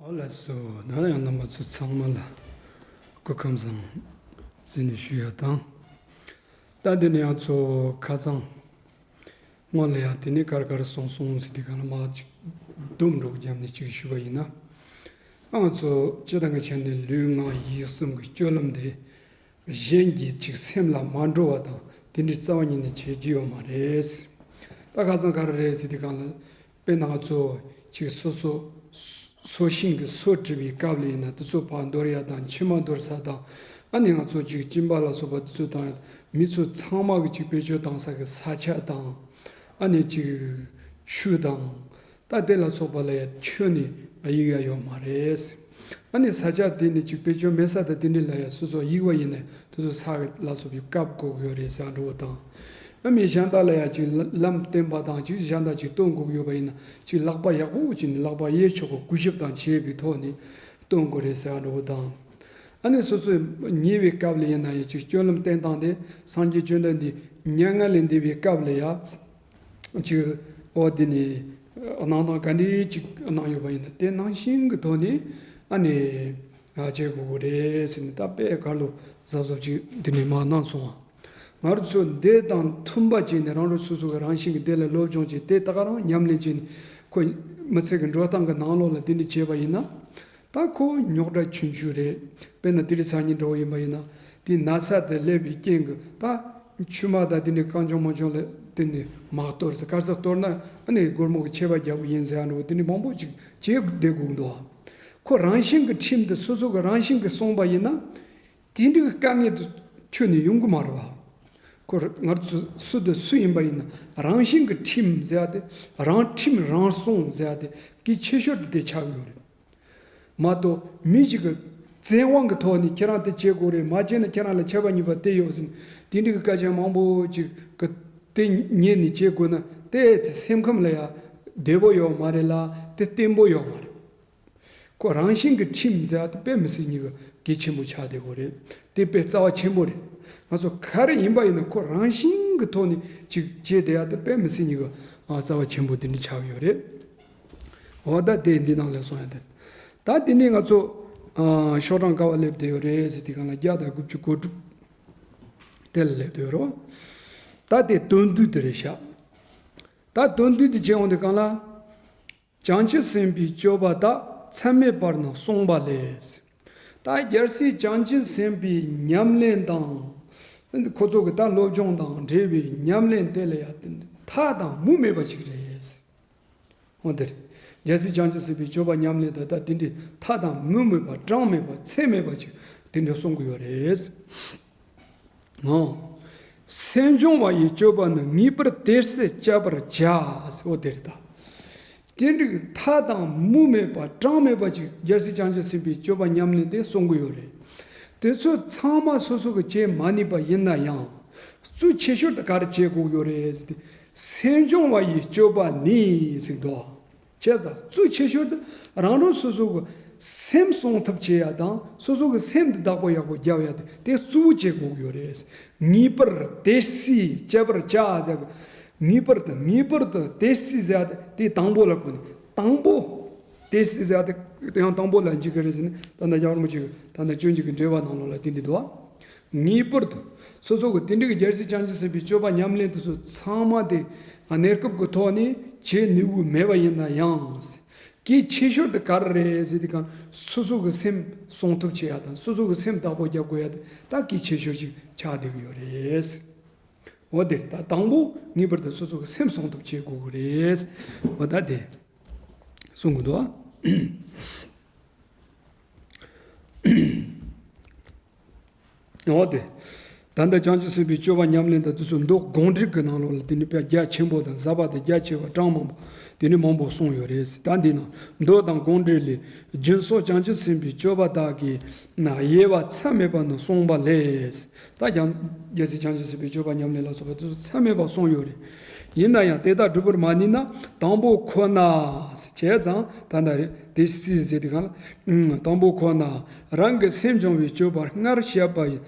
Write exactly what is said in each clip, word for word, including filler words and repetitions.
ཨོ་ལགས་སོ། ད་ཡང་རྣམ་པ་ཚོ་ཚང་མ་ལ་སྐུ་ཁམས་བཟང་ཟེར་ནས་ཞུ་ཡ་དང་། ད་འདི་ནས་ང་ཚོ་ཁ་སང་སྔོན་ལ་ཡང་དེ་ནས་ག་རེ་ག་རེ་སོང་སོང་ཟེར་དུས་གང་ལ་མར་ཅིག་སྡོམ་འགྲོ་གི་རྒྱབ་ནས་ཅིག་ཞུས་པ་ཡིན་ན། ཨ་ང་ཚོ་སྤྱིར་བཏང་གི་ཆ་ནས་ལུས་ངག་ཡིད་གསུམ་གྱི་སྤྱོད་ལམ་དེ་གཞན་གྱི་ཅིག་སེམས་ལ་མ་འགྲོ་བ་དང་དེ་འདྲའི་རྩ་བ་ཉིད་ནས་བྱེད་རྒྱུ་ཡོད་མ་རེད། ད་ཁ་སང་ག་རེ་རེད་ཟེར་དུས་གང་ལ། དཔེར་ན་ང་ཚོ་ཅིག་སོ་སོ་སོ་ཤིང་གི་སོ་བྲི་བའི་སྐབས་ལ་ཡིན་ན་དེ་ཚོ་ཕར་འདོར་ཡ་དང་མཆིལ་མ་འདོར་ས་དང་། ཨ་ནི་ང་ཚོ་ཅིག་གཅིན་པ་ལ་སོགས་པ་དེ་ཚོ་དང་མི་ཚོ་ཚང་མ་གི་ཅིག་བེད་སྤྱོད་བཏང་ས་གི་ས་ཆ་དང་། ཨ་ནི་ཅིག་ཆུ་དང་། ད་དེ་ལ་སོགས་པ་ལ་ཡ་ཁྱོན་ནས་གཡུག་ཡ་ཡོད་མ་རེད། ཨ་ནི་ས་ཆ་དེ་ནི་ཅིག་བེད་སྤྱོད་མེད་ས་དང་དེ་འདྲ་ལ་ཡ་སོ་སོ་གཡུག་པ་ཡིན་ན་དེ་ཚོ་ས་ལ་སོགས་པའི་བཀབ་དགོས་ཀྱི་ཡོད་རེད་ཟེར་འགྲོ་བ་དང་། ཨ་མི་གཞན་དག་ལ་ཡ་ཅིག་ལམ་བསྟན་པ་དང་ཅིག་གཞན་དག་ཅིག་སྟོན་དགོས་ཀྱི་ཡོད་པ་ཡིན་ན་ཅིག་ལག་པ་ཡག་པོ་ཅིག་ནི་ལག་པ་གཡས་ཕྱོགས་ཀྱི་སྐུ་ཞབས་དང་བྱས་པའི་ཐོག་ནས་སྟོན་དགོས་རེད་ཟེར་འགྲོ་བ་དང་། ཨ་ནི་སོ་སོས་ཉལ་བའི་སྐབས་ལ་ཡིན་ན་ཡང་ཅིག་སྤྱོད་ལམ་བསྟེན་སྟངས་དེ་སངས་རྒྱས་བཅོམ་ལྡན་འདས་མྱ་ངན་ལས་འདས་པའི་སྐབས་ལ་ཡང་ཅིག་འོ་དེ་ནི་གནང་སྟངས་ག་འདྲའི་ཅིག་གནང་ཡོད་པ་ཡིན་ན་དེ་ནང་བཞིན་གྱི་ཐོག་ནས་ཨ་ནི་བྱེད་དགོས་ཀྱི་རེད་ཟེར་ནས་ད་དཔེ་ག་ལོ་གཟབ་གཟབ་ཅིག་འདི་ནས་མར་གནང་སོང་བ། ང་རང་ཚོ་འདི་དང་མཐུན་པ་བྱས་ནས་རང་རང་སོ་སོ་གི་རང་བཞིན་གྱི་དེ་ལ་སློབ་སྦྱོང་བྱས་དེ་ད་ག་རང་ཉམས་ལེན་བྱས་ནས་ཁོ་མི་ཚེ་གི་འགྲོ་སྟངས་ཀྱི་ནང་ལོགས་ལ་དེ་འདྲ་བྱས་པ་ཡིན་ན། ད་ཁོ་རྙོག་དྲ་ཆུང་ཆུང་རེད། དཔེར་ན་དེ་རིང་སང་ཉིན་འདྲ་བོ་ཡིན་པ་ཡིན་ན། དེ་ན་ཚ་དེ་སླེབས་པའི་རྐྱེན་གྱིས་ད་མཆིལ་མ་དང་དེ་འདྲའི་རྐང་བྱང་མ་བྱང་ལ་དེ་ནས་མར་གཏོར་ཟེར། ག་རེ་ཟེར་གཏོར་ན་ཨ་ནི་སྒོར་མོ་གི་ཆད་པ་རྒྱག་གི་ཡིན་ཟེར་ཡ་འདྲ་བོ་དེ་འདྲའི་མང་པོ་ཅིག་བྱས་བསྡད་དགོས་འདུག་ཁོ་རང་བཞིན་གྱི་ཁྲིམས་དེ་སོ་སོ་གི་རང་བཞིན་གྱིས་སྲུང་པ་ཡིན་ན། དེ་འདྲའི་དཀའ་ངལ་དེ་ཁྱོན་ནས་ཡོང་གི་མ་རེད་བ། ཁོ་ང་ཚོ་སུ་དང་སུ་ཡིན་པ་ཡིན་ན་རང་བཞིན་གྱི་ཁྲིམས་ཟེར་ཡ་དེ། རང་ཁྲིམས་རང་སྲུང་ཟེར་ཡ་དེ་གལ་ཆེ་ཤོས་དེ་དེ་ཆགས་ཀྱི་ཡོད་རེད། མ་གཏོགས་མི་ཞིག་གི་བཙན་དབང་གི་ཐོག་ནས་ཁྱེད་རང་དེ་བྱེད་དགོས་རེད། མ་བྱས་ན་ཁྱེད་རང་ལ་ཆད་པ་གཉིས་པ་དེ་ཡོད་ཟེར་ནས་དེ་འདྲའི་གི་སྐད་ཆ་མང་པོ་ཅིག་གི་དེ་ཉན་ནས་བྱེད་དགོས་ན་དེ་ཚེ་སེམས་ཁམས་ལ་ཡ་བདེ་པོ་ཡོད་མ་རེད་ལ་དེ་བརྟན་པོ་ཡོད་མ་རེད། ཁོ་རང་བཞིན་གྱི་ཁྲིམས་ཟེར་བ་དེ་དཔེ་མི་སྲིད་ཉིད་ཀྱི་གལ་ཆེན་པོ་ཆགས་བསྡད་ཡོད་རེད། དེ་དཔེ་རྩ་བ་ཆེན་པོ་རེད། ང་ཚོ་ག་རེ་ཡིན་པ་ཡིན་ན་ཁོ་རང་བཞིན་གྱི་ཐོག་ནས་ཅིག་བྱས་བསྡད་ཡ་དེ་དཔེ་མི་སྲིད་ཉིད་ཀྱི་ཨ་རྩ་བ་ཆེན་པོ་དེ་འདྲ་ཆགས་ཡོད་རེད། འོ་ད་དེ་འདི་ནང་ལ་སོང་ཡ་དེ། ད་དེ་ནས་ང་ཚོ་ཨ་ཤོག་གྲངས་ག་པར་སླེབས་བསྡད་ཡོད་རེད་ཟེར་དུས་གང་ལ་བརྒྱ་དང་དགུ་བཅུ་གོ་དྲུག་དེ་ལ་སླེབས་བསྡད་ཡོད་རེད་བ། ད་དེ་དོན་བསྡུས་དེ་རེད་ཤག་ད་དོན་བསྡུས་དེ་བྱས་འོང་དུས་གང་ལ། བྱང་ཆུབ་སེམས་དཔའི་སྤྱོད་པ་དག་མཚམས་མེད་པར་ནི་བསྲུངས་པ་ལས། ད་རྒྱལ་སྲས་བྱང་ཆུབ་སེམས་དཔའི་ཉམས་ལེན་དང་། ཁོ་ཚོ་གི་ད་སློབ་སྦྱོང་དང་འབྲེལ་བའི་ཉམས་ལེན་དེ་ལ་ཡང་མཐའ་དང་མུ་མེད་པ་ཞིག་རེད། འོ་དེ་རེད། རྒྱལ་སྲས་བྱང་ཆུབ་སེམས་དཔའི་སྤྱོད་པ་ཉམས་ལེན་དང་ད་དེ་འདྲའི་མཐའ་དང་མུ་མེད་པ་གྲངས་མེད་པ་ཚད་མེད་པ་ཞིག་དེ་འདྲ་གསུང་གི་ཡོད་རེད། ངོ་། སེམས་སྦྱོང་བ་ཡི་སྤྱོད་པ་ནི་ངེས་པར་དེ་སྲིད་སྤྱད་པར་བྱ། ཟེར་བ་དེ་རེད་ད། དེ་འདྲའི་མཐའ་དང་མུ་མེད་པ་གྲངས་མེད་པ་ཅིག་རྒྱལ་སྲས་བྱང་ཆུབ་སེམས་དཔའི་སྤྱོད་པ་ཉམས་ལེན་དེ་གསུང་གི་ཡོད་རེད། དེ་ཚོ་ཚང་མ་སོ་སོ་གི་བྱེད་མ་ནུས་པ་ཡིན་ན་ཡང་། གཙོ་ཆེ་ཤོས་དེ་ག་རེ་བྱེད་དགོས་ཡོད་རེད་ཟེར་ཏེ། སེམས་སྦྱོང་བ་ཡི་སྤྱོད་པ་ནི་ཟེར་འདུག་བྱས་ཙང་གཙོ་ཆེ་ཤོས་དེ་རང་རང་སོ་སོ་གི་སེམས་སྲུང་ཐབས་བྱེད་ཡ་དང་སོ་སོ་གི་སེམས་དེ་བདག་པོ་ཡག་པོ་རྒྱབ་ཡ་དེ་དེ་གཙོ་བོ་བྱེད་དགོས་ཀྱི་ཡོད་རེད། ངེས་པར་དེ་སྲིད་སྤྱད་པར་བྱ་ཟེར་གི། ངེས་པར་དུ་ངེས་པར་དུ་དེ་སྲིད་ཟེར་ཡ་དེ་དེ་དང་པོ་ལ་གོ་ནས་དང་པོ། དེ་སྲིད་ཟེར་ཡ་དེ་ཡང་དང་པོ་ལ་འཇུག་གི་རེད་ཟེར་ནས་ད་ལྟ་རྒྱལ་བ་རིན་པོ་ཆེ་གི་ད་ལྟ་སྤྱོད་འཇུག་གི་འགྲེལ་པ་ནང་ལོགས་ལ་དེ་འདི་འདུག་ཨ། ངེས་པར་དུ། སོ་སོ་གི་དེ་འདྲའི་གི་རྒྱལ་སྲས་བྱང་ཆུབ་སེམས་དཔའི་སྤྱོད་པ་ཉམས་ལེན་དེ་ཚོ་ཚང་མ་དེ་གནས་སྐབས་ཀྱི་ཐོག་ནས་བྱེད་ནུས་པ་མེད་པ་ཡིན་ན་ཡང་། གལ་ཆེ་ཤོས་དེ་ག་རེ་རེད་ཟེར་དུས་གང་སོ་སོ་གི་སེམས་སྲུང་ཐབས་བྱེད་ཡ་དང་སོ་སོ་གི་སེམས་བདག་པོ་རྒྱབ་དགོས་ཡ་དེ་ད་གལ་ཆེ་ཤོས་ཤིག་ཆགས་བསྡད་ཀྱི་ཡོད་རེད། འོ་དེ་རེད་ད། དང་པོ་ངེས་པར་དུ་སོ་སོ་གི་སེམས་སྲུང་ཐབས་བྱེད་དགོས་ཀྱི་རེད། འོ་ད་དེ་གསུང་གི་འདུག་ཨ། འོ་དེ། ད་ལྟ་བྱང་ཆུབ་སེམས་དཔའི་སྤྱོད་པ་ཉམས་ལེན་དང་དེ་ཚོ་མདོ་དགོངས་འགྲེལ་གྱི་ནང་ལོགས་ལ་དེ་ནི་དཔེ་རྒྱ་ཆེན་པོ་དང་ཟབ་པ་དང་རྒྱ་ཆེ་བ་གྲངས་མང་པོ་དེ་ནི་མང་པོ་གསུངས་ཡོད་རེད། ད་འདི་ནང་མདོ་དང་དགོངས་འགྲེལ་ལས། སྦྱིན་སོགས་བྱང་ཆུབ་སེམས་དཔའི་སྤྱོད་པ་དག་གི་ན་དབྱེ་བ་མཚམས་མེད་པ་ནི་གསུངས་པ་ལས། ད་ཀྱང་རྒྱལ་སྲས་བྱང་ཆུབ་སེམས་དཔའི་སྤྱོད་པ་ཉམས་ལེན་ལ་སོགས་པ་དེ་ཚོ་མཚམས་མེད་པ་གསུངས་ཡོད་རེད། ཡིན་ན་ཡང་དེ་དག་སྒྲུབ་པར་མ་ནུས་ན། དང་པོ་ཁོ་ན་བྱས་ཙང་ད་ལྟ་རེད་དེ་སྲིད་ཟེར་དུས་སྒང་ལ། དང་པོ་ཁོ་ན་རང་གི་སེམས་སྦྱོང་བའི་སྤྱོད་པ་སྔར་བཤད་པ་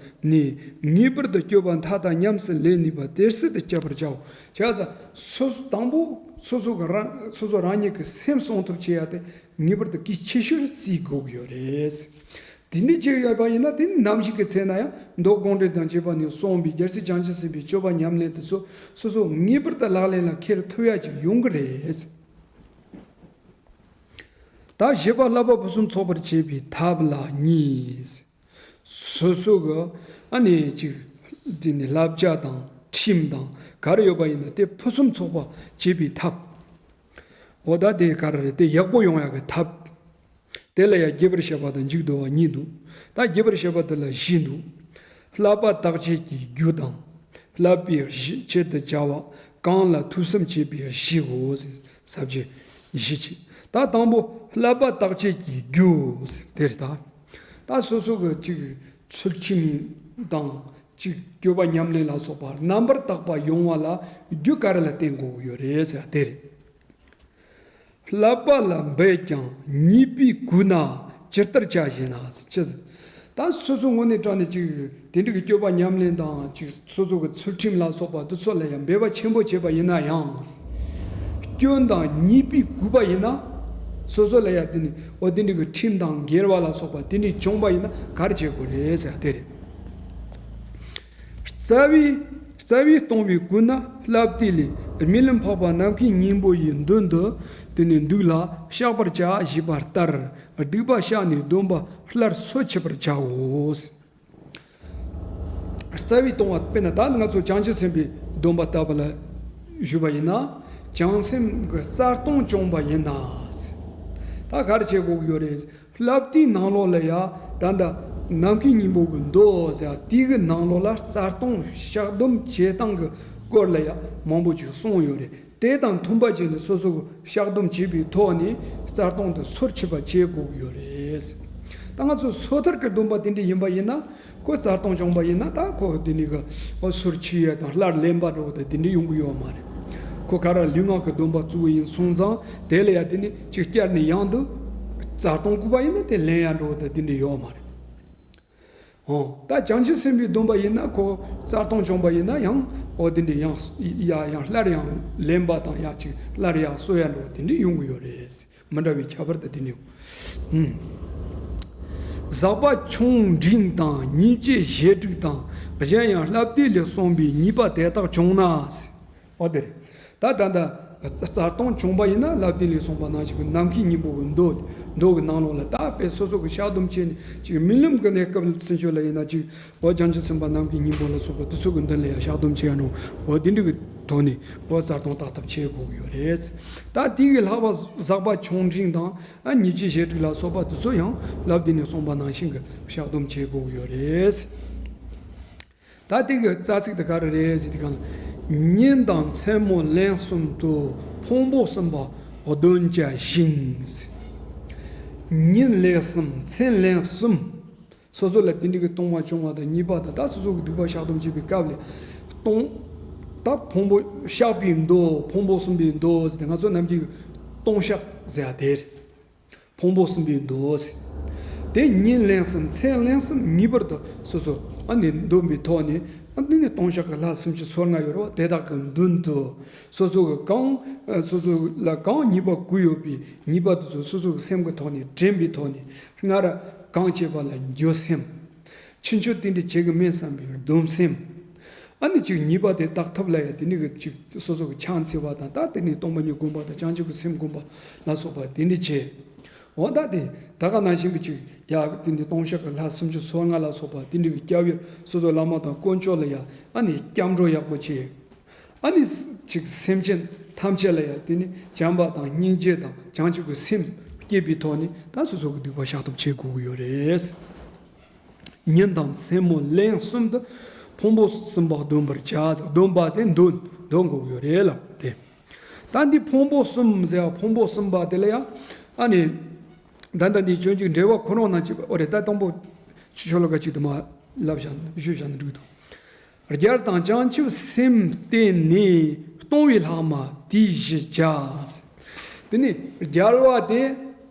ནི་ངེས་པར་དུ་སྤྱོད་པ་མཐའ་དག་ཉམས་སུ་ལེན་ནུས་པ་དེ་སྲིད་དུ་སྤྱད་པར་བྱའོ། བྱས་ཙང་སོ་སོ་དང་པོ་སོ་སོ་གི་རང་སོ་སོ་རང་ཉིད་ཀྱི་སེམས་སྲུང་ཐབས་བྱེད་ཡ་དེ་ངེས་པར་དུ་གལ་ཆེ་ཤོས་བརྩི་དགོས་ཀྱི་ཡོད་རེད། དེ་འདྲ་བྱས་ཡོད་པ་ཡིན་ན་དེ་ནི་ནམ་ཞིག་གི་ཚེ་ན་ཡང་མདོ་དགོངས་འགྲེལ་དང་བཅས་པ་ནས་གསུངས་པའི་རྒྱལ་སྲས་བྱང་ཆུབ་སེམས་དཔའི་སྤྱོད་པ་ཉམས་ལེན་དེ་ཚོ་སོ་སོ་ངེས་པར་དུ་ལག་ལེན་ལ་འཁེལ་ཐུབ་ཡ་ཅིག་ཡོང་གི་རེད། ད་བཞི་པ་བསླབ་པ་ཕུན་སུམ་ཚོགས་པར་བྱེད་པའི་ཐབས་ལ་གཉིས། སོ་སོ་གི་ཨ་ནི་ཅིག་དེ་ནི་བསླབ་བྱ་དང་ཁྲིམས་དང་ག་རེ་ཡོད་པ་ཡིན་ན་དེ་ཕུན་སུམ་ཚོགས་པ་བྱེད་པའི་ཐབས། འོ་ད་དེ་ག་རེ་རེད་དེ་ཡག་པོ་ཡོང་ཡག་གི་ཐབས། དེ་ལ་ཡང་རྒྱས་པར་བཤད་པ་དང་མཇུག་བསྡུ་བ་གཉིས་འདུག་ད་རྒྱས་པར་བཤད་པ་འདི་ལ་བཞི་འདུག་བསླབ་པ་བརྟག་དཔྱད་ཀྱི་རྒྱུ་དང་། བསླབ་པའི་གཞི་ཆེད་དུ་བྱ་བ། གང་ལ་ཐོས་བསམ་བྱེད་པའི་གཞིའོ། ཟབ་ཆོས་བཞི་ཆེད། ད་དང་པོ་བསླབ་པ་བརྟག་དཔྱད་ཀྱི་རྒྱུ། དེ་རེད་ད། ད་སོ་སོ་གི་ཅིག་ཚུལ་ཁྲིམས་དང་ཅིག་སྤྱོད་པ་ཉམས་ལེན་ལ་སོགས་པ་རྣམ་པར་དག་པ་ཡོང་བ་ལ་རྒྱུ་ག་རེ་ལ་བརྟེན་དགོས་ཀྱི་ཡོད་རེད་ཟེར་དེ་རེད། བསླབ་པ་ལ་འབད་ཀྱང་ཉེས་པས་གོས་ན་ཇི་ལྟར་བྱ་ཞེ་ན། ཅི། ད་སོ་སོ་དངོས་གནས་དྲང་ནས་ཅིག་དེ་འདྲ་གི་སྤྱོད་པ་ཉམས་ལེན་དང་ཅིག་སོ་སོ་གི་ཚུལ་ཁྲིམས་ལ་སོགས་པ་འདི་ཚོ་ལ་ཡང་འབད་པ་ཆེན་པོ་བྱས་པ་ཡིན་ན་ཡང་། སྐྱོན་དང་ཉེས་པས་གོས་པ་ཡིན་ན། སོ་སོ་ལ་ཡང་དེ་ནི་འོ་དེ་འདྲ་གི་ཁྲིམས་དང་འགལ་བ་ལ་སོགས་པ་དེ་འདྲ་བྱུང་པ་ཡིན་ན་ག་རེ་བྱེད་དགོས་རེད་ཟེར་དེ་རེད། རྩ་བའི་རྩ་བའི་སྡོམ་པས་གོས་ན་བསླབ་དེ་ལས་རྨི་ལམ་འཕགས་པ་ནམ་མཁའི་སྙིང་པོ་ཡི་མདུན་དུ་དེ་ནས་འདུག་ལ་བཤགས་པར་བྱ་ཞེས་པ་ལྟར་སྡིག་པ་བཤགས་ནས་སྡོམ་པ་སླར་སོ་ཆུད་པར་བྱའོ། རྩ་བའི་སྡོམ་པ་དཔེར་ན་ད་ང་ཚོ་བྱང་ཆུབ་སེམས་དཔའི་སྡོམ་པ་ལྟ་བུ་ལ་ཞུས་པ་ཡིན་ན། བྱང་སེམས་ཀྱི་རྩ་ལྟུང་བྱུང་བ་ཡིན་ན། ད་ག་རེ་བྱེད་དགོས་ཀྱི་ཡོད་རེད། བསླབ་དེའི་ནང་ལོགས་ལ་ཡ་ད་ལྟ་ནམ་མཁའི་སྙིང་པོ་གི་མདོ་ཟེར་དེའི་གི་ནང་ལོགས་ལ་རྩ་ལྟུང་བཤགས་སྡོམ་བྱེད་སྟངས་ཀྱི་སྐོར་ལ་ཡ་མང་པོ་ཅིག་གསུངས་ཡོད་རེད། དེ་དང་མཐུན་པ་བྱས་ནས་སོ་སོ་གི་བཤགས་སྡོམ་བྱས་པའི་ཐོག་ནས་རྩ་ལྟུང་དེ་སོར་ཆུད་པ་བྱེད་དགོས་ཀྱི་ཡོད་རེད། ད་ང་ཚོ་སོ་ཐར་གྱི་སྡོམ་པ་དེ་འདྲ་ཡིན་པ་ཡིན་ན། ཁོ་རྩ་ལྟུང་བྱུང་བ་ཡིན་ན་ད་ཁོ་དེ་འདྲའི་གི་ཨོ་སོར་ཆུད་ཡས་དང་སླར་ལེན་པ་འགྲོ་བ་དང་དེ་འདྲ་ཡོང་གི་ཡོད་མ་རེད། ཁོ་ག་རེ་ལུས་ངག་གི་སྡོམ་པ་བཙུགས་པ་ཡིན་སོང་ཙང་དེ་ལ་ཡ་དེ་ནི་ཅིག་བསྐྱར་ནས་ཡང་དུ་རྩ་ལྟུང་བསྐུལ་བ་ཡིན་ན་དེ་ལེན་ཡ་འགྲོ་བ་དང་དེ་འདྲ་ཡོད་མ་རེད། ཨོ་ད་བྱང་ཆུབ་སེམས་དཔའི་སྡོམ་པ་ཡིན་ན་ཁོ་རྩ་ལྟུང་བྱུང་བ་ཡིན་ན་ཡང་ཨོ་དེ་འདྲ་ཡང་ཡ་ཡང་སླར་ཡང་ལེན་པ་དང་ཡ་ཅིག་སླར་ཡ་གསོ་ཡ་འགྲོ་བ་དེ་འདྲ་ཡོང་གི་ཡོད་རེད། མི་འདྲ་བའི་ཁྱད་པར་དེ་དེ་ནི། ཨུམ། ཟག་པ་ཆུང་འབྲིང་དང་སྙིང་རྗེ་ཞེ་དྲུག་དང་གཞན་ཡང་བསླབ་བཏུས་ལས་གསུངས་པའི་ཉེས་པ་དེ་དག་བྱུང་ན། འོ་དེ་རེད། ད་ད་ལྟ་རྩ་ལྟུང་བྱུང་བ་ཡིན་ན་བསླབ་བཏུས་ལས་གསུངས་པ་ནང་བཞིན་གྱི་ནམ་མཁའི་སྙིང་པོ་གི་མདོ་མདོ་གི་ནང་ལོགས་ལ་ད་དཔེ་སོ་སོ་གི་བཤགས་སྡོམ་བྱས་ནས་ཅིག་རྨི་ལམ་གྱི་གནས་སྐབས་ལ་ཚུན་ཆོད་ལ་ཡིན་ན་ཅིག་འོ་བྱང་ཆུབ་སེམས་དཔའ་ནམ་མཁའི་སྙིང་པོ་ལ་སོགས་པ་དེ་ཚོ་གི་མདུན་ལ་ཡང་བཤགས་སྡོམ་བྱས་ཡ་ནོ། འོ་དེ་འདྲ་གི་ཐོག་ནས་འོ་རྩ་ལྟུང་དག་ཐབས་བྱེད་དགོས་ཀྱི་ཡོད་རེད། ད་དེ་གི་ལྷག་པ་ཟག་པ་ཆུང་འབྲིང་དང་ཨ་སྙིང་རྗེ་ཞེ་དྲུག་ལ་སོགས་པ་དེ་ཚོ་ཡང་བསླབ་བཏུས་ནས་གསུངས་པ་ནང་བཞིན་གྱི་བཤགས་སྡོམ་བྱེད་དགོས་ཀྱི་ཡོད་རེད། ད་དེ་གི་རྩ་ཚིག་དེ་ག་རེ་རེད་ཟེར་དུས་སྒང་ལ། ཉིན་དང་མཚན་མོ་ལན་གསུམ་དུ་ཕུང་པོ་གསུམ་པ་གདོན་བྱ་ཞིང་། ཉིན་ལན་གསུམ་མཚན་ལན་གསུམ། སོ་སོ་ལ་དེ་འདྲ་གི་ལྟུང་བ་བྱུང་བ་དང་ཉེས་པ་དང་ད་སོ་སོ་གི་སྡིག་པ་བཤགས་སྡོམ་བྱེད་པའི་སྐབས་ལ་ལྟུང་། ད་ཕུང་པོ་བཤགས་པའི་མདོ་ཕུང་པོ་གསུམ་པའི་མདོ་ཟེར་ཏེ་ང་ཚོ་ནམ་རྒྱུན་ལྟུང་བཤགས་ཟེར་ཡ་དེ་རེད། ཕུང་པོ་གསུམ་པའི་མདོ་ཟེར། དེ་ཉིན་ལན་གསུམ་མཚན་ལན་གསུམ་ངེས་པར་དུ་སོ་སོ་ཨ་ནི་འདོན་པའི་ཐོག་ནས་ཨ་ནི་ལྟུང་བཤགས་ཀྱི་ལྷ་སུམ་ཅུ་སོ་ལྔ་ཡོད་རེད་བ། དེ་དག་གི་མདུན་དུ་སོ་སོ་གི་གང་སོ་སོ་ལ་གང་ཉེས་པ་གོས་ཡོད་པའི་ཉེས་པ་དེ་ཚོ་སོ་སོ་གི་སེམས་ཀྱི་ཐོག་ནས་དྲན་པའི་ཐོག་ནས། སྔར་གང་བྱས་པ་ལ་འགྱོད་སེམས། ཕྱིན་ཆད་དེ་འདྲ་བྱེད་ཀྱི་མིན་བསམ་པའི་སྡོམ་སེམས། ཨ་ནི་ཅིག་ཉེས་པ་དེ་དག་ཐབས་ལ་ཡང་དེ་ནི་གི་ཅིག་སོ་སོ་གི་ཕྱག་འཚལ་བ་དང་ད་དེ་ནི་སྟོང་པ་ཉིད་བསྒོམ་པ་དང་བྱང་ཆུབ་ཀྱི་སེམས་བསྒོམ་པ་ལ་སོགས་པ་དེ་འདྲ་བྱས། འོ་ད་དེ་ད་ག་ནང་བཞིན་གྱི་ཅིག་ཡ་དེ་ནི་ལྟུང་བཤགས་ཀྱི་ལྷ་སུམ་ཅུ་སོ་ལྔ་ལ་སོགས་པ་དེ་འདྲ་གི་སྐྱབས་ཡུལ་སོ་སོ་བླ་མ་དང་དཀོན་མཆོག་ལ་ཡང་ཨ་ནི་སྐྱབས་འགྲོ་ཡག་པོ་བྱས། ཨ་ནི་ཅིག་སེམས་ཅན་ཐམས་ཅད་ལ་ཡང་དེ་ནི་བྱམས་པ་དང་སྙིང་རྗེ་དང་བྱང་ཆུབ་ཀྱི་སེམས་བསྐྱེད་པའི་ཐོག་ནས་ད་སོ་སོ་གི་སྡིག་པ་བཤགས་སྡོམ་བྱེད་དགོས་ཀྱི་ཡོད་རེད། ཉིན་དང་མཚན་མོ་ལན་གསུམ་དུ་ཕུང་པོ་གསུམ་པ་འདོན་པར་བྱ། འདོན་པ་དེ་འདོན་འདོན་དགོས་ཀྱི་ཡོད་རེད་ལ་དེ། ད་འདི་ཕུང་པོ་གསུམ་ཟེར་བ་ཕུང་པོ་གསུམ་པ་དེ་ལ་ཡང་ཨ་ནི་ད་ལྟ་འདི་སྤྱོད་འཇུག་འགྲེལ་པ་ཁོ་རང་ནང་གཅིག་པ་ཨོ་རེད། ད་དང་པོ་ཆུ་ཆོ་ལ་ག་གཅིག་ཏུ་མ་ལབ་བཞག་ཞུས་བཞག་ན་འགྲིག་འདུག་རྒྱལ་དང་བྱང་ཆུབ་སེམས་བརྟེན་ནས། སྟོང་བའི་ལྷག་མ་དེའི་གཞི་བྱ། དེ་ནས་རྒྱལ་བ་དེ་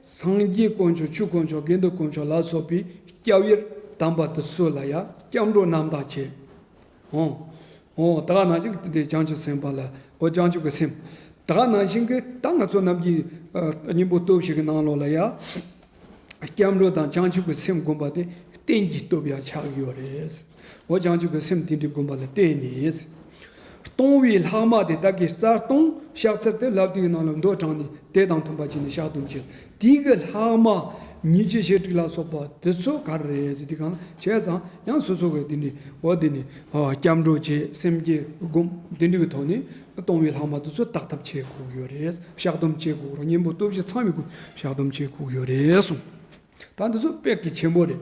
སངས་རྒྱས་དཀོན་མཆོག་ཆོས་དཀོན་མཆོག་དགེ་འདུན་དཀོན་མཆོག་ལ་སོགས་པའི་སྐྱབས་ཡུལ་དམ་པ་དེ་ཚོ་ལ་ཡང་སྐྱབས་འགྲོ་རྣམ་དག་བྱེད། འོང་། འོང་། ད་ག་ནང་བཞིན་དེ་བྱང་ཆུབ་སེམས་དཔའ་ལ་འོ་བྱང་ཆུབ་ཀྱི་སེམས། ད་ག་ནང་བཞིན་གྱི་ད་ང་ཚོ་ནམ་རྒྱུན་སྙིང་པོ་སྟོབས་བཞི་གི་ནང་ལོགས་ལ་ཡང་སྐྱབས་འགྲོ་དང་བྱང་ཆུབ་ཀྱི་སེམས་བསྒོམ་པ་དེ་རྟེན་གྱི་སྟོབས་ཡང་ཆགས་ཡོད་རེད། འོ་བྱང་ཆུབ་ཀྱི་སེམས་དེ་འདྲའི་བསྒོམ་པ་ལ་བརྟེན་ནས། སྟོང་བའི་ལྷག་མ་དེ་དག་གི་རྩ་སྟོང་གཤགས་ཚུལ་དེ་ལབ་དེ་གི་ནང་ལ་མདོ་དྲངས་ནས་དེ་དང་མཐུན་པ་བྱས་ནས་བཤགས་སྡོམ་བྱེད། དེའི་གི་ལྷག་མ་ཉེས་བྱས་བྱེད་དྲུག་ལ་སོགས་པ་དེ་ཚོ་ག་རེ་རེད་ཟེར་དུས་གང་ལ་བྱས་ཙང་ཡང་སོ་སོ་གི་དེ་ནི་འོ་དེ་ནི་སྐྱབས་འགྲོ་བྱེད། སེམས་བསྐྱེད་བསྒོམ། དེ་འདྲ་གི་ཐོག་ནས་སྟོང་བའི་ལྷག་མ་དེ་ཚོ་དག་ཐབས་བྱེད་དགོས་ཀྱི་ཡོད་རེད། བཤགས་སྡོམ་བྱེད་དགོས་རེད། གཉེན་པོ་སྟོབས་བཞི་ཚང་བའི་སྒོ་བཤགས་སྡོམ་བྱེད་དགོས་ཀྱི་ཡོད་རེད་གསུངས། ད་འདི་ཚོ་དཔེ་གལ་ཆེན་པོ་རེད།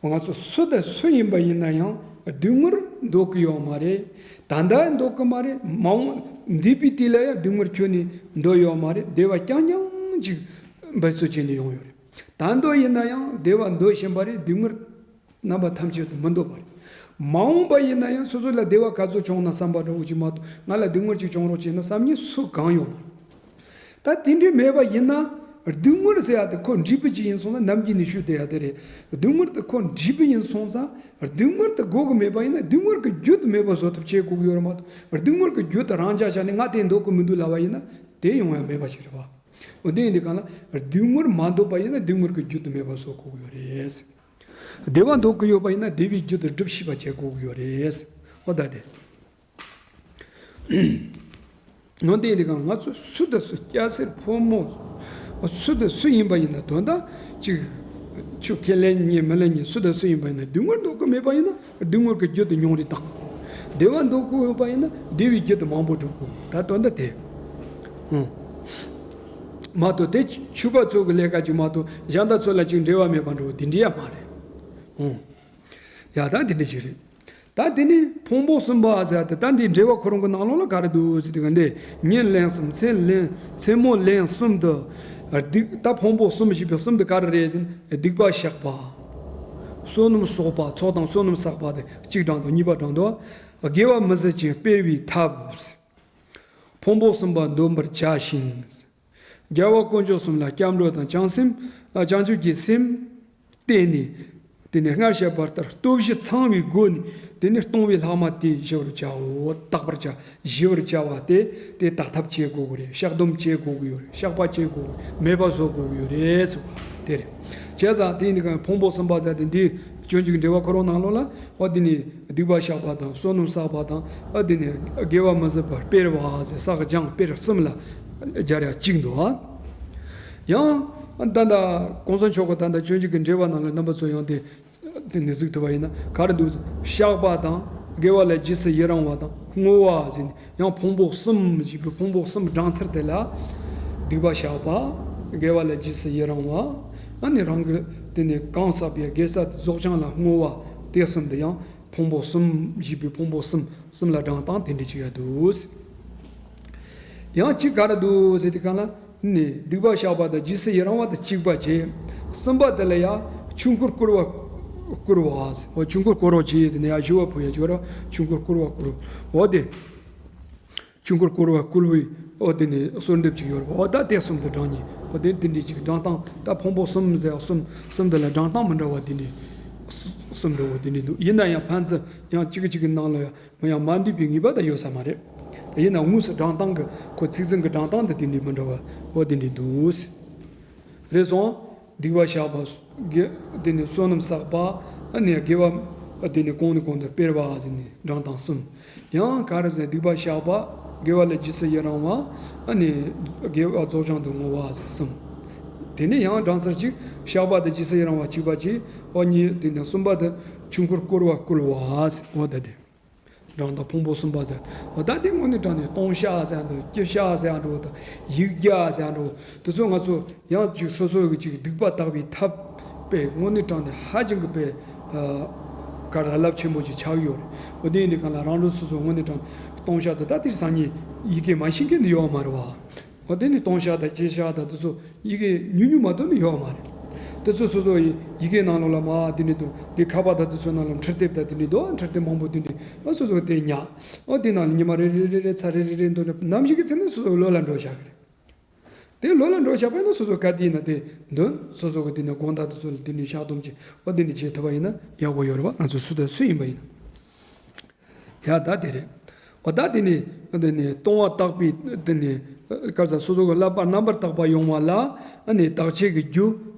ང་ཚོ་སུ་དང་སུ་ཡིན་པ་ཡིན་ན་ཡང་སྡུག་བསྔལ་འདོད་ཀྱི་ཡོད་མ་རེད། ད་ལྟ་འདོད་ཀྱི་མ་རེད། མ་འོངས་འདས་པའི་དུས་ལ་ཡང་སྡུག་བསྔལ་ཁྱོན་ནས་འདོད་ཡོད་མ་རེད། བདེ་བ་རྐྱང་རྐྱང་ཅིག་འབད་རྩོལ་བྱས་ནས་ཡོང་ཡོད་རེད། ད་འདོད་ཡིན་ན་ཡང་བདེ་བ་འདོད་བཞིན་པ་རེད། སྡུག་བསྔལ་རྣམ་པ་ཐམས་ཅད་དུ་མི་འདོད་པ་རེད། མ་འོངས་པ་ཡིན་ན་ཡང་སོ་སོ་ལ་བདེ་བ་ག་ཚོད་བྱུང་ན་བསམ་པ་འདྲ་བོ་ཅིག་མ་གཏོགས་ང་ལ་སྡུག་བསྔལ་ཅིག་བྱུང་རོགས་བྱས་ན་བསམ་མཁན་སུ་གང་ཡོད་མ་རེད། ད་དེ་འདྲའི་མེད་པ་ཡིན་ན། སྡུག་བསྔལ་ཟེར་ཡ་དེ་ཁོ་འབྲས་བུ་ཅིག་ཡིན་སོང་ན་ནམ་རྒྱུན་ནས་ཞུས་བསྡད་ཡ་དེ་རེད། སྡུག་བསྔལ་དེ་ཁོ་འབྲས་བུ་ཡིན་སོང་ཙང་། སྡུག་བསྔལ་དེ་དགོས་ཀྱི་མེད་པ་ཡིན་ན་སྡུག་བསྔལ་གྱི་རྒྱུ་དེ་མེད་པ་བཟོ་ཐབས་བྱེད་དགོས་ཀྱི་ཡོད་རེད་མ་གཏོགས། སྡུག་བསྔལ་གྱི་རྒྱུ་དེ་རང་འཇགས་བཞག་ནས་ང་དེ་འདོད་ཀྱི་མི་འདུག་ལབ་པ་ཡིན་ན་དེ་ཡོང་ཡ་མེད་པ་ཞིག་རེད་པ། འོ་དེ་ཡིན་དུས་གང་ལ་སྡུག་བསྔལ་མ་འདོད་པ་ཡིན་ན་སྡུག་བསྔལ་གྱི་རྒྱུ་དེ་མེད་པ་བཟོ་དགོས་ཀྱི་ཡོད་རེད། བདེ་བ་འདོད་ཀྱི་ཡོད་པ་ཡིན་ན་བདེ་བའི་རྒྱུ་དེ་སྒྲུབ་ཤེས་པ་བྱེད་དགོས་ཀྱི་ཡོད་རེད། འོ་ད་དེ། འོན་ཏེ་འདི་གང་ང་ཚོ་སུ་དང་སུ་སྐྱ་སེར་ཕོ་མོ། སུ་དང་སུ་ཡིན་པ་ཡིན་ན་དོན་དག་ཅིག་ཆོས་ཁས་ལེན་མཁན་མི་ལེན་མཁན་སུ་དང་སུ་ཡིན་པ་ཡིན་ན་སྡུག་བསྔལ་འདོད་ཀྱི་མེད་པ་ཡིན་ན་སྡུག་བསྔལ་གྱི་རྒྱུ་དེ་ཉུང་རུ་བཏང་། བདེ་བ་འདོད་ཀྱི་ཡོད་པ་ཡིན་ན་བདེ་བའི་རྒྱུ་དེ་མང་པོ་སྒྲུབ་དགོས། ད་དོན་དག་དེ། ཨང་། མ་གཏོགས་དེ་ཆོས་པ་ཚོ་གི་ལས་ཀ་ཅིག་མ་གཏོགས་གཞན་དག་ཚོ་ལ་ཅིག་འབྲེལ་བ་མེད་པ་འདྲ་བོ་དེ་འདྲ་ཡང་མ་རེད། ཨང་། ཡ་ད་དེ་འདྲ་ཞིག་རེད། ད་དེ་ནི་ཕུང་པོ་གསུམ་པ་ཟེར་ཏེ་ད་འདི་འགྲེལ་པ་ཁོ་རང་གི་ནང་ལོགས་ལ་ག་རེ་འདུག་ཟེར་དུས་ག་འདི་ཉིན་ལན་གསུམ་མཚན་ལན་མཚན་མོ་ལན་གསུམ་དུ་སྡིག་ད་ཕུང་པོ་གསུམ་ཞེས་པའི་གསུམ་དུ་ག་རེ་རེད་ཟེར་ན་སྡིག་པ་བཤགས་པ། བསོད་ནམས་གསོག་པ་ཚོགས་དང་བསོད་ནམས་བསགས་པ་དེ་གཅིག་དྲངས་དང་གཉིས་པ་དྲངས་དང་། དགེ་བ་མི་ཟད་ཅིང་སྤེལ་བའི་ཐབས། ཕུང་པོ་གསུམ་པ་འདོམས་པར་བྱ་ཞིང་། རྒྱལ་བ་དཀོན་མཆོག་གསུམ་ལ་སྐྱབས་འགྲོ་དང་བྱང་སེམས་བྱང་ཆུབ་ཀྱི་སེམས་བསྟེན་ནས། དེ་ནས་སྔར་བཤད་པ་ལྟར་སྟོབས་བཞི་ཚང་བའི་སྒོ་ནས་དེ་ནས་སྟོང་བའི་ལྷག་མ་དེ་ཞི་བར་བྱའོ། དག་པར་བྱ། ཞི་བར་བྱ་བ་དེ་དེ་དག་ཐབས་བྱེད་དགོས་ཀྱི་རེད། བཤགས་སྡོམ་བྱེད་དགོས་ཀྱི་ཡོད་རེད། བཤགས་པ་བྱེད་དགོས་ཀྱི་མེད་པ་བཟོ་དགོས་ཀྱི་ཡོད་རེད་ཟེར་བ་དེ་རེད། བྱས་ཙང་དེ་ནི་ཕུང་པོ་གསུམ་པ་ཟེར་དེ་འདི་སྤྱོད་འཇུག་འགྲེལ་པ་ཁོ་རང་ནང་ལོགས་ལ། འོ་དེ་ནི་སྡིག་པ་བཤགས་པ་དང་བསོད་ནམས་བསགས་པ་དང་། འོ་དེ་ནི་དགེ་བ་མི་ཟད་པ་སྤེལ་བ་ཟེར་བསགས་སྦྱང་སྤེལ་གསུམ་ལ་སྦྱར་ཡ་གཅིག་འདུག་ཨ། ཡང་ད་ལྟ་གོང་ས་མཆོག་གི་ད་ལྟ་སྤྱོད་འཇུག་གི་འགྲེལ་པ་ནང་ལ་རྣམ་པ་ཚོ་ཡང་དེ་དེ་ནི་གཟིགས་ཐུབ་པ་ཡིན་ན་ག་རེ་འདུག་ཟེར། བཤགས་པ་དང་དགེ་བ་ལ་རྗེས་སུ་ཡི་རང་བ་དང་བསྔོ་བ་ཟེར་ནས་ཡང་ཕུང་པོ་གསུམ་ཞེས་པའི་ཕུང་པོ་གསུམ་བགྲང་ཚུལ་དེ་ལ། སྡིག་པ་བཤགས་པ། དགེ་བ་ལ་རྗེས་སུ་ཡི་རང་བ། ཨ་ནི་རང་གི་དེ་ནི་གང་བསགས་པའི་དགེ་རྩ་དེ་རྫོགས་བྱང་ལ་བསྔོ་བ་དེ་གསུམ་དུ་ཡང་ཕུང་པོ་གསུམ་ཞེས་པའི་ཕུང་པོ་གསུམ་གསུམ་ལ་བགྲང་སྟངས་དེ་འདྲ་ཅིག་ཡོད་འདུག་ཡང་གཅིག་ག་རེ་འདུག་ཟེར་དུས་གང་ལ་ནི་སྡིག་པ་བཤགས་པ་དང་རྗེས་སུ་ཡི་རང་བ་དང་གཅིག་པ་བྱས། གསུམ་པ་དེ་ལ་ཡང་ཆོས་འཁོར་བསྐོར་བ་བསྐོར་བ་ཟེར། འོ་ཆོས་འཁོར་བསྐོར་བ་བྱས་ཟེར་ནས་ཡང་ཞུ་བ་ཕུལ་ཡ་ཅིག་ཡོད་ར། ཆོས་འཁོར་བསྐོར་བ་བསྐོར་བ་འོ་དེ། ཆོས་འཁོར་བསྐོར་བ་བསྐུལ་བའི་འོ་དེ་ནི་གསོལ་འདེབས་ཅིག་ཡོད་རེད་པ། འོ་ད་དེ་གསུམ་དུ་བགྲང་ནས་འོ་དེ་དེ་འདྲའི་ཅིག་བགྲང་སྟངས་ད་ཕུང་པོ་གསུམ་ཟེར་གསུམ་གསུམ་དེ་ལ་བགྲང་སྟངས་མི་འདྲ་བ་དེ་འདྲའི་གསུམ་འདྲ་བོ་དེ་འདྲའི་འདུག་ཡིན་ན་ཡང་ཕན་ཚུན་ཡང་གཅིག་གཅིག་གི་ནང་ལ་ཡང་མི་ཡང་མ་འདུས་པའི་ངེས་པ་ད་ཡོད་ས་མ་རེད། ད་ཡིན་ན་དངོས་སུ་བགྲང་སྟངས་ཀྱི་ཁོ་ཚིག་ཟིན་གྱི་བགྲང་སྟངས་དེ་དེ་འདྲའི་མི་འདྲ་བ་འོ་དེ་འདྲའི་འདུག་རེད་སོང་། སྡིག་པ་བཤགས་པ། དགེ་དེ་ནས་བསོད་ནམས་བསགས་པ། ཨ་ནི་དགེ་བ་དེ་ནས་གོང་ནས་གོང་དུ་སྤེལ་བ་ཟེར་ནས་བགྲང་སྟངས་གསུམ། ཡང་ག་རེ་ཟེར་སྡིག་པ་བཤགས་པ། དགེ་བ་ལ་རྗེས་སུ་ཡི་རང་བ། ཨ་ནི་དགེ་བ་རྫོགས་བྱང་དུ་བསྔོ་བ་ཟེར་གསུམ། དེ་ནས་ཡང་བགྲང་ཚར་གཅིག་བཤགས་པ་དང་རྗེས་སུ་ཡི་རང་བ་གཅིག་པ་གཅིག་འོ་གཉིས་དེ་ནས་གསུམ་པ་དེ་ཆོས་འཁོར་བསྐོར་བ་བསྐུལ་བ་ཟེར་འོ་ད་དེ། བགྲང་སྟངས་ཕུང་པོ་གསུམ་པ་ཟེར། འོ་ད་དེ་དངོས་གནས་དྲང་གནས་སྟོང་བཤགས་ཟེར་འདུག་སྤྱི་བཤགས་ཟེར་འདུག་དང་ཡིག་བརྒྱ་ཟེར་འདུག་དེ་ཚོ་ང་ཚོ་ཡང་ཅིག་སོ་སོ་གི་ཅིག་སྡིག་པ་དག་པའི་ཐབས་དཔེ་དངོས་གནས་དྲང་གནས་ཧ་ཅང་གི་དཔེ་ག་རེ་རླབས་ཆེན་པོ་ཅིག་ཆགས་ཡོད་རེད། འོ་དེ་ཡིན་དུས་གང་ལ་རང་རང་སོ་སོ་དངོས་གནས་དྲང་གནས་སྟོང་བཤགས་དང་ད་དེ་སང་ཉིན་ཡི་གེ་མ་ཤེས་མཁན་ནི་ཡོད་མ་རེད་བ། འོ་དེ་ནི་སྟོང་བཤགས་དང་སྤྱི་བཤགས་དང་དེ་ཚོ་ཡི་གེ་ཉུང་ཉུང་མ་གཏོགས་ནི་ཡོད་མ་རེད། ད་ དེ་ཚོ་སོ་སོ་ཡི་ཡི་གེ་ནང་ལོགས་ལ་མར་དེ་ནས་འདུག་དེ་ཁ་པར་དང་དེ་ཚོ་ནང་ལ་འཕྲུལ་དེབ་དང་དེ་ནས་འདུག་འཕྲུལ་དེབ་མང་པོ་དེ་འདྲ་ཨ་སོ་སོ་དེ་ཉར། ཨོ་དེ་ནང་ལ་ཉི་མ་རེ་རེ་རེ་རེ་ཚར་རེ་རེ་རེ་འདུག་ནམ་ཞིག་གི་ཚེ་ན་སོ་སོ་ལོ་ལ་འགྲོ་བཞག་གི་རེད། དེ་ལོ་ལ་འགྲོ་བཞག་པ་ཡིན་ན་སོ་སོ་ག་དུས་ཡིན་ན་དེ་འདོན་སོ་སོ་གི་དེ་ནས་དགོང་དག་དེ་ཚོ་ལ་དེ་ནས་བཤགས་སྡོམ་བྱེད། ཨོ་དེ་ནས་བྱེད་ཐུབ་པ་ཡིན་ན་ཡག་པོ་ཡོད་རེད་པ། ང་ཚོ་སུ་དང་སུ་ཡིན་པ་ཡིན་ན། ཡ་ད་དེ་རེད། འོ་ད་དེ་ནི་དེ་ནི་ལྟུང་བ་དག་པའི་དེ་ནི་ག་ས་སོ་སོ་གི་བསླབ་པ་རྣམ་པར་དག་པ་ཡོང་བ་ལ་ཨ་ནི་དག་བྱེད་ཀྱི་རྒྱུ་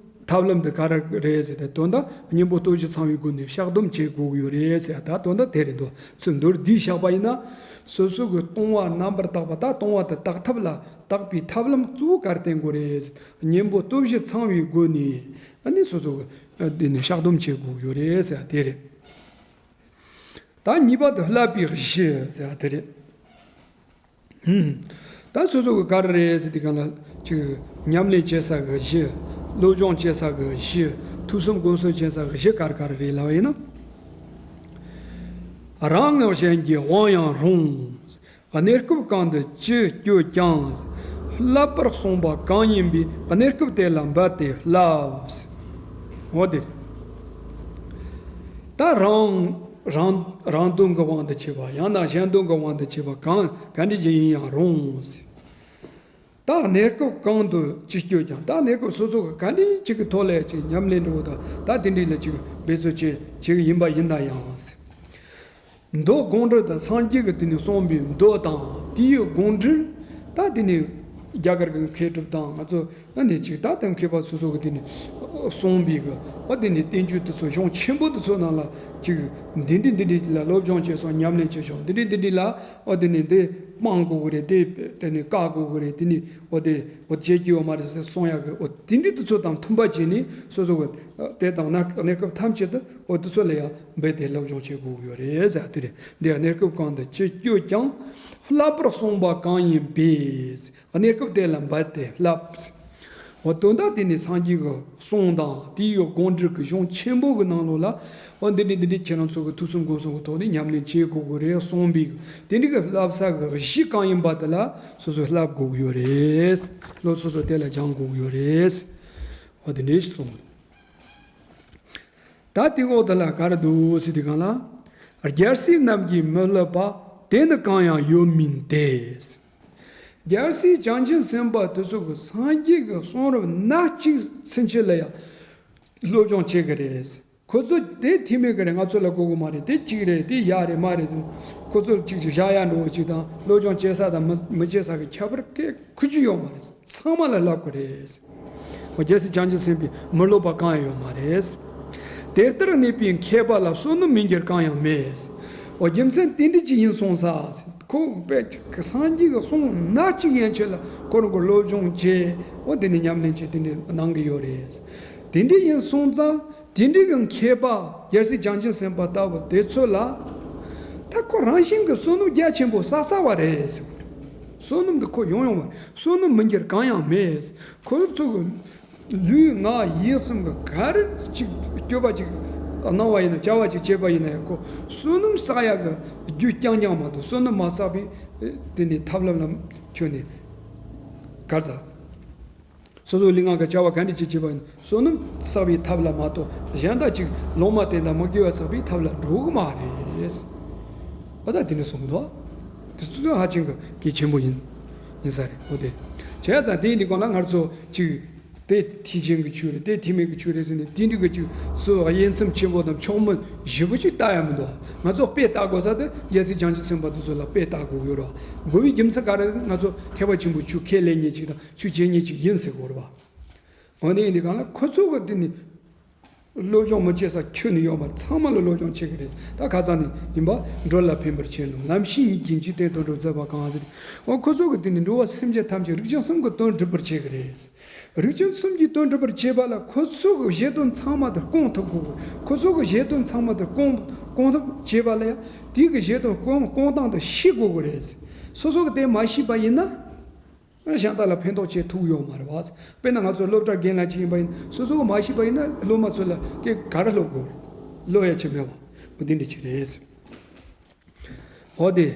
ཐབས་ལམ་དེ་ག་རེ་རེད་ཟེར་ཏེ་དོན་དག་གཉེན་པོ་སྟོབས་བཞི་ཚང་བའི་སྒོ་ནས་བཤགས་སྡོམ་བྱེད་དགོས་ཀྱི་ཡོད་རེད་ཟེར། ད་དོན་དག་དེ་རེད་འདུག་ཚུར་མདོར་བསྡུས་བཞག་པ་ཡིན་ན་སོ་སོ་གི་ལྟུང་བ་རྣམ་པར་དག་པ་ད་ལྟུང་བ་དེ་དག་ཐབས་ལ་དག་པའི་ཐབས་ལམ་གཙོ་བོ་ག་རེ་བསྟེན་དགོས་རེད་ཟེར། གཉེན་པོ་སྟོབས་བཞི་ཚང་བའི་སྒོ་ནས་ཨ་ནི་སོ་སོ་གི་དེ་ནི་བཤགས་སྡོམ་བྱེད་དགོས་ཀྱི་ཡོད་རེད་ཟེར་དེ་རེད། ད་གཉིས་པ་དེ་བསླབ་པའི་གཞི་ཟེར་བ་དེ་རེད། ཧུམ། ད་སོ་སོ་གི་ག་རེ་རེད་ཟེར་དུས་སྒང་ལ་ཅིག་ཉམས་ལེན་བྱེད་ས་གི་གཞི། སློབ་སྦྱོང་བྱེད་ས་གི་གཞི། ཐོས་བསམ་སྒོམ་གསུམ་བྱེད་ས་གི་གཞི་ག་རེ་ག་རེ་རེད་ལབ་པ་ཡིན་ན། རང་ངམ་གཞན་གྱི་དབང་ཡང་རུང་། གནས་སྐབས་གང་དུ་ཅི་སྤྱོད་ཀྱང་། བསླབ་པར་གསུངས་པ་གང་ཡིན་པའི། གནས་སྐབས་དེ་ལ་འབད་དེ་བསླབ། འོ་དེ། ད་རང་རང་རང་དོན་གྱི་དབང་དུ་བྱས་པ་ཡང་ན་གཞན་དོན་གྱི་དབང་དུ་བྱས་པ་གང་ག་འདྲ་ཅིག་ཡིན་ཡང་རུང་། ད་གནས་སྐབས་གང་དུ་ཅི་སྤྱོད་ཀྱང་། ད་གནས་སྐབས་སོ་སོ་གི་ག་འདྲ་ཅིག་གི་ཐོག་ལ་ཅིག་ཉམས་ལེན་འགྲོ་བ་དང་ད་དེ་འདྲ་ལ་ཅིག་འབད་རྩོལ་བྱེད་བྱེད་ཀྱི་ཡིན་པ་ཡིན་ན་ཡང་། མདོ་དགོངས་འགྲེལ་དང་སངས་རྒྱས་ཀྱིས་དེ་ནས་གསུངས་པའི་མདོ་དང་དེའི་དགོངས་འགྲེལ། ད་དེ་ནས་རྒྱ་གར་གྱི་མཁས་གྲུབ་དང་ང་ཚོ་ཨ་ནི་ཅིག་ད་ལྟ་མཁས་པ་སོ་སོ་གིས་དེ་ནས་གསུངས་པའི་གི་ཨ་དེ་ནས་བསྟན་བཅོས་དེ་ཚོ་གཞུང་ཆེན་པོ་དེ་ཚོ་ནང་ལ་ཅིག་འདི་འདྲ་འདི་འདྲ་ལ་སློབ་སྦྱོང་བྱས་སོང་། ཉམས་ལེན་བྱས་སོང་། འདི་འདྲ་འདི་འདྲ་ལ་ཨ་དེ་ནས་འདི་སྤང་དགོས་ཀྱི་རེད། དེ་དེ་ནས་བཀག་དགོས་ཀྱི་རེད། དེ་ནས་ཨ་དེ་ཨ་བྱེད་ཀྱི་ཡོད་མ་རེད་ཟེར་གསུང་ཡག་གི་ཨ་དེ་འདྲ་དེ་ཚོ་དང་མཐུན་པ་བྱས་ནས་སོ་སོ་གི་དེ་དང་གནས་སྐབས་ཐམས་ཅད་དུ་ཨ་དེ་ཚོ་ལ་ཡང་འབད་དེ་སློབ་སྦྱོང་བྱེད་དགོས་ཀྱི་ཡོད་རེད་ཟེར་དེ་རེད། འདི་གནས་སྐབས་གང་དུ་ཅི་སྤྱོད་ཀྱང་། བསླབ་པར་གསུངས་པ་གང་ཡིན་པའི། གནས་སྐབས་དེ་ལ་འབད་དེ་བསླབ། འོ་དོན་དག་དེ་ནི་སངས་རྒྱས་ཀྱི་གསུང་དང་དེའི་དགོངས་འགྲེལ་གྱི་གཞུང་ཆེན་པོ་གི་ནང་ལོགས་ལ་འོ་འདི་འདྲ་འདི་འདྲ་ཁྱེད་རང་ཚོ་གི་ཐོས་བསམ་སྒོམ་གསུམ་གྱི་ཐོག་ནས་ཉམས་ལེན་བྱེད་དགོས་ཀྱི་རེད་གསུངས་པའི་དེ་འདྲ་གི་བསླབ་ས་གི་གཞི་གང་ཡིན་པ་དེ་ལ་སོ་སོས་བསླབ་དགོས་ཀྱི་ཡོད་རེད། སློབ་སོ་སོ་དེ་ལ་སྦྱང་དགོས་ཀྱི་ཡོད་རེད། འོ་དེ་འདྲ་ཞིག་གསུངས། ད་དེ་འོག་དེ་ལ་ག་རེ་འདུག་ཟེར་དུས་སྒང་ལ། རྒྱལ་སྲས་རྣམས་ཀྱིས་མི་བསླབ་པ། དེ་ནི་གང་ཡང་ཡོད་མིན་ཏེ། རྒྱལ་སྲས་བྱང་ཆུབ་སེམས་དཔའ་དེ་ཚོ་གི་སངས་རྒྱས་ཀྱི་གསུང་རབ་སྣ་གཅིག་ཚུན་ཆད་ལ་ཡང་སློབ་སྦྱོང་བྱེད་ཀྱི་རེད། ཁོ་ཚོ་དེ་ཐིག་མེད་ཀྱི་རེད། ང་ཚོ་ལ་དགོས་ཀྱི་མ་རེད། དེ་གཅིག་རེད། དེ་ཡག་རེད་མ་རེད་ཟེར། ཁོ་ཚོ་ལ་གཅིག་གཅིག་བཞག་ཡག་འགྲོ་བ་གཅིག་དང་སློབ་སྦྱོང་བྱེད་ས་དང་མི་མི་བྱེད་ས་གི་ཁྱད་པར་སྐད། ཁུ་ཆུ་ཡོད་མ་རེད། ཚང་མ་ལ་བསླབ་དགོས་རེད། འོ་རྒྱལ་སྲས་བྱང་ཆུབ་སེམས་དཔའི་མི་སློབ་པ་གང་ཡང་ཡོད་མ་རེད། དེ་ལྟར་གནས་པའི་མཁས་པ་ལ་བསོད་ནམས་མི་འགྱུར་གང་ཡང་མེད། འོ་རྒྱུ་མཚན་དེ་འདྲ་ཅིག་ཡིན་སོང་ས། ཁོ་དཔེ་སངས་རྒྱས་ཀྱི་གསུང་སྣ་གཅིག་ཡན་ཆད་ལ་ཁོ་རང་གི་སློབ་སྦྱོང་བྱས། འོ་དེ་ནས་ཉམས་ལེན་བྱས་དེ་འདྲ་གནང་གི་ཡོད་རེད། དེ་འདྲ་ཡིན་སོང་ཙང་། དེ་འདྲའི་གི་མཁས་པ་རྒྱལ་སྲས་བྱང་ཆུབ་སེམས་དཔའ་ལྟ་བུ་དེ་ཚོ་ལ། ད་ཁོ་རང་བཞིན་གྱི་བསོད་ནམས་རྒྱ་ཆེན་པོ་བསགས་བསགས་པ་རེད་ཟེར། བསོད་ནམས་འདི་ཁོ་ཡོང་ཡོང་བ་རེད། བསོད་ནམས་མི་འགྱུར་གང་ཡང་མེད། ཁོ་ཚོ་གི་ལུས་ངག་ཡིད་གསུམ་གི་ག་རེ་ཅིག་སྤྱོད་པ་ཅིག་གནང་བ་ཡིན་ན་བྱ་བ་ཅིག་བྱེད་པ་ཡིན་ན་ཡང་ཁོ་བསོད་ནམས་བསགས་ཡག་གི་རྒྱུ་རྐྱང་རྐྱང་མ་གཏོགས་བསོད་ནམས་མ་བསགས་པའི་དེ་ནི་ཐབས་ལམ་ལ་ཁྱོན་ནས་གར་ཚ། སོ་སོའི་ལུས་ངག་གི་བྱ་བ་ག་འདྲ་ཅིག་བྱེད་པ་ཡིན་བསོད་ནམས་བསགས་པའི་ཐབས་ལ་མ་གཏོགས་གཞན་དག་ཅིག་ལོང་མ་བསྟེན་དང་མི་དགེ་བ་བསགས་པའི་ཐབས་ལ་འགྲོ་གི་མ་རེད། འོ་ད་དེ་འདྲ་གསུང་གི་འདུག་དེ་ཚོ་ཧ་ཅང་གི་གལ་ཆེན་པོ་ཡིན་ཡིན་ས་རེད། འོ་དེ་བྱས་ཙང་དེ་ཡིན་དུས་སྒང་ལ་ང་ཚོ་ཅིག་དེ་ཐེག་ཆེན་གྱི་ཆོས་རེད། དེ་ཐེག་དམན་གྱི་ཆོས་རེད་ཟེར་ནས་དེ་འདྲ་གི་ཅིག་སུ་དབྱེ་མཚམས་ཆེན་པོ་དང་ཕྱོགས་མི་ཞེ་པོ་ཅིག་བལྟ་ཡ་མི་འདུག་ང་ཚོ་དཔེ་བལྟ་དགོས་ས་དེ་རྒྱལ་སྲས་བྱང་ཆུབ་སེམས་དཔའ་དེ་ཚོ་ལ་དཔེ་བལྟ་དགོས་ཡོད་རེད། དགོས་པའི་རྒྱུ་མཚན་ག་རེ་རེད། ང་ཚོ་ཐེག་པ་ཆེན་པོའི་ཆོས་ཁས་ལེན་མཁན་ཅིག་དང་ཆོས་བྱེད་མཁན་ཅིག་ཡིན་ཟེར་དགོས་རེད་པ། འོ་ན་ཡིན་དུས་སྒང་ལ་ཁོ་ཚོ་གི་དེ་ནི་སློབ་སྦྱོང་མི་བྱེད་ས་ཁྱོན་ནས་ཡོད་མ་རེད། ཚང་མ་ལ་སློབ་སྦྱོང་བྱེད་ཀྱི་རེད། ད་ཁ་སང་ནས་ཡིན་པ། འགྲོ་ལ་ཕན་པར་བྱེད་རྣམས། ལམ་ཤེས་ཉིད་ཀྱིས་འཇིག་རྟེན་དོན་སྒྲུབ་མཛད་པ་གང་ཟེར། འོ་ཁོ་ཚོ་གི་དེ་ནི་འགྲོ་བ་སེམས་ཅན་ཐམས་ཅད་རིགས་ཅན་གསུམ་གྱི་དོན་སྒྲུབ་པར་བྱེད་ཀྱི་རེད། རིགས་ཅན་གསུམ་གྱི་དོན་སྒྲུབ་པར་བྱེད་པ་ལ་ཁོ་ཚོ་གི་བཞེད་དོན་ཚང་མ་དེ་སྐོང་ཐུབ་དགོས། ཁོ་ཚོ་གི་བཞེད་དོན་ཚང་མ་དེ་སྐོང་སྐོང་ཐབས་བྱེད་པ་ལ་ཡང་དེ་གི་བཞེད་དོན་སྐོང་སྐོང་སྟངས་དེ་ཤེས་དགོས་ཀྱི་རེད། སོ་སོ་གི་དེ་མ་ཤེས་པ་ཡིན་ན། གཞན་དག་ལ་ཕན་ཐོགས་བྱེད་ཐུབ་ཡོད་མ་རེད་བ། དཔེར་ན་ང་ཚོ་སློབ་གྲྭ་རྒན་ལགས་ཅིག་ཡིན་པ་ཡིན་སོ་སོ་གི་མ་ཤེས་པ་ཡིན་ན་སློབ་མ་ཚོ་ལ་དེ་ག་རེ་སློབ་དགོས་རེད། སློབ་ཡ་ཆེ་མེད་བ། འོ་དེ་འདྲ་ཅིག་རེད། འོ་དེ།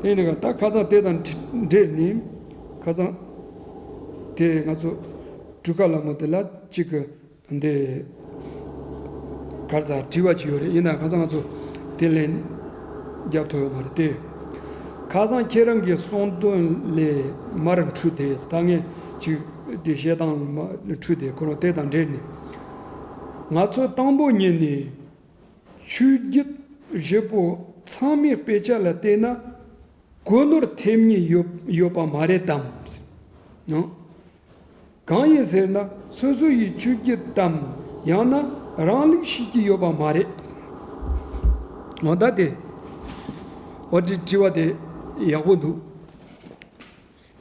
དེ་ནི་ད་ཁ་སང་དེ་དང་འབྲེལ་ནས་ཁ་སང་དེ་ང་ཚོ་གྲུ་ཁ་ལ་མོ་དེ་ལ་གཅིག་གི་ འདི་གར་ས་དྲི་བ་ཅིག་ཡོད་རེད། ཡིན་ན་ཁ་སང་ང་ཚོ་དེ་ལན་རྒྱབ་ཐུབ་ཡོད་མ་རེད་དེ། ཁ་སང་ཁྱེད་རང་གི་གསུང་དོན་ལས་མར་འཁྲུལ་དེ་ད་ངས་ཅིག་དེ་བཤད་སྟངས་མ་འཁྲུལ་དེ་ཁོ་རང་དེ་དང་འབྲེལ་ནས། ང་ཚོ་དང་པོ་ཉིད་ནས་ཆོས་བརྒྱུད་བཞི་པོ་ཚང་མའི་དཔེ་ཆ་ལ་བལྟས་ན་གོ་ནོར་ཐེབས་ཉེན་ཡོད་ཡོད་པ་མ་རེད་དམ། ཡང་གང་ཡིན་ཟེར་ན་སོ་སོ་ཡི་ཆོས་བརྒྱུད་དམ་ཡང་ན་རང་ལུགས་ཤེས་ཀྱི་ཡོད་པ་མ་རེད། འོ་ད་དེ་འོ་དེ་དྲི་བ་དེ་ཡག་པོ་འདུག།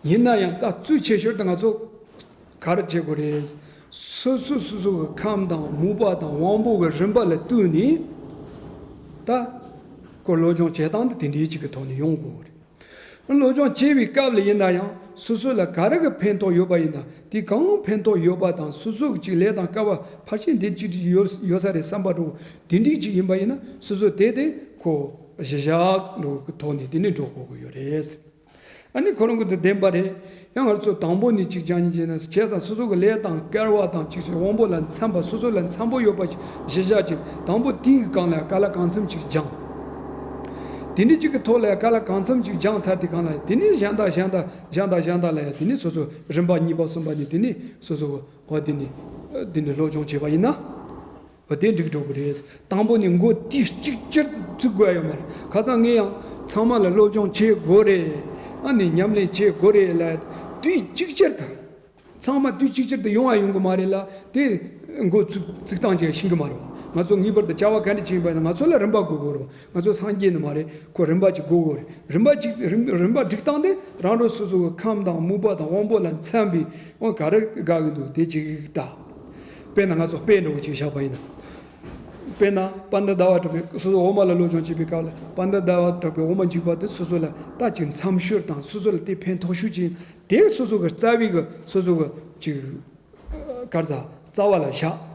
ཡིན་ན་ཡང་ད་གཙོ་ཆེ་ཤོས་དེ་ང་ཚོ་ག་རེ་བྱེད་དགོས་རེད། སོ་སོ་སོ་སོ་གི་ཁམས་དང་མོས་པ་དང་དབང་པོ་གི་རིམ་པ་ལ་ལྟོས་ནས་ད་ཁོ་སློབ་སྦྱོང་བྱེད་སྟངས་དེ་དེ་འདྲའི་ཅིག་གི་ཐོག་ནས་ཡོང་དགོས་རེད། སློབ་སྦྱོང་བྱེད་པའི་སྐབས་ལ་ཡིན་ན་ཡང་སོ་སོ་ལ་ག་རེ་གི་ཕན་ཐོགས་ཡོད་པ་ཡིན་ན་དེ་གང་ཕན་ཐོགས་ཡོད་པ་དང་སོ་སོ་གི་ཅིག་ལས་དང་སྐལ་བ་ཕལ་ཆེར་འདི་ཅིག་ཡོད་ཡོད་ས་རེད་བསམ་པ་འདྲ་བོ་དེ་འདྲའི་ཅིག་ཡིན་པ་ཡིན་ན་སོ་སོ་དེ་དེ་ཁོ་གཞི་བཞག་འདྲ་བོ་གི་ཐོག་ནས་དེ་ནས་འགྲོ་དགོས་ཀྱི་ཡོད་རེད། ཨ་ནི་ཁོ་རང་གི་དེ་བདེན་པ་རེད། ཡང་ང་ཚོ་དང་པོ་ནས་ཅིག་སྦྱང་ཉིན་བྱས་ན་བྱས་ཙང་སོ་སོ་གི་ལས་དང་སྐལ་བ་དང་ཅིག་ཅིག་དབང་པོ་ལ་འཚམ་པ་སོ་སོ་ལ་འཚམ་པོ་ཡོད་པ་ཅིག་གཞི་བཞག་ཅིག་དང་པོ་དེའི་སྒང་ལ་ག་ལ་གང་འཚམ་ཅིག་སྦྱང་། དེ་འདྲ་ཅིག་གི་ཐོག་ལ་ག་ལ་གང་འཚམ་ཅིག་སྦྱང་ཚར་དེ་སྒང་ལ་དེ་ནས་གཞན་དག་གཞན་དག་གཞན་དག་གཞན་དག་ལ་ཡང་དེ་ནས་སོ་སོ་རིམ་པ་གཉིས་པ་གསུམ་པ་ནས་དེ་ནས་སོ་སོ་གི་འོ་དེ་ནས་དེ་ནས་སློབ་སྦྱོང་བྱས་པ་ཡིན་ན། འོ་དེ་འགྲིག་འགྲོ་གི་རེད། དང་པོ་ནས་མགོ་དུས་གཅིག་ཅར་དུ་བཙུགས་དགོས་ཡོད་མ་རེད། ཁ་སང་ངས་ཡང་ཚང་མ་ལ་སློབ་སྦྱོང་བྱེད་དགོས་རེད། ཨ་ནི་ཉམས་ལེན་བྱེད་དགོས་རེད་ལ་དུས་གཅིག་ཅར་དུ། ཚང་མ་དུས་གཅིག་ཅར་དུ་ཡོང་བ་ཡོང་གི་མ་རེད་ལ་དེ་མགོ་བཙུགས་བཙུགས་སྟངས་ཅིག་ཤེས་གི་མ་རེད་བ། ང་ཚོ་ངེས་པར་དུ་བྱ་བ་ག་འདྲ་བྱེད་ཡིན་པ་ཡིན་ན་ང་ཚོ་ལ་རིམ་པ་དགོས་དགོས་རེད་བ། ང་ཚོ་སངས་རྒྱས་ནི་མ་རེད། ཁོ་རིམ་པ་ཅིག་དགོས་དགོས་རེད། རིམ་པ་ཅིག་རིམ་རིམ་པ་སྒྲིག་སྟངས་དེ་རང་རང་སོ་སོ་གི་ཁམས་དང་མོས་པ་དང་དབང་པོ་ལ་འཚམ་པའི་འོ་ག་རེ་དགའ་གི་འདུག་དེ་ཅིག་ལྟ། དཔེར་ན་ང་ཚོ་དཔེ་འདྲ་བོ་ཅིག་བཞག་པ་ཡིན་ན། དཔེར་ན་དཔལ་ལྡན་ཟླ་བ་གྲགས་པས་སོ་སོ་འོག་མ་ལ་སློབ་སྦྱོང་བྱེད་པའི་སྐབས་ལ་དཔལ་ལྡན་ཟླ་བ་གྲགས་པའི་འོག་མ་འཇུག་པ་དེ་སོ་སོ་ལ་ལྟ་ཅིག་འཚམ་ཤོས་དང་སོ་སོ་ལ་དེ་ཕན་ཐོགས་ཤོས་ཅིག་དེ་སོ་སོ་གི་རྩ་བའི་གི་སོ་སོ་གི་ཅིག་གར་ས་རྩ་བ་ལ་བཞག་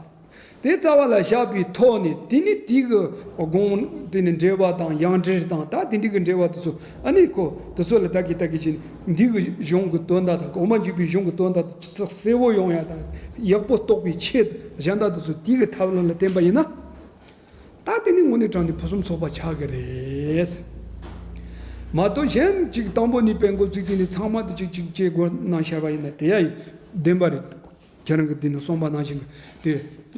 དེ་རྩ་བ་ལ་བཞག་པའི་ཐོག་ནས་དེ་ནི་དེ་གི་དགོངས་དེ་ནི་འགྲེལ་བ་དང་ཡང་འགྲེལ་དང་ད་དེ་འདྲི་གི་འགྲེལ་བ་དེ་ཚོ་ཨ་ནི་ཁོ་དེ་ཚོ་ལ་ལྟ་གི་ལྟ་གི་ཅིག་འདི་གི་གཞུང་གི་དོན་དག་དང་འོག་མ་འཇུག་པའི་གཞུང་གི་དོན་དག་དེ་ཚོ་གསལ་བོ་ཡོང་ཡ་དང་ཡག་པོ་རྟོགས་པའི་ཆེད་གཞན་དག་དེ་ཚོ་དེ་གི་ཐབས་ལམ་ལ་བརྟེན་པ་ཡིན་ན། ད་དེ་ནི་དངོས་གནས་དྲང་གནས་ཕུན་སུམ་ཚོགས་པ་ཆགས་ཀྱི་རེད། མ་གཏོགས་གཞན་གཅིག་དང་པོ་ནས་དཔེ་འགོ་བཙུགས་དེ་ནི་ཚང་མ་དེ་གཅིག་གཅིག་བྱེད་དགོས་གནང་བཞག་པ་ཡིན་ན་དེ་ཡ་ཡིན་བདེན་པ་རེད། ཁྱེད་རང་གི་དེ་ནི་གསུངས་པ་ནང་བཞིན་གྱི་དེ་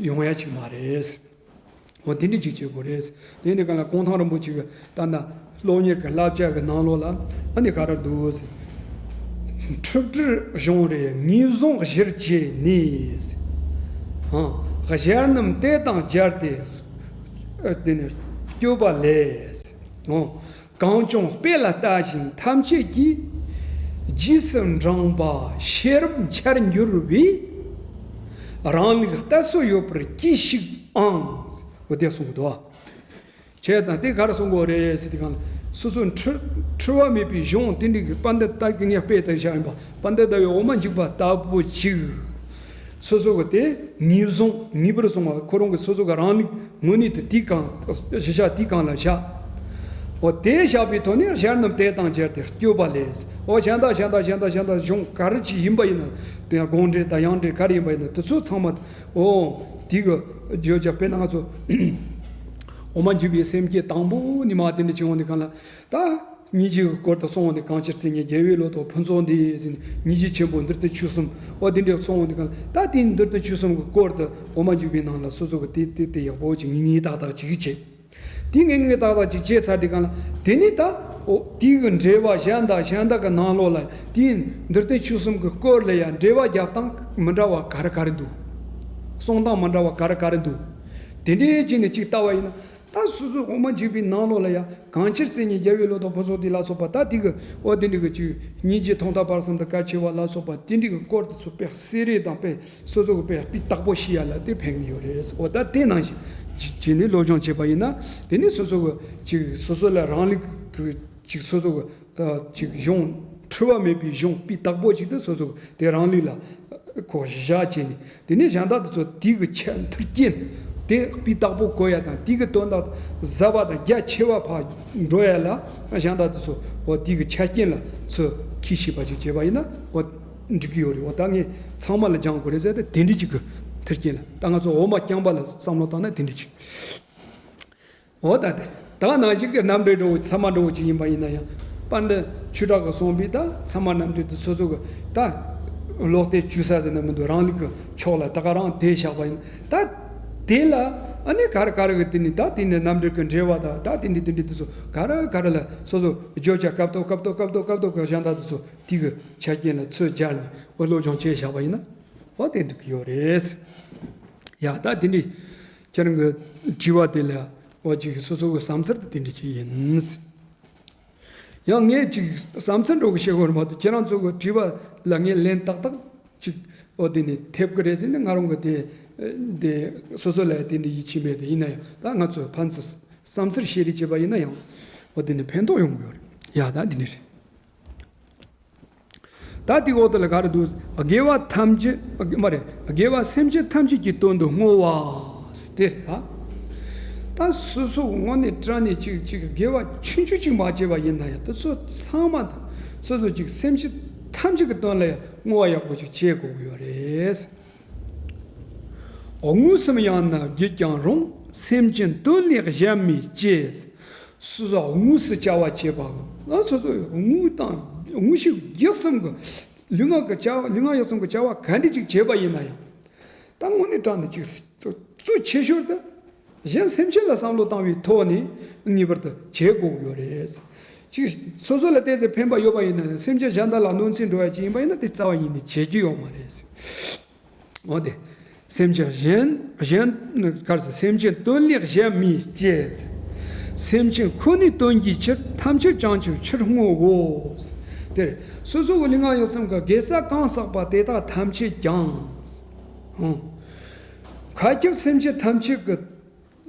ཡོང་ཡ་གཅིག་མ་རེད། འོ་དེ་འདྲ་གཅིག་བྱེད་དགོས་རེད། དེ་ནི་གང་ལ་གུང་ཐང་རིན་པོ་ཆེ་གི་ད་ལྟ་སློབ་གཉེར་གྱི་བསླབ་བྱ་གི་ནང་ལོགས་ལ་ཨ་ནི་ག་རེ་འདུག་ཟེར། འཁྲུལ་སྒྲིབ་གཞོམ་རེ་ངེས་བཟུང་གཞིར་བྱས་ནས། ཨང་། གཞལ་རྣམ་དེ་དང་སྦྱར་ཏེ། ཨ་དེ་ནི་བསྐྱོད་པ་ལས། ཨང་། གང་བྱུང་དཔེ་ལ་ལྟ་ཞིང་ཐམས་ཅད་ཀྱིས། རྗེས་སུ་འབྲངས་པ་ཤེས་རབ་འཆར་འགྱུར་བས། རང་ལུགས་ལྟ་སྲོལ་ཡོད་པར་གྱིས་ཤིག་ཨང་། འོ་དེ་གསུངས་འདུག་བྱས་ཙང་དེ་ག་རེ་གསུང་དགོས་རེད་ཟེར་དུས་སྒང་ལ་སོ་སོ་འཁྲུལ་འཁྲུལ་བ་མེད་པའི་གཞུང་དེ་འདྲའི་གི་དཔལ་ལྡན་ཟླ་བའི་ངས་དཔེ་དེ་བཞག་ཡིན་པ་དཔལ་ལྡན་ཟླ་བའི་འོག་མ་འཇུག་པ་ལྟ་བུ་ཅིག་སོ་སོ་གི་དེ་ངེས་བཟུང་ངེས་པར་བཟུང་བ་ཁོ་རང་གི་སོ་སོ་གི་རང་ལུགས་དངོས་གནས་དེ་དེའི་སྒང་གཞི་བཞག་དེའི་སྒང་ལ་བཞག་འོ་དེ་བཞག་པའི་ཐོག་ནས་གཞལ་རྣམ་དེ་དང་སྦྱར་ཏེ་བསྐྱོད་པ་ལས་འོ་གཞན་དག་གཞན་དག་གཞན་དག་གཞན་དག་གཞུང་ག་རེ་ཅིག་ཡིན་པ་ཡིན་ན་དེ་ཡང་དགོངས་འགྲེལ་དང་ཡང་འགྲེལ་ག་རེ་ཡིན་པ་ཡིན་ན་དེ་ཚོ་ཚང་མ། འོ། དེ་གི་བརྗོད་བྱ་དཔེར་ན་ང་ཚོ། འོ་མ་འཇུག་པའི་སེམས་བསྐྱེད་དང་པོ་ནི་མ་དེ་འདྲ་བྱུང་བ་ནི་གང་ལ། ད། སྙིང་རྗེ་གི་སྐོར་དུ་གསུངས་པ་ནི་གང་ཕྱིར་བརྩེ་ཉིད་རྒྱལ་བའི་བློ་དང་ཕུན་ཚོགས་འདི་ཟེར་ནས་སྙིང་རྗེ་ཆེན་པོ་འདིར་དུ་ཆོས་གསུམ་འོ་དེ་འདྲ་གསུངས་པ་ནི་གང་ལ་ད་དེ་འདིར་དུ་ཆོས་གསུམ་གི་སྐོར་དུ་འོ་མ་འཇུག་པའི་ནང་ལ་སོ་སོ་གི་དེ་དེ་དེ་ཡག་པོ་ཅིག་ངེས་ངེས་ཏག་ཏག་ཅིག་བྱེད། དེ་ངེས་ངེས་ཏག་ཏག་ཅིག་བྱས་ཚར་དེ་གང་ལ་དེ་ནི་ད་འོ་དེ་གི་འགྲེལ་བ་གཞན་དང་གཞན་དག་གི་ནང་ལོགས་ལ་དེ་འདིར་བསྟན་ཆོས་གསུམ་གི་སྐོར་ལ་ཡང་འགྲེལ་བ་རྒྱབ་སྟངས་མི་འདྲ་བ་ག་རེ་ག་རེ་འདུག་གསུང་སྟངས་མི་འདྲ་བ་ག་རེ་ག་རེ་འདུག་དེ་འདྲའི་ཅིག་ནས་ཅིག་ལྟ་བ་ཡིན་ན་ད་སོ་སོ་འོ་མ་འཇུག་པའི་ནང་ལོགས་ལ་ཡང་གང་ཕྱིར་བརྩེ་ཉིད་རྒྱལ་བའི་བློ་དང་ཕུན་ཚོགས་འདི་ལ་སོགས་པ་ད་དེ་གི་འོ་དེ་འདྲ་གི་ཅིག་སྙིང་རྗེ་ཐོག་མཐའ་བར་གསུམ་དུ་གལ་ཆེ་བ་ལ་སོགས་པ་དེ་འདྲ་གི་སྐོར་དེ་ཚོ་དཔེ་གསལ་རེ་དང་དཔེ། སོ་སོ་གི་དཔེ་སྤུས་དག་པོ་ཤེས་ཡ་ལ་དེ་ཕན་གི་ཡོད་རེད། འོ་ད་དེ་ནང་བཞིན་ཅིག་བྱས་ནས་སློབ་སྦྱོང་བྱས་པ་ཡིན་ན་དེ་ནི་སོ་སོ་གི་ཅིག་སོ་སོ་ལ་རང་ལུགས་ཀྱི་ཅིག་སོ་སོ་གི་ཅིག་གཞུང་འཁྲུལ་བ་མེད་པའི་གཞུང་སྤུས་དག་པོ་ཅིག་དེ་སོ་སོ་གི་དེ་རང་ལུགས་ལ་ཁོ་གཞི་བཞག་བྱས་ནས་དེ་ནས་གཞན་དག་དེ་ཚོ་དེ་གི་ཆ་མཐུན་རྐྱེན་དེ་སྤུས་དག་པོ་གོ་ཡ་དང་དེ་གི་དོན་དག་ཟབ་པ་དང་རྒྱ་ཆེ་བ་ཕར་འགྲོ་ཡ་ལ་གཞན་དག་དེ་ཚོ་འོ་དེ་གི་ཆ་རྐྱེན་ལ་ཚོ་ཁས་ཤེས་པ་ཅིག་བྱས་པ་ཡིན་ན་འོ། འགྲིག་གི་ཡོད་རེད། འོ་ད་ངས་ཚང་མ་ལ་སྦྱང་དགོས་རེད་ཟེར་ཏེ་དེ་འདྲི་ཅིག་གི་ མཐུན་རྐྱེན་ལ། ད་ང་ཚོ་འོ་མ་རྐྱང་པ་ལ་བསམ་བློ་བཏང་ན་དེ་འདྲ་ཅིག་འོ་ད་དེ། ད་ནང་བཞིན་གྱི་རྣམ་འགྲེལ་འདྲ་བོ་ཚད་མ་འདྲ་བོ་ཅིག་ཡིན་པ་ཡིན་ན་ཡང་། དཔལ་ལྡན་ཆོས་གྲགས་ཀྱིས་གསུངས་པའི་ད་ཚད་མ་རྣམ་འགྲེལ་དེ་སོ་སོ་གི་ད་ལོག་ལྟའི་ཅུང་ཟད་ཟེར་ན་མི་འདུག་རང་ལུགས་ཀྱི་ཕྱོགས་ལ་ད་ག་རང་དེ་བཞག་པ་ཡིན། ད་དེ་ལ་ཨ་ནི་ག་རེ་ག་རེ་གི་དེ་ནི་ད་དེ་ནི་རྣམ་འགྲེལ་གྱི་འགྲེལ་བ་དང་ད་དེ་ནི་དེ་འདྲ་དེ་ཚོ་ག་རེ་ག་རེ་ལ་སོ་སོ་བརྗོད་བྱ་སྐབས་ཐོག་སྐབས་ཐོག་སྐབས་ཐོག་སྐབས་ཐོག་གི་གཞན་དག་དེ་ཚོ་དེ་གི་ཆ་རྐྱེན་ལ་ཚུར་སྦྱར་ནས་འོ་སློབ་སྦྱོང་བྱས་བཞག་པ་ཡིན་ན་འོ་དེ་འགྲིག་གི་ཡོད་རེད། ཡ་ད་དེ་འདྲ། ཁྱེད་རང་གི་དྲི་བ་དེ་ལ་འོ་ཅིག་སོ་སོ་གི་བསམ་ཚུལ་དེ་དེ་འདྲ་ཅིག་ཡིན། ཡང་ངས་ཅིག་བསམ་ཚུལ་འདྲ་བོ་བཤད་དགོས་རེད་མ་གཏོགས། ཁྱེད་རང་ཚོ་གི་དྲི་བ་ལ་ངས་ལན་ཏག་ཏག་ཅིག་འོ་དེ་ནས་ཐེབས་ཀྱི་རེད་ཟེར་ནས་ང་རང་གི་དེ་དེ་སོ་སོ་ལ་དེ་འདྲ་ཡིད་ཆེས་མེད་དེ། ཡིན་ན་ཡང་ད་ང་ཚོ་ཕན་ཚུན་བསམ་ཚུལ་བཤད་རེས་བྱས་པ་ཡིན་ན་ཡང་འོ་དེ་ནས་ཕན་ཐོགས་ཡོང་གི་ཡོད་རེད། ཡ་ད་དེ་འདྲ་རེད། ད་དེའི་འོག་དེ་ལ་ག་རེ་འདུག་དགེ་བ་ཐམས་ཅད་མ་རེད། དགེ་བ་སེམས་ཅན་ཐམས་ཅད་ཀྱི་དོན་དུ་བསྔོ་བ་དེ་རེད་ད། ད་སོ་སོ་དངོས་གནས་དྲང་གནས་ཅིག་ཅིག་དགེ་བ་ཆུང་ཆུང་ཅིག་མ་བྱས་པ་ཡིན་ན་ཡང་དེ་ཚོ་ཚང་མ་དང་སོ་སོ་ཅིག་སེམས་ཅན་ཐམས་ཅད་ཀྱི་དོན་ལ་ཡང་བསྔོ་བ་ཡག་པོ་ཅིག་བྱེད་དགོས་ཀྱི་ཡོད་རེད། དངོས་སུ་ཡང་ན་བགྱིས་ཀྱང་རུང་། སེམས་ཅན་དོན་ལས་གཞན་མི་སྐྱེ། སོ་སོ་དངོས་སུ་བྱ་བ་བྱེད་པ། ང་སོ་སོ་དངོས་དང་དངོས་ཤུགས་བགྱིས་གསུམ་གྱི་ལུས་ངག་གི་བྱ་བ་ལུས་ངག་ཡིད་གསུམ་གྱི་བྱ་བ་ག་འདྲ་ཅིག་བྱེད་པ་ཡིན་ན་ཡང་། ད་དངོས་གནས་དྲང་གནས་ཅིག་གཙོ་ཆེ་ཤོས་དེ་གཞན་སེམས་ཅན་ལ་བསམ་བློ་བཏང་བའི་ཐོག་ནས་ངེས་པར་དུ་བྱེད་དགོས་ཀྱི་ཡོད་རེད། ཅིག་སོ་སོ་ལ་ཏོག་ཙམ་ཕན་པ་ཡོད་པ་ཡིན་ན་ཡང་སེམས་ཅན་གཞན་དག་ལ་གནོད་འཚེ་འགྲོ་ཡ་ཅིག་ཡིན་པ་ཡིན་ན་དེ་རྩ་བ་ཉིད་ནས་བྱེད་རྒྱུ་ཡོད་མ་རེད། འོ་དེ། སེམས་ཅན་གཞན་གཞན་གར་སེམས་ཅན་དོན་ལས་གཞན་མི་སྐྱེ། སེམས་ཅན་ཁོ་ནའི་དོན་གྱི་ཕྱིར། ཐམས་ཅད་བྱང་ཆུབ་ཕྱིར་བསྔོའོ། དེར་སོ་སོ་གི་ལུས་ངག་ཡིད་གསུམ་གྱི་དགེ་རྩ་གང་བསགས་པ་དེ་དག་ཐམས་ཅད་ཀྱང་། ཧང་། མཁའ་ཁྱབ་སེམས་ཅན་ཐམས་ཅད་ཀྱི་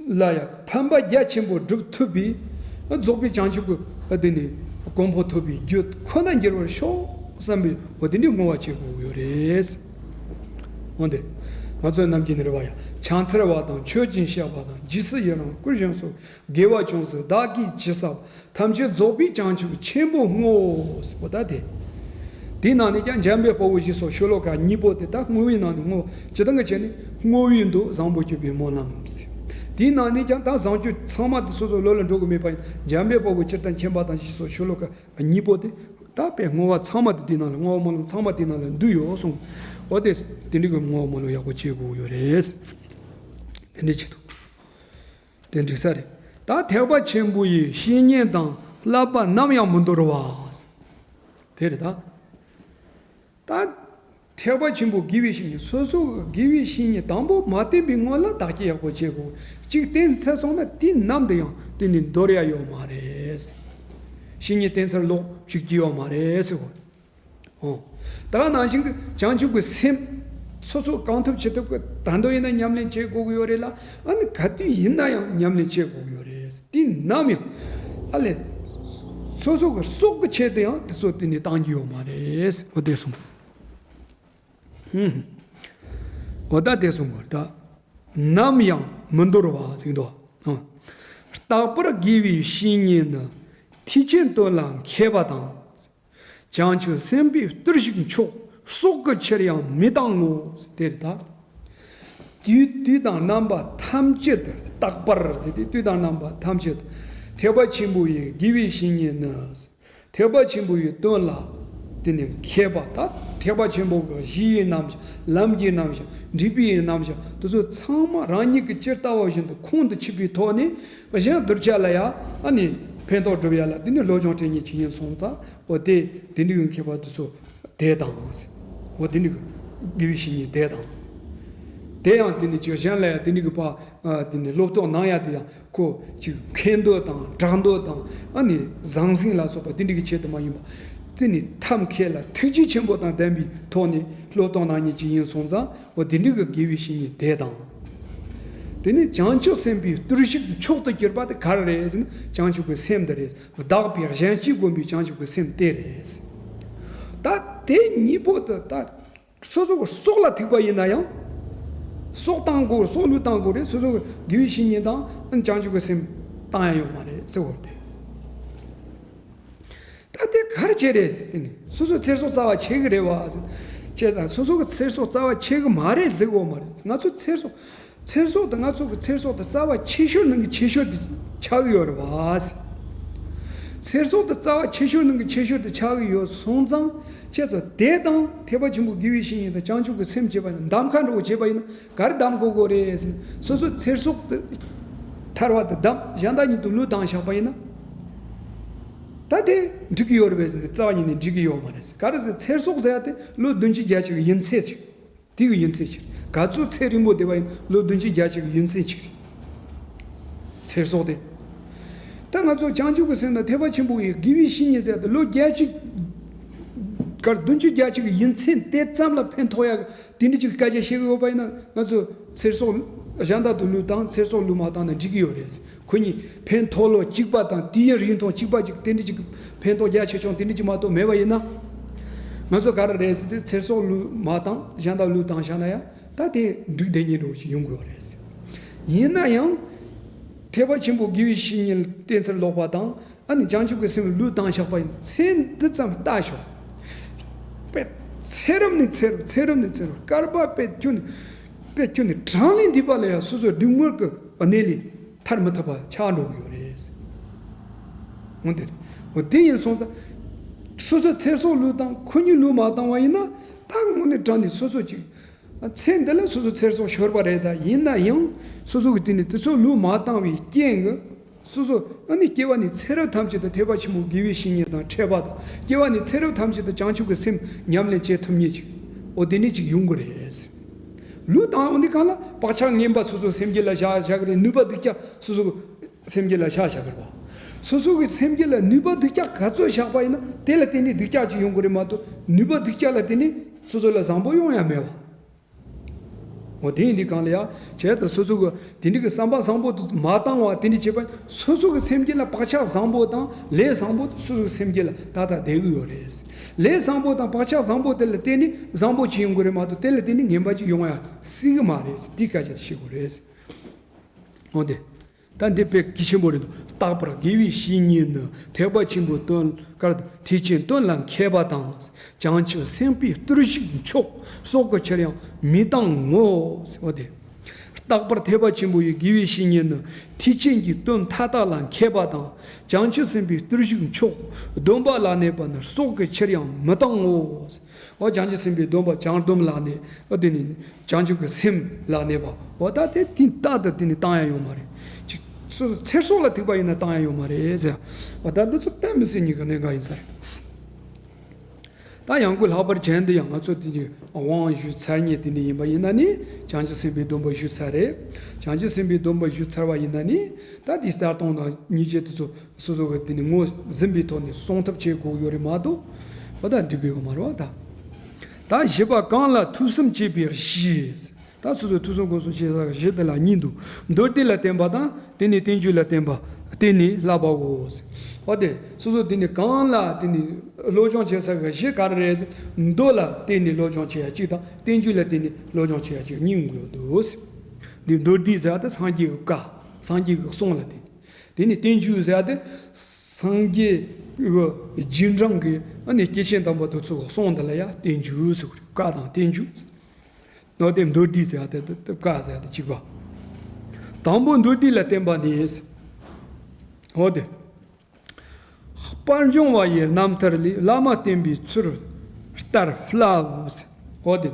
ལ་ཡང་ཕན་པ་རྒྱ་ཆེན་པོ་སྒྲུབ་ཐུབ་པའི་རྫོགས་པའི་བྱང་ཆུབ་ཀྱི་དེ་ནི་གོ་འཕང་ཐོབ་པའི་རྒྱུ་ཁོ་ན་འགྱུར་བར་ཤོག་བསམ་པའི་འོ་དེ་འདྲའི་བསྔོ་བ་བྱེད་དགོས་ཡོད་རེད། འོན་ཏེ། ང་ཚོའི་ནམ་རྒྱུན་ནི་རེ་བ་ཡང་ཕྱག་འཚལ་བ་དང་མཆོད་ཅིང་བཤགས་པ་དང་རྗེས་སུ་ཡི་རང་བསྐུལ་ཞིང་གསོལ། དགེ་བ་ཅུང་ཟད་བདག་གིས་ཅི་བསགས། ཐམས་ཅད་རྫོགས་པའི་བྱང་ཆུབ་ཆེན་པོར་བསྔོ། ཟེར་བ་ད་དེ། དེའི་ནང་ནས་ཀྱང་འཇམ་དཔལ་དཔའ་བོས་ཞེས་སོགས་ཤོ་ལོ་ཀ་གཉིས་པོ་དེ་དག་བསྔོ་བའི་ནང་ནས་བསྔོ་བ་སྤྱིར་བཏང་གི་བྱས་ནས་བསྔོ་བའི་མདོ་བཟང་པོ་སྤྱོད་པའི་སྨོན་ལམ་ཟེར། དེའི་ནང་ནས་ཀྱང་ད་བཟང་སྤྱོད་ཚང་མ་དེ་སོ་སོ་བློ་ལ་འགྲོ་གི་མེད་པ་ཡིན། འཇམ་དཔལ་དཔའ་བོས་སྤྱིར་བཏང་མཁྱེན་པ་དང་ཞེས་སོགས་ཤོ་ལོ་ཀ་གཉིས་པོ་དེ་དག་པའི་བསྔོ་བ་ཚང་མ་དེ་དེའི་ནང་ལ་བསྔོ་བ་སྨོན་ལམ་ཚང་མ་དེའི་ནང་ལ་འདུས་ཡོད་གསུངས། འོ་དེ་དེ་འདྲའི་གི་བསྔོ་བ་སྨོན་ལམ་ཡག་པོ་བྱེད་དགོས་ཡོད་རེད། དེ་འདྲའི་ཆེད་དུ། དེ་འགྲིག་ས་རེད། ད་ཐེག་པ་ཆེན་པོ་ཡི་བཤེས་གཉེན་དང་བསླབ་པ་ནམ་ཡང་མི་འདོར་བ། དེ་རེད་ད། ད་ཐེག་པ་ཆེན་པོ་དགེ་བའི་བཤེས་གཉེན་སོ་སོ་གི་དགེ་བའི་བཤེས་གཉེན་དང་པོ་མ་བསྟེན་པའི་སྔོན་ལ་བདག་གིས་ཡག་པོ་བྱེད་དགོས། གཅིག་བསྟེན་ཚར་སོང་ན་དེ་ནམ་དུ་ཡང་དེ་ནི་འདོར་ཡ་ཡོད་མ་རེད། བཤེས་གཉེན་བསྟེན་ཚར་ལོག་བཅུག་རྒྱུ་ཡོད་མ་རེད་ཟེར་གོ། ཨོ། ད་ག་ནང་བཞིན་གྱི་བྱང་ཆུབ་ཀྱི་སེམས། སོ་སོ་གང་ཐུབ་ཅི་ཐུབ་ཀྱི་ད་དུང་ཡིན་ན་ཉམས་ལེན་བྱེད་དགོས་ཀྱི་ཡོད་རེད་ལ། ཨ་ནི་ག་དུས་ཡིན་ན་ཡང་ཉམས་ལེན་བྱེད་དགོས་ཀྱི་ཡོད་རེད། དེ་ནམ་ཡང་ཨ་ལས། སོ་སོ་གི་སྲོག་གི་ཆེད་དུ་ཡང་དེ་ཚོ་དེ་ནས་བཏང་རྒྱུ་ཡོད་མ་རེད། འོ་དེ་གསུངས། ཧུམ། འོ་ད་དེ་གསུངས་པ་རེད་ད། ནམ་ཡང་མི་འདོར་བ་ཟེར་འདུག། ཨ། རྟག་པར་དགེ་བའི་བཤེས་གཉེན་ནི། ཐེག་ཆེན་དོན་ལ་མཁས་པ་དང་། བྱང་ཆུབ་སེམས་དཔའི་བརྟུལ་ཞུགས་མཆོག། སྲོག་གི་ཕྱིར་ཡང་མི་གཏང་ངོ་། དེ་རེད་ད། དུས་དུས་དང་རྣམ་པ་ཐམས་ཅད་དུ་རྟག་པར་ཟེར་ཏེ་དུས་དང་རྣམ་པ་ཐམས་ཅད་དུ་ཐེག་པ་ཆེན་པོ་ཡི་དགེ་བའི་བཤེས་གཉེན་ནི། ཐེག་པ་ཆེན་པོ་ཡི་དོན་ལ་དེ་ནི་མཁས་པ་ད་ཐེག་པ་ཆེན་པོ་གི་གཞི་ཡི་རྣམ་གཞག་ལམ་གྱི་རྣམ་གཞག་འབྲས་བུའི་རྣམ་གཞག་དེ་ཚོ་ཚང་མ་རང་ཉིད་ཀྱི་ཇི་ལྟ་བ་བཞིན་དུ་ཁོང་དུ་ཆུད་པའི་ཐོག་ནས་གཞན་གདུལ་བྱ་ལ་ཡང་ཨ་ནི་ཕན་ཐོགས་སྒྲུབ་ཡ་ལ་དེ་ནི་བློ་སྦྱོང་སྤྲད་མཁན་ཅིག་ཡིན་སོང་ཙང་། འོ་དེ་དེ་འདྲའི་མཁས་པ་དེ་ཚོ་དད་དང་། འོ་དེ་འདྲའི་དགེ་བའི་བཤེས་གཉེན་དད་དང་། དེ་ཡང་དེ་ནི་ཅིག་གཞན་ལ་ཡང་དེ་འདྲའི་གི་པ་དེ་ནི་སློབ་གཏོང་གནང་ཡ་དེ་ཡང་ཁོ་ཅིག་མཁས་འདོད་དང་གྲགས་འདོད་དང་ཨ་ནི་ཟང་ཟིང་ལ་སོགས་པ་དེ་འདྲའི་གི་ཆེད་དུ་མ་ཡིན་པ། དེ་ནི་ཐབས་མཁས་ལ་ཐུགས་རྗེ་ཆེན་པོ་དང་ལྡན་པའི་ཐོག་ནས་སློབ་གཏོང་གནང་མཁན་ཅིག་ཡིན་སོང་ཙང་། འོ་དེ་འདྲའི་གི་དགེ་བའི་བཤེས་གཉེན་དེ་དང་། དེ་ནས་བྱང་ཆུབ་སེམས་དཔའི་བརྟུལ་ཞུགས་མཆོག་ཏུ་གྱུར་པ་དེ་ག་རེ་རེད་ཟེར་ན་བྱང་ཆུབ་ཀྱི་སེམས་འདི་རེད། བདག་པས་གཞན་གཅེས་བསྒོམ་པའི་བྱང་ཆུབ་ཀྱི་སེམས་དེ་རེད། ད་དེ་གཉིས་པོ་དེ་ད་སོ་སོ་གི་སྲོག་ལ་ཐུག་པ་ཡིན་ན་ཡང་། སྲོག་བཏང་དགོས་སྲོག་བློས་བཏང་དགོས་རེད། སོ་སོ་གི་དགེ་བའི་བཤེས་གཉེན་དང་བྱང་ཆུབ་ཀྱི་སེམས་བཏང་ཡ་ཡོད་མ་རེད་ཟེར་བ་དེ། ད་དེ་ག་རེ་བྱས་རེད་ཟེར་ནས་སོ་སོའི་ཚེ་སྲོག་རྩ་བ་ཆད་གི་རེད་བ་ཟེར། བྱས་ཙང་སོ་སོ་གི་ཚེ་སྲོག་རྩ་བ་ཆད་གི་མ་རེད་ཟེར་གོ་མ་རེད། ང་ཚོ་ཚེ་སྲོག་ཚེ་སྲོག་དེ་ང་ཚོ་གི་ཚེ་སྲོག་དེ་རྩ་བ་ཆེ་ཤོས་ནང་གི་ཆེ་ཤོས་དེ་ཆགས་ཀྱི་ཡོད་རེད་བ། ཚེ་སྲོག་དེ་རྩ་བ་ཆེ་ཤོས་ནང་གི་ཆེ་ཤོས་དེ་ཆགས་ཀྱི་ཡོད་སོང་ཙང་བྱས་ཙང་དེ་དང་ཐེག་པ་ཆེན་པོ་དགེ་བའི་བཤེས་གཉེན་དང་བྱང་ཆུབ་ཀྱི་སེམས་བྱེད་པ་ཡིན་ན་གདམ་ཁ་འདྲ་བོ་བྱེད་པ་ཡིན་ན། ག་རེ་གདམ་དགོས་གོ་རེད་ཟེར་ན། སོ་སོའི་ཚེ་སྲོག་དེ་ཐར་བ་དེ་གདམ་གཞན་དག་ཉིད་དུ་བློས་བཏང་བཞག་པ་ཡིན་ན། ད་དེ་འགྲིག་གི་ཡོད་རེད་པས་ཟེར་ན་རྩ་བ་ཉིད་ནས་འགྲིག་གི་ཡོད་མ་རེད་ཟེར། ག་རེ་ཟེར་ཚེ་སྲོག་ཟེར་ཡ་དེ་ལོ་བདུན་ཅུ་བརྒྱད་ཅུ་གི་ཡུན་ཚད་ཅིག་དེ་གི་ཡུན་ཚད་ཅིག་ག་ཚོད་ཚེ་རིང་པོ་བསྡད་པ་ཡིན་ལོ་བདུན་ཅུ་བརྒྱད་ཅུ་གི་ཡུན་ཚད་ཅིག་རེད། ཚེ་སྲོག་དེ། ད་ང་ཚོ་བྱང་ཆུབ་ཀྱི་སེམས་དང་ཐེག་པ་ཆེན་པོ་ཡི་དགེ་བའི་བཤེས་གཉེན་ཟེར་ཡ་དེ་ལོ་བརྒྱད་ཅུ་གར་བདུན་ཅུ་བརྒྱད་ཅུ་གི་ཡུན་ཚད་དེ་ཙམ་ལ་ཕན་ཐོགས་ཡ་གི་དེ་འདྲ་ཅིག་སྐད་ཆ་བཤད་གི་ཡོད་པ་ཡིན་ན་ང་ཚོ་ཚེ་སྲོག་གཞན་དག་ཏུ་བློས་བཏང་ཚེ་སྲོག་བློས་མ་བཏང་ན་འགྲིག་གི་ཡོད་རེད། ཁོ་གཉིས་ཕན་ཐོགས་ལོ་གཅིག་པ་དང་དུས་ཡུན་རིང་ཐུང་གཅིག་པ་ཅིག་དེ་འདྲ་ཅིག་ཕན་ཐོགས་རྒྱ་ཆེ་ཆུང་དེ་འདྲ་ཅིག་མ་གཏོགས་མེད་པ་ཡིན་ན། ང་ཚོ་ག་རེ་རེད་ཟེར་དུས་ཚེ་སྲོག་བློས་མ་བཏང་གཞན་དག་བློས་བཏང་བཞག་ན་ཡང་ད་དེ་འགྲིག་བསྡད་ཉེན་འདྲ་བོ་ཞིག་ཡོང་གི་ཡོད་རེད། ཡིན་ན་ཡང་། ཐེག་པ་ཆེན་པོ་དགེ་བའི་བཤེས་གཉེན་བསྟེན་ཚུལ་ལོག་པ་དང་། ཨ་ནི་བྱང་ཆུབ་ཀྱི་སེམས་བློས་བཏང་བཞག་པ་ཡིན་ཚེ་འདི་ཙམ་ལྟ་ཞོག་པས་ཚེ་རབས་ནས་ཚེ་རབས་ཚེ་རབས་ནས་ཚེ་རབས་བསྐལ་པ་པས་ཁྱོན་ནས་པས་ཁྱོན་ནས་གྲངས་ལས་འདས་པ་ལ་ཡང་སོ་སོའི་སྡུག་བསྔལ་གྱི་གནས་ལས་ཐར་མི་ཐུབ་པ་ཆགས་འགྲོ་གི་ཡོད་རེད། འོ་དེ་རེད། འོ་དེ་ཡིན་སོང་ཙང་། སོ་སོའི་ཚེ་སྲོག་བློས་བཏང་ཁོ་གཉིས་བློས་མ་བཏང་བ་ཡིན་ན་ད་དངོས་གནས་དྲང་ནས་སོ་སོ་ཅིག་ཚེ་འདི་ལ་སོ་སོ་ཚེ་སྲོག་ཤོར་བ་རེད། ད་ཡིན་ན་ཡང་སོ་སོ་གི་དེ་ནས་དེ་ཚོ་བློས་མ་བཏང་བའི་རྐྱེན་གྱིས། སོ་སོ་ཨ་ནི་སྐྱེ་བ་ནས་ཚེ་རབས་ཐམས་ཅད་དུ་ཐེག་པ་ཆེན་པོ་དགེ་བའི་བཤེས་གཉེན་དང་འཕྲད་པ་དང་སྐྱེ་བ་ནས་ཚེ་རབས་ཐམས་ཅད་དུ་བྱང་ཆུབ་ཀྱི་སེམས་ཉམས་ལེན་བྱེད་ཐུབ་མཁན་ཅིག་འོ་དེ་ནི་ཅིག་ཡོང་གི་རེད། ལུས་དང་འོ་འདི་གང་ལ་བག་ཆགས་ངན་པ་སོ་སོ་སེམས་རྒྱུད་ལ་བཞག་བཞག་གི་རེད། ནུས་པ་སྡུག་ཅག་སོ་སོ་སེམས་རྒྱུད་ལ་བཞག་བཞག་གི་རེད་བ། སོ་སོ་གི་སེམས་རྒྱུད་ལ་ནུས་པ་སྡུག་ཅག་ག་ཚོད་བཞག་པ་ཡིན་ན་དེ་ལ་བརྟེན་ནས་སྡུག་ཅག་ཅིག་ཡོང་གི་རེད་མ་གཏོགས་ནུས་པ་སྡུག་ཅག་ལ་བརྟེན་ནས་སོ་སོ་ལ་བཟང་པོ་ཡོང་ཡ་མེད་བ། འོ་དེ་ཡིན་དུས་གང་ལ་ཡ། བྱས་ཙང་སོ་སོ་གི་དེ་འདྲ་གི་བསམ་པ་བཟང་པོ་དེ་མ་བཏང་བ་དེ་འདྲ་བྱས་པ་སོ་སོ་གི་སེམས་རྒྱུད་ལ་བག་ཆགས་བཟང་པོ་དང་ལས་བཟང་པོ་དེ་སོ་སོ་གི་སེམས་རྒྱུད་ལ་ད་ལྟ་བསྡད་གི་ཡོད་རེད། ལས་བཟང་པོ་དང་བག་ཆགས་བཟང་པོ་དེ་ལ་བརྟེན་ནས་བཟང་པོ་ཅིག་ཡོང་གི་རེད་མ་གཏོགས་དེ་ལ་བརྟེན་ནས་ངན་པ་ཅིག་ཡོང་ཡ་སྲིད་གི་མ་རེད། དེའི་སྐད་ཆ་དེ་བཤད་དགོས་རེད། འོ་དེ། ད་འདི་དཔེ་གལ་ཆེན་པོ་རེད་འདུག་རྟག་པར་དགེ་བའི་བཤེས་གཉེན་ནི་ཐེག་པ་ཆེན་པོའི་དོན་དཀར་ཐེག་ཆེན་དོན་ལ་མཁས་པ་དང་། བྱང་ཆུབ་སེམས་དཔའི་བརྟུལ་ཞུགས་མཆོག་སྲོག་གི་ཕྱིར་ཡང་མི་གཏང་ངོ་། འོ་དེ། རྟག་པར་ཐེག་པ་ཆེན་པོ་ཡི་དགེ་བའི་བཤེས་གཉེན་ནི་ཐེག་ཆེན་གྱི་དོན་མཐའ་དག་ལ་མཁས་པ་དང་། བྱང་ཆུབ་སེམས་དཔའི་བརྟུལ་ཞུགས་མཆོག་སྡོམ་པ་ལ་གནས་པ་ནི་སྲོག་གི་ཕྱིར་ཡང་མི་གཏང་ངོ་། འོ་བྱང་ཆུབ་སེམས་དཔའི་སྡོམ་པ་བྱང་སྡོམ་ལ་གནས། འོ་དེ་ནི་བྱང་ཆུབ་ཀྱི་སེམས་ལ་གནས་པ། འོ་ད་དེ་དེ་རྟག་ཏུ་དེ་ནི་བཏང་ཡ་ཡོད་མ་རེད། ཅིག་སོ་སོ་ཚེ་སྲོག་ལ་ཐུག་པ་ཡིན་ན་བཏང་ཡ་ཡོད་མ་རེད་ཟེར། འོ་ད་འདི་ཚོ་དཔེ་མི་སྲིད་ཉིད་ཀྱི་གནད་འགག་ཡིན་ས་རེད། ད་ཡང་སྒོས་ལྷག་པར་གྱེན་དུ་ཡང་ང་ཚོ་དེ་གི་དབང་ཞུས་ཚར་མཁན་དེ་འདྲ་ཡིན་པ་ཡིན་ན་ནི་བྱང་ཆུབ་སེམས་དཔའི་སྡོམ་པ་ཞུས་ཚར་རེད། བྱང་ཆུབ་སེམས་དཔའི་སྡོམ་པ་ཞུས་ཚར་བ་ཡིན་ན་ནི་ད་དེ་གསལ་སྟོང་དང་ཉེས་བྱས་དེ་ཚོ་སོ་སོ་གི་དེ་ནི་ངོས་ཟིན་པའི་ཐོག་ནས་སྲུང་ཐབས་བྱེད་དགོས་ཡོད་རེད་མ་གཏོགས། འོ་ད་འགྲིག་གི་ཡོད་མ་རེད་བ་ད། ད་བཞི་པ་གང་ལ་ཐོས་བསམ་བྱེད་པའི་གཞི། ད་སོ་སོའི་ཐོས་བསམ་སྒོམ་གསུམ་བྱེད་ས་གཞི་དེ་ལ་ཉིད་དུ་མདོ་སྡེ་ལ་བརྟེན་པ་དང་དེ་ནས་བསྟན་བཅོས་ལ་བརྟེན་པ་བརྟེན་ནས་བསླབ་པའོ། འོ་དེ་སོ་སོ་དེ་ནས་གང་ལ་དེ་ནས་སློབ་སྦྱོང་བྱེད་ས་གི་གཞི་ག་རེ་རེད། མདོ་ལ་བརྟེན་ནས་སློབ་སྦྱོང་བྱེད་ཡ་གཅིག་དང་བསྟན་བཅོས་ལ་བརྟེན་ནས་སློབ་སྦྱོང་བྱེད་ཡ་གཅིག་གཉིས་ཡོང་གི་ཡོད་དོ། འདི་མདོ་སྡེ་ཟེར་ཡ་དེ་སངས་རྒྱས་ཀྱི་བཀའ་སངས་རྒྱས་ཀྱི་གསུང་ལ་བརྟེན། དེ་ནས་བསྟན་བཅོས་ཟེར་ཡ་དེ་སངས་རྒྱས་ཀྱི་རྗེས་འབྲང་གི་ཨ་ནི་སྐྱེས་ཆེན་དམ་པ་དེ་ཚོ་གི་གསུང་དེ་ལ་ཡ་བསྟན་བཅོས་ཟེར་གི་རེད། བཀའ་དང་བསྟན་བཅོས། འོ་དེ་མདོ་སྡེ་ཟེར་ཡ་དེ་དེ་བཀའ་ཟེར་ཡ་དེ་གཅིག་པ། དང་པོ་མདོ་སྡེ་ལ་བརྟེན་པ་ནི། འོ་དེ། དཔལ་འབྱུང་བ་ཡི་རྣམ་ཐར་ལས། བླ་མ་བསྟེན་པའི་ཚུལ་ལྟར་བསླབ། འོ་དེ།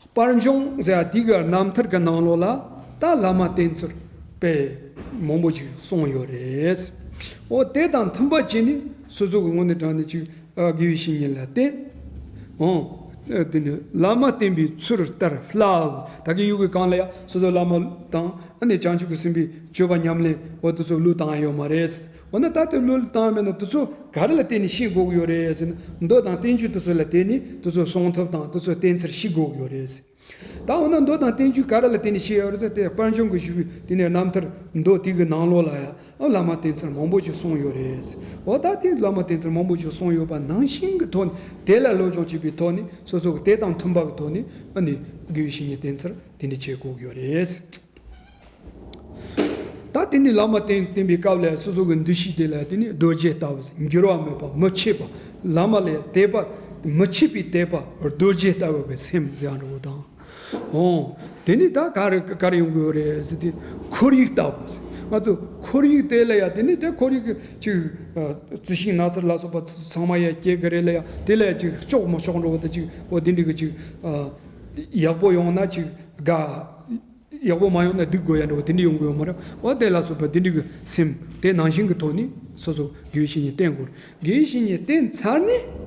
དཔལ་འབྱུང་ཟེར་ཡ་དེ་གི་རྣམ་ཐར་གི་ནང་ལོགས་ལ་ད་བླ་མ་བསྟེན་ཚུལ་དཔེ་མང་པོ་ཅིག་གསུངས་ཡོད་རེད། འོ་དེ་དང་མཐུན་པ་བྱས་ནས་སོ་སོ་གི་དངོས་གནས་དྲང་གནས་ཅིག་ཨ་དགེ་བའི་བཤེས་གཉེན་ལ་བསྟེན། འོང་། ཨ་དེ་ནི་བླ་མ་བསྟེན་པའི་ཚུལ་ལྟར་བསླབ། ད་གི་ཡུལ་གི་གང་ལ་ཡ་སོ་སོ་བླ་མ་དང་ཨ་ནི་བྱང་ཆུབ་ཀྱི་སེམས་དཔའི་སྤྱོད་པ་ཉམས་ལེན་འོ་དེ་ཚོ་བློས་བཏང་ཡ་ཡོད་མ་རེད། འོ་ན་ད་དེ་བློས་བཏང་མེད་ན་དེ་ཚོ་ག་རེ་ལ་བརྟེན་ནས་ཤེས་དགོས་ཀྱི་ཡོད་རེད་ཟེར་ན་མདོ་དང་བསྟན་བཅོས་དེ་ཚོ་ལ་བརྟེན་ནས་དེ་ཚོ་སྲུང་ཐབས་དང་དེ་ཚོ་བསྟེན་ཚུལ་ཤེས་དགོས་ཀྱི་ཡོད་རེད། ད་འོ་ན་མདོ་དང་བསྟན་བཅོས་ག་རེ་ལ་བརྟེན་ནས་ཤེས་ཡོད་རེད་ཟེར་དེ་དཔལ་འབྱུང་གི་ཞུས་པའི་དེ་ནས་རྣམ་ཐར་མདོ་དེ་གི་ནང་ལོགས་ལ་ཡང་བླ་མ་བསྟེན་ཚུལ་མང་པོ་ཅིག་གསུངས་ཡོད་རེད། འོ་ད་དེ་བླ་མ་བསྟེན་ཚུལ་མང་པོ་ཅིག་གསུངས་ཡོད་པ་ནང་བཞིན་གྱི་ཐོག་ནས་དེ་ལ་སློབ་སྦྱོང་བྱེད་པའི་ཐོག་ནས་སོ་སོ་གི་དེ་དང་མཐུན་པ་གི་ཐོག་ནས་ཨ་ནི་དགེ་བའི་བཤེས་གཉེན་བསྟེན་ཚུལ་དེ་འདྲ་བྱེད་དགོས་ཀྱི་ཡོད་རེད། ད་དེ་ནི་བླ་མ་བསྟེན་བསྟེན་པའི་སྐབས་ལ་སོ་སོ་གི་འདུ་ཤེས་དེ་ལ་དེ་ནི་རྡོ་རྗེ་ལྟ་བུ་འགྱུར་བ་མེད་པ་མི་ཕྱེད་པ་བླ་མ་ལ་དད་པ་ མི་ཕྱེད་པའི་དད་པ་རྡོ་རྗེ་ལྟ་བུ་གི་སེམས་ཟེར་ཡ་འདྲ་བོ་དང་། འོ། དེ་ནི་ད་ག་རེ་ག་རེ་ཡོང་གི་ཡོད་རེད་ཟེར་དུས་ཁོར་ཡུག་ལྟ་བུ་ཟེར། ང་ཚོ་ཁོར་ཡུག་དེ་ལ་ཡ་དེ་ནི་དེ་ཁོར་ཡུག་གི་ཅིག་ཨ། རྩི་ཤིང་ནགས་ཚལ་ལ་སོགས་པ་ཚང་མ་ཡ་སྐྱེ་གི་རེད་ལ་ཡ་དེ་ལ་ཡ་ཅིག་ལྕོགས་མི་ལྕོགས་འདྲ་བོ་དང་ཅིག་འོ་དེ་འདྲ་གི་ཅིག་ཨ། ཡག་པོ་ཡོང་ན་ཅིག་དགའ། ཡག་པོ་མ་ཡོང་ན་སྡུག་དགོས་ཡ་འདྲ་བོ་དེ་འདྲ་ཡོང་གི་ཡོད་མ་རེད། འོ་དེ་ལ་སོགས་པ་དེ་འདྲ་གི་སེམས་དེ་ནང་བཞིན་གི་ཐོག་ནས་སོ་སོ་དགེ་བའི་བཤེས་གཉེན་བསྟེན་དགོས་རེད། དགེ་བའི་བཤེས་གཉེན་བསྟེན་ཚར་ནས།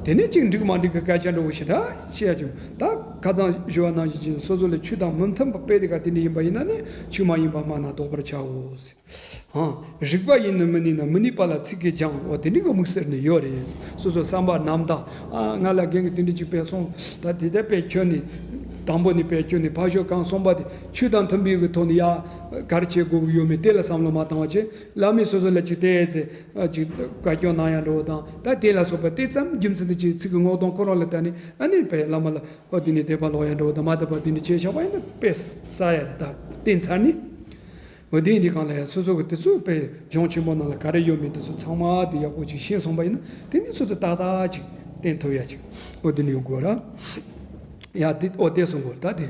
དེ་ནས་ཅིག་འགྲིག་མ་འགྲིག་གི་སྐད་ཆ་འདྲ་བོ་ཞེ་དྲག་བཤད་ཡ་ཅིག་ད་ཁ་སང་ཞུ་བ་ནང་བཞིན་ཅིག་སོ་སོ་ལ་ཆོས་དང་མི་མཐུན་པ་དཔེ་དེ་ག་དེ་འདྲ་ཡིན་པ་ཡིན་ན་ནི་ཆོས་མ་ཡིན་པ་སྨྲ་ན་བཟློག་པར་བྱའོ་ཟེར། ཧང་། རིགས་པ་ཡིས་ནི་མི་ནུས་ན། མི་ནུས་པ་ལ་ཚིག་གིས་སྦྱང་། འོ་དེ་འདྲ་གི་དམིགས་བསལ་ནི་ཡོད་རེད། སོ་སོ་བསམ་པ་རྣམ་དག་ཨ། ང་ལ་རྒན་གྱིས་དེ་འདྲ་ཅིག་དཔེ་གསུངས། ད་དེ་ལྟར་དཔེ་ཁྱོན་ནས། དང་པོ་ནས་དཔེ་ཁྱོན་ནས་ཕར་ཞོག་གང་གསུངས་པ་དེ་ཆོས་དང་མཐུན་པའི་གི་ཐོག་ནས་ཡ་ག་རེ་བྱེད་དགོས་ཀྱི་ཡོད་མེད་དེ་ལ་བསམ་བློ་མ་བཏང་བ་བྱས། བླ་མས་སོ་སོ་ལ་ཅིག་བལྟས་ཚེ་ཨ། ཅིག་བཀའ་སྐྱོན་གནང་ཡ་འདྲ་བོ་དང་། ད་དེ་ལ་སོགས་པ་དེ་ཙམ་རྒྱུ་མཚན་དེ་ཅིག་ཚིག་གི་ངོ་གདོང་ཁོ་རང་ལ་བལྟས་ནས་ཨ་ནི་དཔེ་བླ་མ་ལ་ཨོ་དེ་ནས་དད་པ་ལོག་ཡ་འདྲ་བོ་དང་། མ་དད་པ་དེ་འདྲ་བྱས་བཞག་པ་ཡིན་ན་དཔེ་བསགས་ཡ་རེད། ད་བསྟེན་ཚར་ནས། འོ་དེ་ཡིན་དུས་གང་ལ་ཡང་སོ་སོ་གི་དེ་ཚོ་དཔེ་གཞུང་ཆེན་པོ་ནང་ལ་ག་རེ་ཡོད་མེད་དེ་ཚོ་ཚང་མ་དེ་ཡག་པོ་ཅིག་ཤེས་སོང་པ་ཡིན་ན། དེ་ནི་སོ་སོ་ཏག་ཏག་ཅིག་བསྟེན་ཐུབ་ཡ་ཅིག་འོ་དེ་ནི་ཡོང་དགོས་ར། ཡ་དེ་འོ་དེ་གསུང་དགོས་ར། ད་དེ་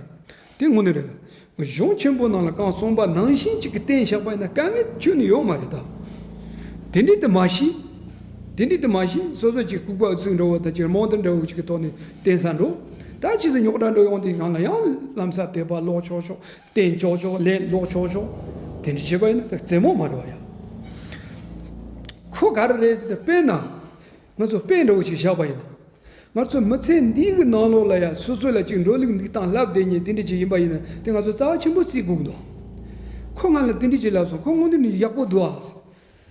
དེ་དངོས་གནས་རེད། གཞུང་ཆེན་པོ་ནང་ལ་གང་གསུངས་པ་ནང་བཞིན་ཅིག་གི་བསྟེན་བཞག་པ་ཡིན་ན་དཀའ་ངལ་ཁྱོན་ནས་ཡོད་མ་རེད་ད། དེ་འདྲས་དེ་མ་ཤེས། དེ་འདྲས་དེ་མ་ཤེས། སོ་སོ་ཅིག་ལྐུགས་པ་ཨུ་ཚུགས་འདྲ་བོ་དང་ཅིག་རྨོངས་དད་འདྲ་བོ་ཅིག་གི་ཐོག་ནས་བསྟེན་ས་འགྲོ། ད་ཅི་ཟེར་རྙོག་དྲ་འགྲོ་ཡོང་དུས་གང་ལ་ཡང་ལམ་སང་དད་པ་ལོག་ཆོག་ཆོག་བསྟེན་ཆོག་ཆོག་ལས་ལོག་ཆོག་ཆོག་དེ་འདྲ་བྱས་པ་ཡིན་ན་རྩེད་མོ་མ་རེད་བ་ཡ། ཁོ་ག་རེ་རེད་ཟེར་ཏེ། དཔེར་ན་ང་ཚོ་དཔེ་འདྲ་བོ་ཞིག་བཞག་པ་ཡིན་ན། ང་ཚོ་མི་ཚེ་འདི་གི་ནང་ལོགས་ལ་ཡ་སོ་སོ་ལ་ཅིག་འགྲོ་ལུགས་འདུག་སྟངས་ལབ་བསྡད་མཁན་དེ་འདྲ་ཅིག་ཡིན་པ་ཡིན་ན། དེ་ང་ཚོ་རྩ་བ་ཆེན་པོ་བརྩི་དགོས་ཀྱི་འདུག་ཁོ་ང་ལ་དེ་འདྲ་ཅིག་ལབ་སོང་། ཁོ་དངོས་གནས་ནས་ཡག་པོ་འདུག་ཨ།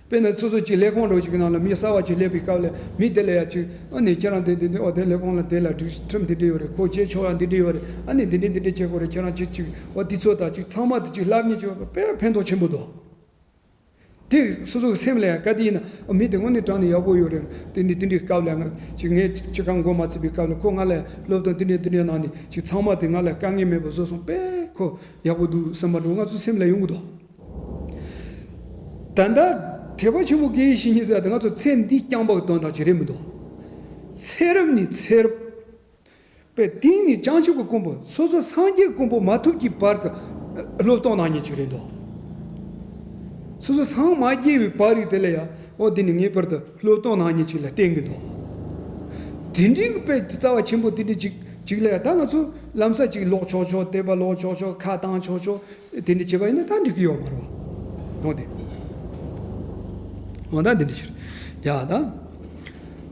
དཔེར་ན་སོ་སོ་ཅིག་ལས་ཁུངས་འདྲ་བོ་ཅིག་གི་ནང་ལ་མི་གསར་བ་ཅིག་སླེབས་པའི་སྐབས་ལ། མི་དེ་ལ་ཡ་ཅིག་ཨ་ནི་ཁྱེད་རང་དེ་དེ་དེ་ཨོ་དེ་ལས་ཁུངས་ལ་དེ་ལ་སྒྲིག་ཁྲིམས་འདི་འདྲ་ཡོད་རེད། ཁོ་བྱེད་ཆོག་ཡ་འདི་འདྲ་ཡོད་རེད། ཨ་ནི་འདི་འདྲ་འདི་འདྲ་བྱེད་དགོས་རེད། ཁྱེད་རང་ཅིག་ཅིག་ཨོ་དེ་ཚོ་དང་ཅིག་ཚང་མ་དེ་ཅིག་ལབ་མཁན་ཅིག་ཡོད་པ་དཔེ་ཕན་ཐོགས་ཆེན་པོ་འདུག་དེ་སོ་སོའི་སེམས་ལ་ཡང་ག་དེ་ཡིན་ན། ཨ། མི་དེ་དངོས་གནས་དྲང་ནས་ཡག་པོ་ཡོད་རེད། དེ་འདི་དེ་འདྲའི་སྐབས་ལ་ང་ཅིག་ངས་ཅི་གང་མགོ་མ་ཚོས་པའི་སྐབས་ལ་ཁོ་ང་ལ་སློབ་སྟོན་དེ་འདྲ་དེ་འདྲ་གནང་ནས་ཅིག་ཚང་མ་དེ་ང་ལ་དཀའ་ངལ་མེད་པ་བཟོས་སོང་། དཔེ་ཁོ་ཡག་པོ་འདུག་བསམ་པ་འདྲ་ང་ཚོའི་སེམས་ལ་ཡོང་གི་འདུག་ད་ལྟ་ཐེག་པ་ཆེན་པོ་དགེ་བའི་བཤེས་གཉེན་ཟེར་ཡ་དེ་ང་ཚོ་ཚེ་འདི་རྐྱང་པ་གི་དོན་དག་ཅིག་རེད་མི་འདུག་ཚེ་རབས་ནས་ཚེ་རབས། པའི་སྟེང་ནས་བྱང་ཆུབ་ཀྱི་གོ་འཕང་། སོ་སོ་སངས་རྒྱས་གོ་འཕང་མ་ཐོབ་ཀྱི་བར་གྱི་སློབ་སྟོན་གནང་མཁན་ཅིག་རེད་འདུག་སོ་སོ་སངས་མ་རྒྱས་པའི་བར་རིགས་དེ་ལ་ཡང་འོ་དེ་ནི་ངེས་པར་དུ་སློབ་སྟོན་གནང་མཁན་ཅིག་ལ་བསྟེན་གྱི་འདུག་དེ་འདྲའི་གི་དཔེ་རྩ་བ་ཆེན་པོ་དེ་འདྲ་ཅིག་ཅིག་ལ་ཡང་ད་ང་ཚོ་ལམ་སང་ཅིག་ལོག་ཆོག་ཆོག་དད་པ་ལོག་ཆོག་ཆོག་ཁ་བཏང་ཆོག་ཆོག་དེ་འདྲ་བྱས་པ་ཡིན་ན་ད་འགྲིག་གི་ཡོད་མ་རེད་བ། འོ་དེ། འོ་ད་འདི་འདྲ་ཞིག་རེད་ཡ། ད་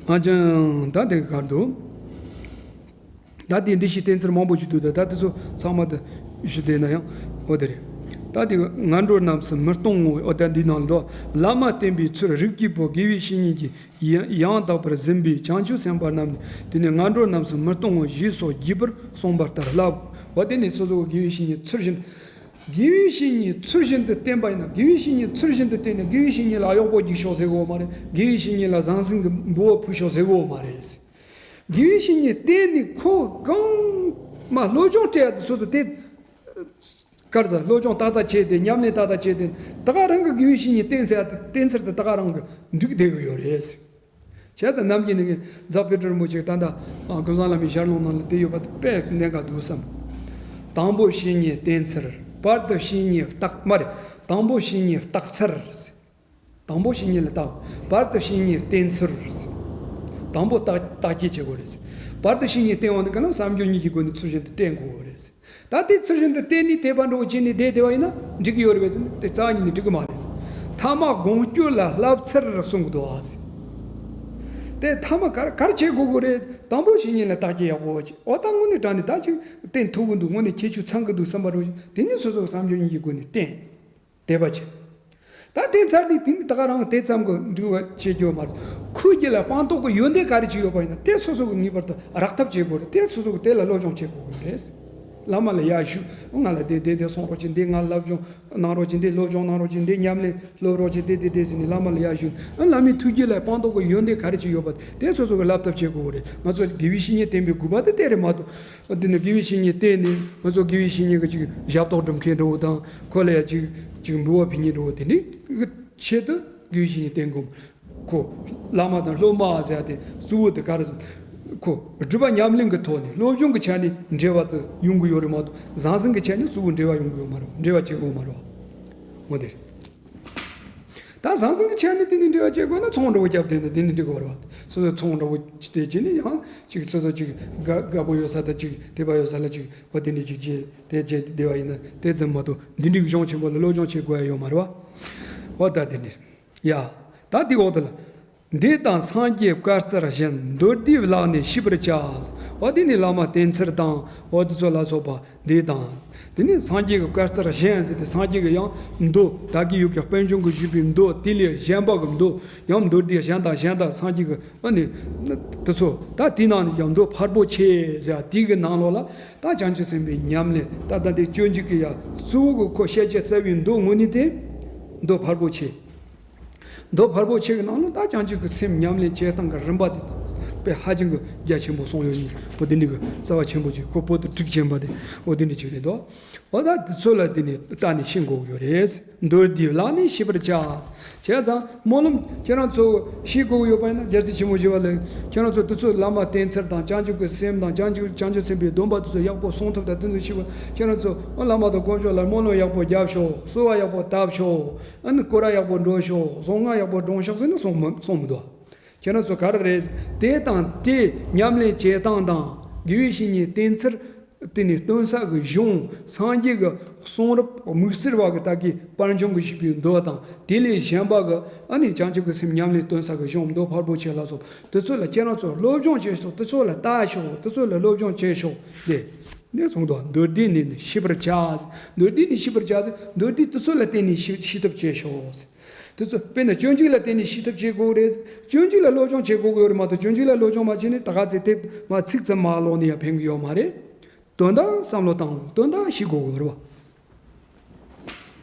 ཨ་ཅང་ད་དེ་ག་རེ་འདུག་ད་དེ་འདི་ཞིག་བསྟེན་ཚུལ་མང་པོ་ཞིག་འདུག་ད་ད་དེ་ཚོ་ཚང་མ་དེ་ཞུ་བསྡད་ན་ཡང་འོ་དེ་རེད། ད་དེ་ངན་འགྲོར་རྣམས་སུ་མི་གཏོང་ངོ་། འོ་ད་འདི་ནང་ལ་འདུག་བླ་མ་བསྟེན་པའི་ཚུལ་རིགས་ཀྱི་བུ། དགེ་བའི་བཤེས་གཉེན་གྱིས་ཡང་ཡང་དག་པར་ཟིན་པའི་བྱང་ཆུབ་སེམས་དཔའ་རྣམས་ནི། དེ་ནི་ངན་འགྲོར་རྣམས་སུ་མི་གཏོང་ངོ་། ཞེས་སོགས་རྒྱས་པར་གསུངས་པ་ལྟར་བསླབ། འོ་དེ་ནི་སོ་སོ་གི་དགེ་བའི་བཤེས་གཉེན་ཚུལ་བཞིན། དགེ་བའི་བཤེས་གཉེན་ཚུལ་བཞིན་དུ་བསྟེན་པ་ཡིན་ན། དགེ་བའི་བཤེས་གཉེན་ཚུལ་བཞིན་དུ་བསྟེན་ནས་དགེ་བའི་བཤེས་གཉེན་ལ་གཡོག་པོ་རྒྱུག་ཤོག་ཟེར་གོ་མ་རེད། དགེ་བའི་བཤེས་གཉེན་ལ་ཟང་ཟིང་གི་འབུལ་བ་ཕུལ་ཤོག་ཟེར་གོ་མ་རེད། དགེ་བའི་བཤེས་གཉེན་བསྟེན་ནས་ཁོ་གང་མ་སློབ་སྦྱོང་སྤྲད་ཡ་དེ་སོ་སོ་དེ་གར་ཟ་སློབ་སྦྱོང་ཏག་ཏག་བྱས་ཏེ་ཉམས་ལེན་ཏག་ཏག་བྱས་ཏེ་ད་ག་རང་གི་དགེ་བའི་བཤེས་གཉེན་བསྟེན་ཟེར་ཡ་དེ་བསྟེན་ཚུལ་དེ་ད་ག་རང་གི་འགྲིག་བསྡད་ཡོད་རེད། བྱས་ཙང་ནམ་རྒྱུན་ནས་ངས་རྫ་དཔལ་སྤྲུལ་རིན་པོ་ཆེ་ད་ལྟ་ཀུན་བཟང་བླ་མའི་ཞལ་ལུང་ནང་ལ་དེ་ཡོད་པ་དེ་དཔེ་གནད་འགག་འདུག་བསམ། དང་པོ་བཤེས་གཉེན་བསྟེན་ཚུལ། བར་དུ་བཤེས་གཉེན་བརྟག་མ་རེད། དང་པོ་བཤེས་གཉེན་བརྟག་ཚུལ། དང་པོ་བཤེས་གཉེན་ལ་བརྟག་བར་དུ་བཤེས་གཉེན་བསྟེན་ཚུལ། དང་པོ་བརྟག་བརྟག་དཔྱད་བྱེད་དགོས་རེད། བར་དུ་བཤེས་གཉེན་བསྟེན་འོང་དུས་ག་ལ་བསམ་སྦྱོར་གཉིས་ཀྱི་སྒོ་ནས་ཚུལ་བཞིན་དུ་བསྟེན་དགོས་རེད། ད་དེ་ཚུལ་བཞིན་དུ་བསྟེན་ནས་དད་པ་འདྲ་བོ་བྱས་ནས་བསྡད་བསྡད་པ་ཡིན་ན་འགྲིག་གི་ཡོད་རེད་པས་ཟེར་ན་དེ་རྩ་བ་ཉིད་ནས་འགྲིག་གི་མ་རེད། ཐ་མ་དགོངས་སྐྱོར་ལ་བསླབ་ཚུལ་གསུང་གི་འདུག་ཨ་ཟེར། དེ་ཐ་མ་ག་རེ་ག་རེ་བྱེད་དགོས་དགོས་རེད། དང་པོ་བཤེས་གཉེན་ལ་བརྟག་དཔྱད་ཡག་པོ་བྱེད། འོ་ད་དངོས་གནས་དྲང་གནས་ད་ཅིག་བསྟེན་ཐུབ་ཀྱི་འདུག་དངོས་གནས་ཁྱད་ཆོས་ཚང་གི་འདུག་བསམ་པ་འདྲ་བོ་ཞིག་དེ་ནས་སོ་སོ་བསམ་སྦྱོར་གཉིས་ཀྱི་སྒོ་ནས་བསྟེན། དད་པ་བྱེད། ད་དེ་ཚར་དུས་དེ་ནི་ད་ག་རང་དེ་ཙམ་གྱིས་འགྲིག་པ་བྱེད་རྒྱུ་མ་རེད། ཁོའི་རྒྱུད་ལ་སྤངས་རྟོགས་ཀྱི་ཡོན་ཏན་ག་རེ་ཅིག་ཡོད་པ་ཡིན་ན་དེ་སོ་སོ་གིས་ངེས་པར་དུ་རག་ཐབས་བྱེད་དགོས་རེད། དེ་སོ་སོ་གིས་དེ་ལ་སློབ་སྦྱོང་བྱེད་དགོས་ཀྱི་རེད། བླ་མ་ལ་ཡར་ཞུ། ང་ལ་དེ་དེ་དེ་གསུང་རོགས་གྱིས། འདི་ང་སློབ་སྦྱོང་གནང་རོགས་གྱིས། འདི་སློབ་སྦྱོང་གནང་རོགས་གྱིས། འདི་ཉམས་ལེན་སློབ་རོགས་གྱིས། དེ་དེ་དེ་ཟེར་ནས་བླ་མ་ལ་ཡར་ཞུ། བླ་མའི་ཐུགས་རྒྱུད་ལ་སྤངས་རྟོགས་ཀྱི་ཡོན་ཏན་ག་རེ་ཅིག་ཡོད་པ་དེ་སོ་སོ་གིས་བསླབ་ཐབས་བྱེད་དགོས་ཀྱི་རེད། ང་ཚོ་དགེ་བའི་བཤེས་གཉེན་བསྟེན་པའི་དགོས་པ་དེ་དེ་རེད་མ་གཏོགས། འདི་ནི་དགེ་བའི་བཤེས་གཉེན་བསྟེན་ནས་ང་ཚོ་དགེ་བའི་བཤེས་གཉེན་གྱི་ཅིག་ཞབས་ཏོག་སྒྲུབ་མཁན་འདྲ་བོ་དང་། ཁོ་ལ་ཡ་ཅིག་ཅིག་འབུལ་བ་ཕུལ་མཁན་འདྲ་བོ་དེ་འདྲའི་ཆེད་དུ་དགེ་བའི་བཤེས་གཉེན་བསྟེན་དགོས། ཁོ་བླ་མ་དང་སློབ་མ་ཟེར་ཡ་དེ་གཙོ་བོ་དེ་ག་རེ་ཟེར། ཁོ་སྒྲུབ་པ་ཉམས་ལེན་གྱི་ཐོག་ནས་སློབ་སྦྱོང་གི་ཆ་ནས་འབྲེལ་བ་དེ་ཡོང་གི་ཡོད་རེད་མ་གཏོགས། ཟང་ཟིང་གི་ཆ་ནས་གཙོ་བོ་འབྲེལ་བ་ཡོང་གི་ཡོད་མ་རེད་བ། འབྲེལ་བ་བྱེད་དགོས་མ་རེད་བ། འོ་དེ་རེད། ད་ཟང་ཟིང་གི་ཆ་ནས་དེ་ནས་འབྲེལ་བ་བྱེད་དགོས་ན་ཚོང་འདྲ་བོ་བརྒྱབ་བསྡད་ན་དེ་ནས་འགྲིག་གི་རེད་བ། སོ་སོ་ཚོང་འདྲ་བོ་དེ་བྱས་ནས་ཡང་ཅིག་སོ་སོ་ཅིག་དགའ་དགའ་པོ་ཡོད་ས་དང་ཅིག་དད་པ་ཡོད་ས་ལ་ཅིག་འོ་དེ་འདྲ་ཅིག་བྱས་དེ་བྱས་བསྡད་པ་ཡིན་ན་དེ་ཙམ་མ་གཏོགས་འདི་འདྲའི་གཞུང་ཆེན་པོ་ལ་སློབ་སྦྱོང་བྱེད་དགོས་ཡ་ཡོད་མ་རེད་བ། འོ་ད་དེ་ནས་ཡ། ད་དེ་འོག་ཏུ་ལ། འདི་དང་སངས་རྒྱས་བཀའ་སྩལ་བཞིན། མདོ་སྡེའི་བླ་ནི་ཤེས་པར་བྱ། འོ་དེ་ནི་བླ་མ་བསྟེན་ཚུལ་དང་འོ་དེ་ཚོ་ལ་སོགས་པ་འདི་དང་། དེ་ནི་སངས་རྒྱས་ཀྱི་བཀའ་སྩལ་བཞིན་ཟེར་ཏེ་སངས་རྒྱས་ཀྱི་ཡང་མདོ་ད་གི་ཡུག་གི་དཔལ་འབྱུང་གི་བཞུགས་པའི་མདོ་དེ་ལས་གཞན་པ་གི་མདོ་ཡང་མདོ་སྡེ་གཞན་དང་གཞན་དང་སངས་རྒྱས་ཀྱི་ཨ་ནི་དེ་ཚོ་ད་དེའི་ནང་ནས་ཡང་མདོ་ཕལ་པོ་ཆེ་ཟེར་དེ་གི་ནང་ལོགས་ལ་ད་བྱང་ཆུབ་སེམས་དཔའི་ཉམས་ལེན་ད་ད་དེ་སྤྱོད་འཇུག་གི་ཡ་གཙོ་བོ་གི་ཁོ་བཤད་བྱ་རྩ་བའི་མདོ་དངོས་གནས་དེ་མདོ་ཕལ་པོ་ཆེ། མདོ་ཕལ་པོ་ཆེ་གི་ནང་ལ་ད་བྱང་ཆུབ་ཀྱི་སེམས་ཉམས་ལེན་བྱེད་སྟངས་ཀྱི་རིམ་པ་དེ་དཔེ་ཧ་ཅང་གི་རྒྱ་ཆེན་པོ་གསུངས་ཡོད་ནི་འོ་དེ་འདྲ་གི་རྩ་བ་ཆེན་པོ་ཅིག་ཁོ་བོད་དུ་གྲུབ་ཆེན་པ་དེ་འོ་དེ་འདྲ་ཅིག་རེད་དོ། འོ་ད་དེ་ཚོ་ལ་དེ་ནི་ལྟ་ནས་ཤེས་དགོས་ཀྱི་ཡོད་རེད། མདོ་སྡེའི་བླ་ནི་ཤེས་པར་བྱ། བྱས་ཙང་སྨོན་ལམ་ཁྱེད་རང་ཚོ་ཤེས་དགོས་ཀྱི་ཡོད་པ་ཡིན་ན་རྒྱལ་སྲས་ཆེན་པོ་ཞི་བ་ལྷ་ཁྱེད་རང་ཚོ་དེ་ཚོ་བླ་མ་བསྟེན་ཚུལ་དང་བྱང་ཆུབ་ཀྱི་སེམས་དང་བྱང་ཆུབ་བྱང་ཆུབ་སེམས་དཔའི་སྡོམ་པ་དེ་ཚོ་ཡག་པོ་སྲུང་ཐུབ་དང་དེ་ཚོ་ཤེས་དགོས། ཁྱེད་རང་ཚོ་བླ་མ་དང་དཀོན་མཆོག་ལ་སྨོན་ལམ་ཡག་པོ་རྒྱབ་ཤོག་གསོལ་བ་ཡག་པོ་བཏབ་ཤོག་ཨ་ནི་སྐོར་ར་ཡག་པོ་འགྲོ་ཤོག་གཟུངས་སྔགས་ཡག་པོ་སྒྲུབ་ཤོག་ཟེར་ན་གསུང་མི་གསུང་མི་འདུག་ཁྱེད་རང་ཚོ་ག་རེ་རེད། དེ་དང་དེ་ཉམས་ལེན་བྱེད་སྟངས་དང་དགེ་བའི་བཤེས་གཉེན་བསྟེན་ཚུལ་དེ་ནི་སྟོན་ས་གི་གཞུང་སངས་རྒྱས་ཀྱི་གསུང་རབ་དམིགས་བསལ་བ་གི་ད་གི་དཔལ་འབྱུང་གི་བཞུགས་པའི་མདོ་དང་དེ་ལས་གཞན་པ་གི་ཨ་ནི་བྱང་ཆུབ་ཀྱི་སེམས་ཉམས་ལེན་སྟོན་ས་གི་གཞུང་མདོ་ཕལ་པོ་ཆེ་ལ་སོགས་དེ་ཚོ་ལ་ཁྱེད་རང་ཚོ་སློབ་སྦྱོང་བྱེད་ཤོག་དེ་ཚོ་ལ་ལྟ་ཤོག་དེ་ཚོ་ལ་སློབ་སྦྱོང་བྱེད་ཤོག་དེ། ནས་གསུངས་འདུག་མདོ་སྡེ་ནི་ཤེས་པར་བྱ། མདོ་སྡེ་ནི་ཤེས་པར་བྱ་ཟེར། མདོ་སྡེ་དེ་ཚོ་ལ་བརྟེན་ནས་ཤེས་ཤེས་ཐབས་བྱེད་ཤོག་དེ་ཚོ་དཔེར་ན་སྤྱོད་འཇུག་ལ་བརྟེན་ནས་ཤེས་ཐབས་བྱེད་དགོས་རེད། སྤྱོད་འཇུག་ལ་སློབ་སྦྱོང་བྱེད་དགོས་ཀྱི་ཡོད་རེད་མ་གཏོགས་སྤྱོད་འཇུག་ལ་སློབ་སྦྱོང་མ་བྱས་ནས་ད་ག་ཚེ་དེ་མ་ཚིག་ཙམ་མ་ཀློག་ནས་ཡང་ཕན་གྱི་ཡོད་མ་རེད། དོན་དག་བསམ་བློ་བཏང་དགོས། དོན་དག་ཤེས་དགོས་ཀྱི་ཡོད་རེད་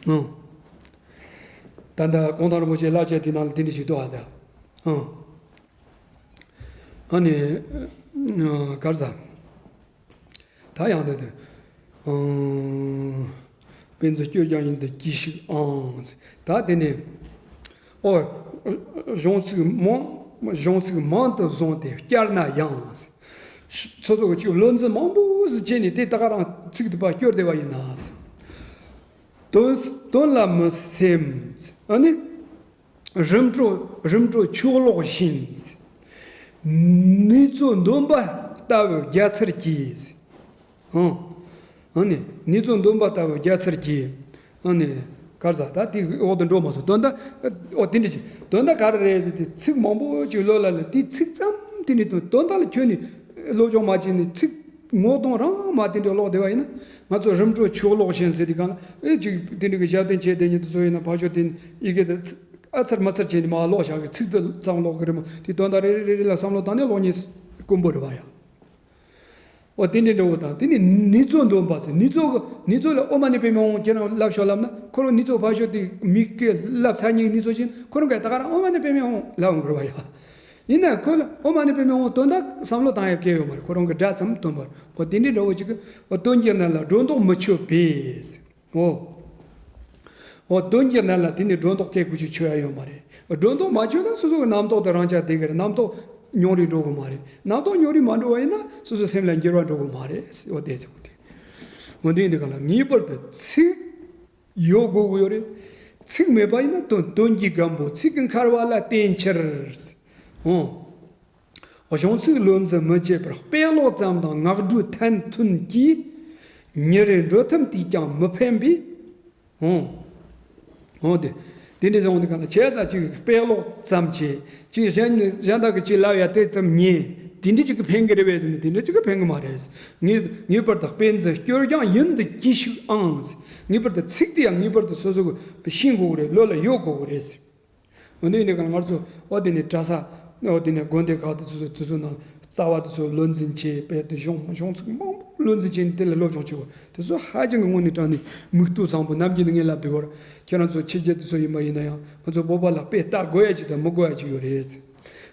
བ། ཨང་། ད་ལྟ་གུང་ཐང་རིན་པོ་ཆེའི་བསླབ་བྱ་དེ་ནང་ལ་དེ་འདྲ་ཞིག་འདུག་ཨ་ད། ཨང་། ཨ་ནི། ག་རེ་ཟ། ད་ཡང་འདི་དེ། ཨང་། དཔེ་མཛོད་སྐྱོར་རྐྱང་ཡིན་དུ་གྱིས་ཤིག་ཨང་། ད་དེ་ནས། ཨོ། གཞུང་ཚིག་མང་། གཞུང་ཚིག་མང་དུ་བཟུང་སྟེ་བསྐྱར་ན་ཡང་། སོ་སོ་གི་ཅིག་བློ་འཛིན་མང་པོ་ཟིག་བྱས་ནས་དེ་ད་ག་རང་ཚིག་དེ་པ་སྐྱོར་བསྡད་པ་ཡིན་ན། དོན་དོན་ལ་མི་སེམས། ཨ་ནི། རིམ་གྲོ་རིམ་གྲོ་ཆུ་གློག་བཞིན། ནུས་ཚོད་འདོན་པ་ལྟ་བུ་རྒྱ་ཚར་གྱིས། ཨང་། ཨ་ནི་ནུས་ཚོད་འདོན་པ་ལྟ་བུ་རྒྱ་ཚར་གྱིས། ཨ་ནི་གར་ཟ་ད་དེ་འོག་ཏུ་འགྲོ་མ་སོང་དོན་དག་ཨོ་དེ་འདྲ་ཅིག་དོན་དག་ག་རེ་རེད་ཟེར་དེ་ཚིག་མང་པོ་ཅིག་ལོ་ལ་ལ་དེ་ཚིག་ཙམ་དེ་ནི་དོན་དོན་དག་ལ་ཁྱོན་ནས་སློབ་སྦྱོང་མ་བྱས་ནས་ཚིག་ངོ་གདོང་རང་མ་དེ་འདྲ་ཀློག་བསྡད་པ་ཡིན་ན་ང་ཚོ་རིམ་གྲོ་ཆུ་གློག་བཞིན་ཟེར་དེ་གང་ལ་ཨེ་ཅིག་དེ་འདྲ་གི་ཞབས་བརྟན་བྱས་དེ་ཉིད་དུ་བཟོ་ཡིན་ན་ཕར་ཕྱོགས་དེ་ཡི་གེ་དེ་ཚིག་ཨ་ཚར་མ་ཚར་བྱས་ནས་མར་ཀློག་བཞག་གི་ཚིག་དེ་ཙམ་ཀློག་གི་རེད་མོ། དེ་དོན་དག་རེ་རེ་རེ་རེ་ལ་བསམ་བློ་བཏང་ནས་ཀློག་ཉེས་དཀོན་པོ་རེད་བ་ཡ། འོ་དེ་འདྲའི་འདྲ་བོ་དང་དེ་ནི་ནུས་ཚོད་འདོན་པ་ཟེར་ནུས་ཚོད་ཀྱི་ནུས་ཚོད་ལ་ཨོཾ་མ་ཎི་པདྨེ་ཧཱུྃ་ཁྱེད་རང་ལབ་ཤོག་ལབ་ན་ཁོ་རང་ནུས་ཚོད་ཕར་ཕྱོགས་དེ་མི་སྐད་ལབ་ཚར་ཉིན་གྱི་ནུས་ཚོད་ཅན་ཁོ་རང་གིས་ད་ག་རང་ཨོཾ་མ་ཎི་པདྨེ་ཧཱུྃ་ལབ་འོང་གི་རེད་བ་ཡ། ཡིན་ན་ཁོ་ལ་ཨོཾ་མ་ཎི་པདྨེ་ཧཱུྃ་དོན་དག་བསམ་བློ་བཏང་ཡ་སྐད་ཡོད་མ་རེད། ཁོ་རང་གི་སྒྲ་ཙམ་འདོན་པ་རེད། འོ་དེ་འདྲའི་འདྲ་བོ་ཅིག་གི་འོ་སྟོན་གྱི་ན་ལ་སྒྲོ་འདོགས་མི་ཆོད་པས། འོ། འོ་སྟོན་གྱི་ན་ལ་དེ་ནི་སྒྲོ་འདོགས་སྐད་དགུ་ཅིག་ཆོད་ཡ་ཡོད་མ་རེད། སྒྲོ་འདོགས་མ་ཆོད་ན་སོ་སོ་གི་རྣམ་རྟོག་དེ་རང་ཆ་དེ་གི་རེད། རྣམ་རྟོག་ཉུང་རུ་འགྲོ་གི་མ་རེད། རྣམ་རྟོག་ཉུང་རུ་མ་འགྲོ་བ་ཡིན་ན་སོ་སོའི་སེམས་ལ་འགྱུར་བ་འགྲོ་གི་མ་རེད། འོ་དེ་ཚོ་དེ། འོ་དེ་འདི་ག་ལ་ངེས་པར་དུ་ཚིག་ཡོད་དགོས་ཀྱི་ཡོད་རེད། ཚིག་མེད་པ་ཡིན་ན་དོན་དོན་གྱི་སྒམ་པོ་ཚིག་གི་འཁར་བ་ལ་བརྟེན་ཕྱིར། འོ། གཞུང་ཚིག་བློ་འཛིན་མི་བྱེད་པར་དཔེ་ཀློག་ཙམ་དང་ངག་སྒྲོས་ཐན་ཐུན་གྱིས། ཉིན་རེ་འགྲོ་ཐུབ་དུས་ཀྱང་མི་ཕན་པས། འོང་། འོང་དེ། དེ་འདྲའི་བཟང་བོ་འདི་གང་ལ་བྱས་ཙང་ཅིག་དཔེ་ཀློག་ཙམ་བྱས་ཅིག་གཞན་གཞན་དག་གི་ཅིག་ལབ་ཡ་དེ་ཙམ་ཉན། དེ་འདྲ་ཅིག་གི་ཕན་གི་རེད་པས་ཟེར་ན་དེ་འདྲ་ཅིག་གི་ཕན་གི་མ་རེད། ངེས་ངེས་པར་དུ་དཔེ་འཛིན་སྐྱོར་སྦྱང་ཡུན་དུ་གྱིས་ཤིག་ཨང་། ངེས་པར་དུ་ཚིག་དེ་ཡང་ངེས་པར་དུ་སོ་སོ་གི་ཤེས་དགོས་གི་རེད། བློ་ལ་ཡོད་དགོས་གི་རེད། འོ་དེ་ནས་ང་ཚོ་འོ་དེ་ནས་གྲྭ་ས་འོ་དེ་ནས་དགོན་སྡེ་ཁག་དེ་ཚོ་དེ་ཚོ་ནང་རྩ་བ་དེ་ཚོ་བློ་འཛིན་བྱས་དཔེ་དེ་གཞུང་གཞུང་ཚིག་མང་པོ་བློ་འཛིན་བྱས་ནས་དེ་ལ་སློབ་སྦྱོང་བྱེད་དགོས། དེ་ཚོ་ཧ་ཅང་གི་དངོས་གནས་དྲང་གནས་མིག་ལྟོས་བཟང་པོ། ནམ་རྒྱུན་ནས་ངས་ལབ་བསྡད་ཡོད་རེད། ཁྱེད་རང་ཚོ་ཕྱི་རྒྱལ་དེ་ཚོ་ཡིན་པ་ཡིན་ན་ཡང་ང་ཚོ་བོད་པ་ལ་དཔེ་ལྟ་དགོས་ཡ་ཅིག་དང་མི་དགོས་ཡ་ཅིག་ཡོད་རེད།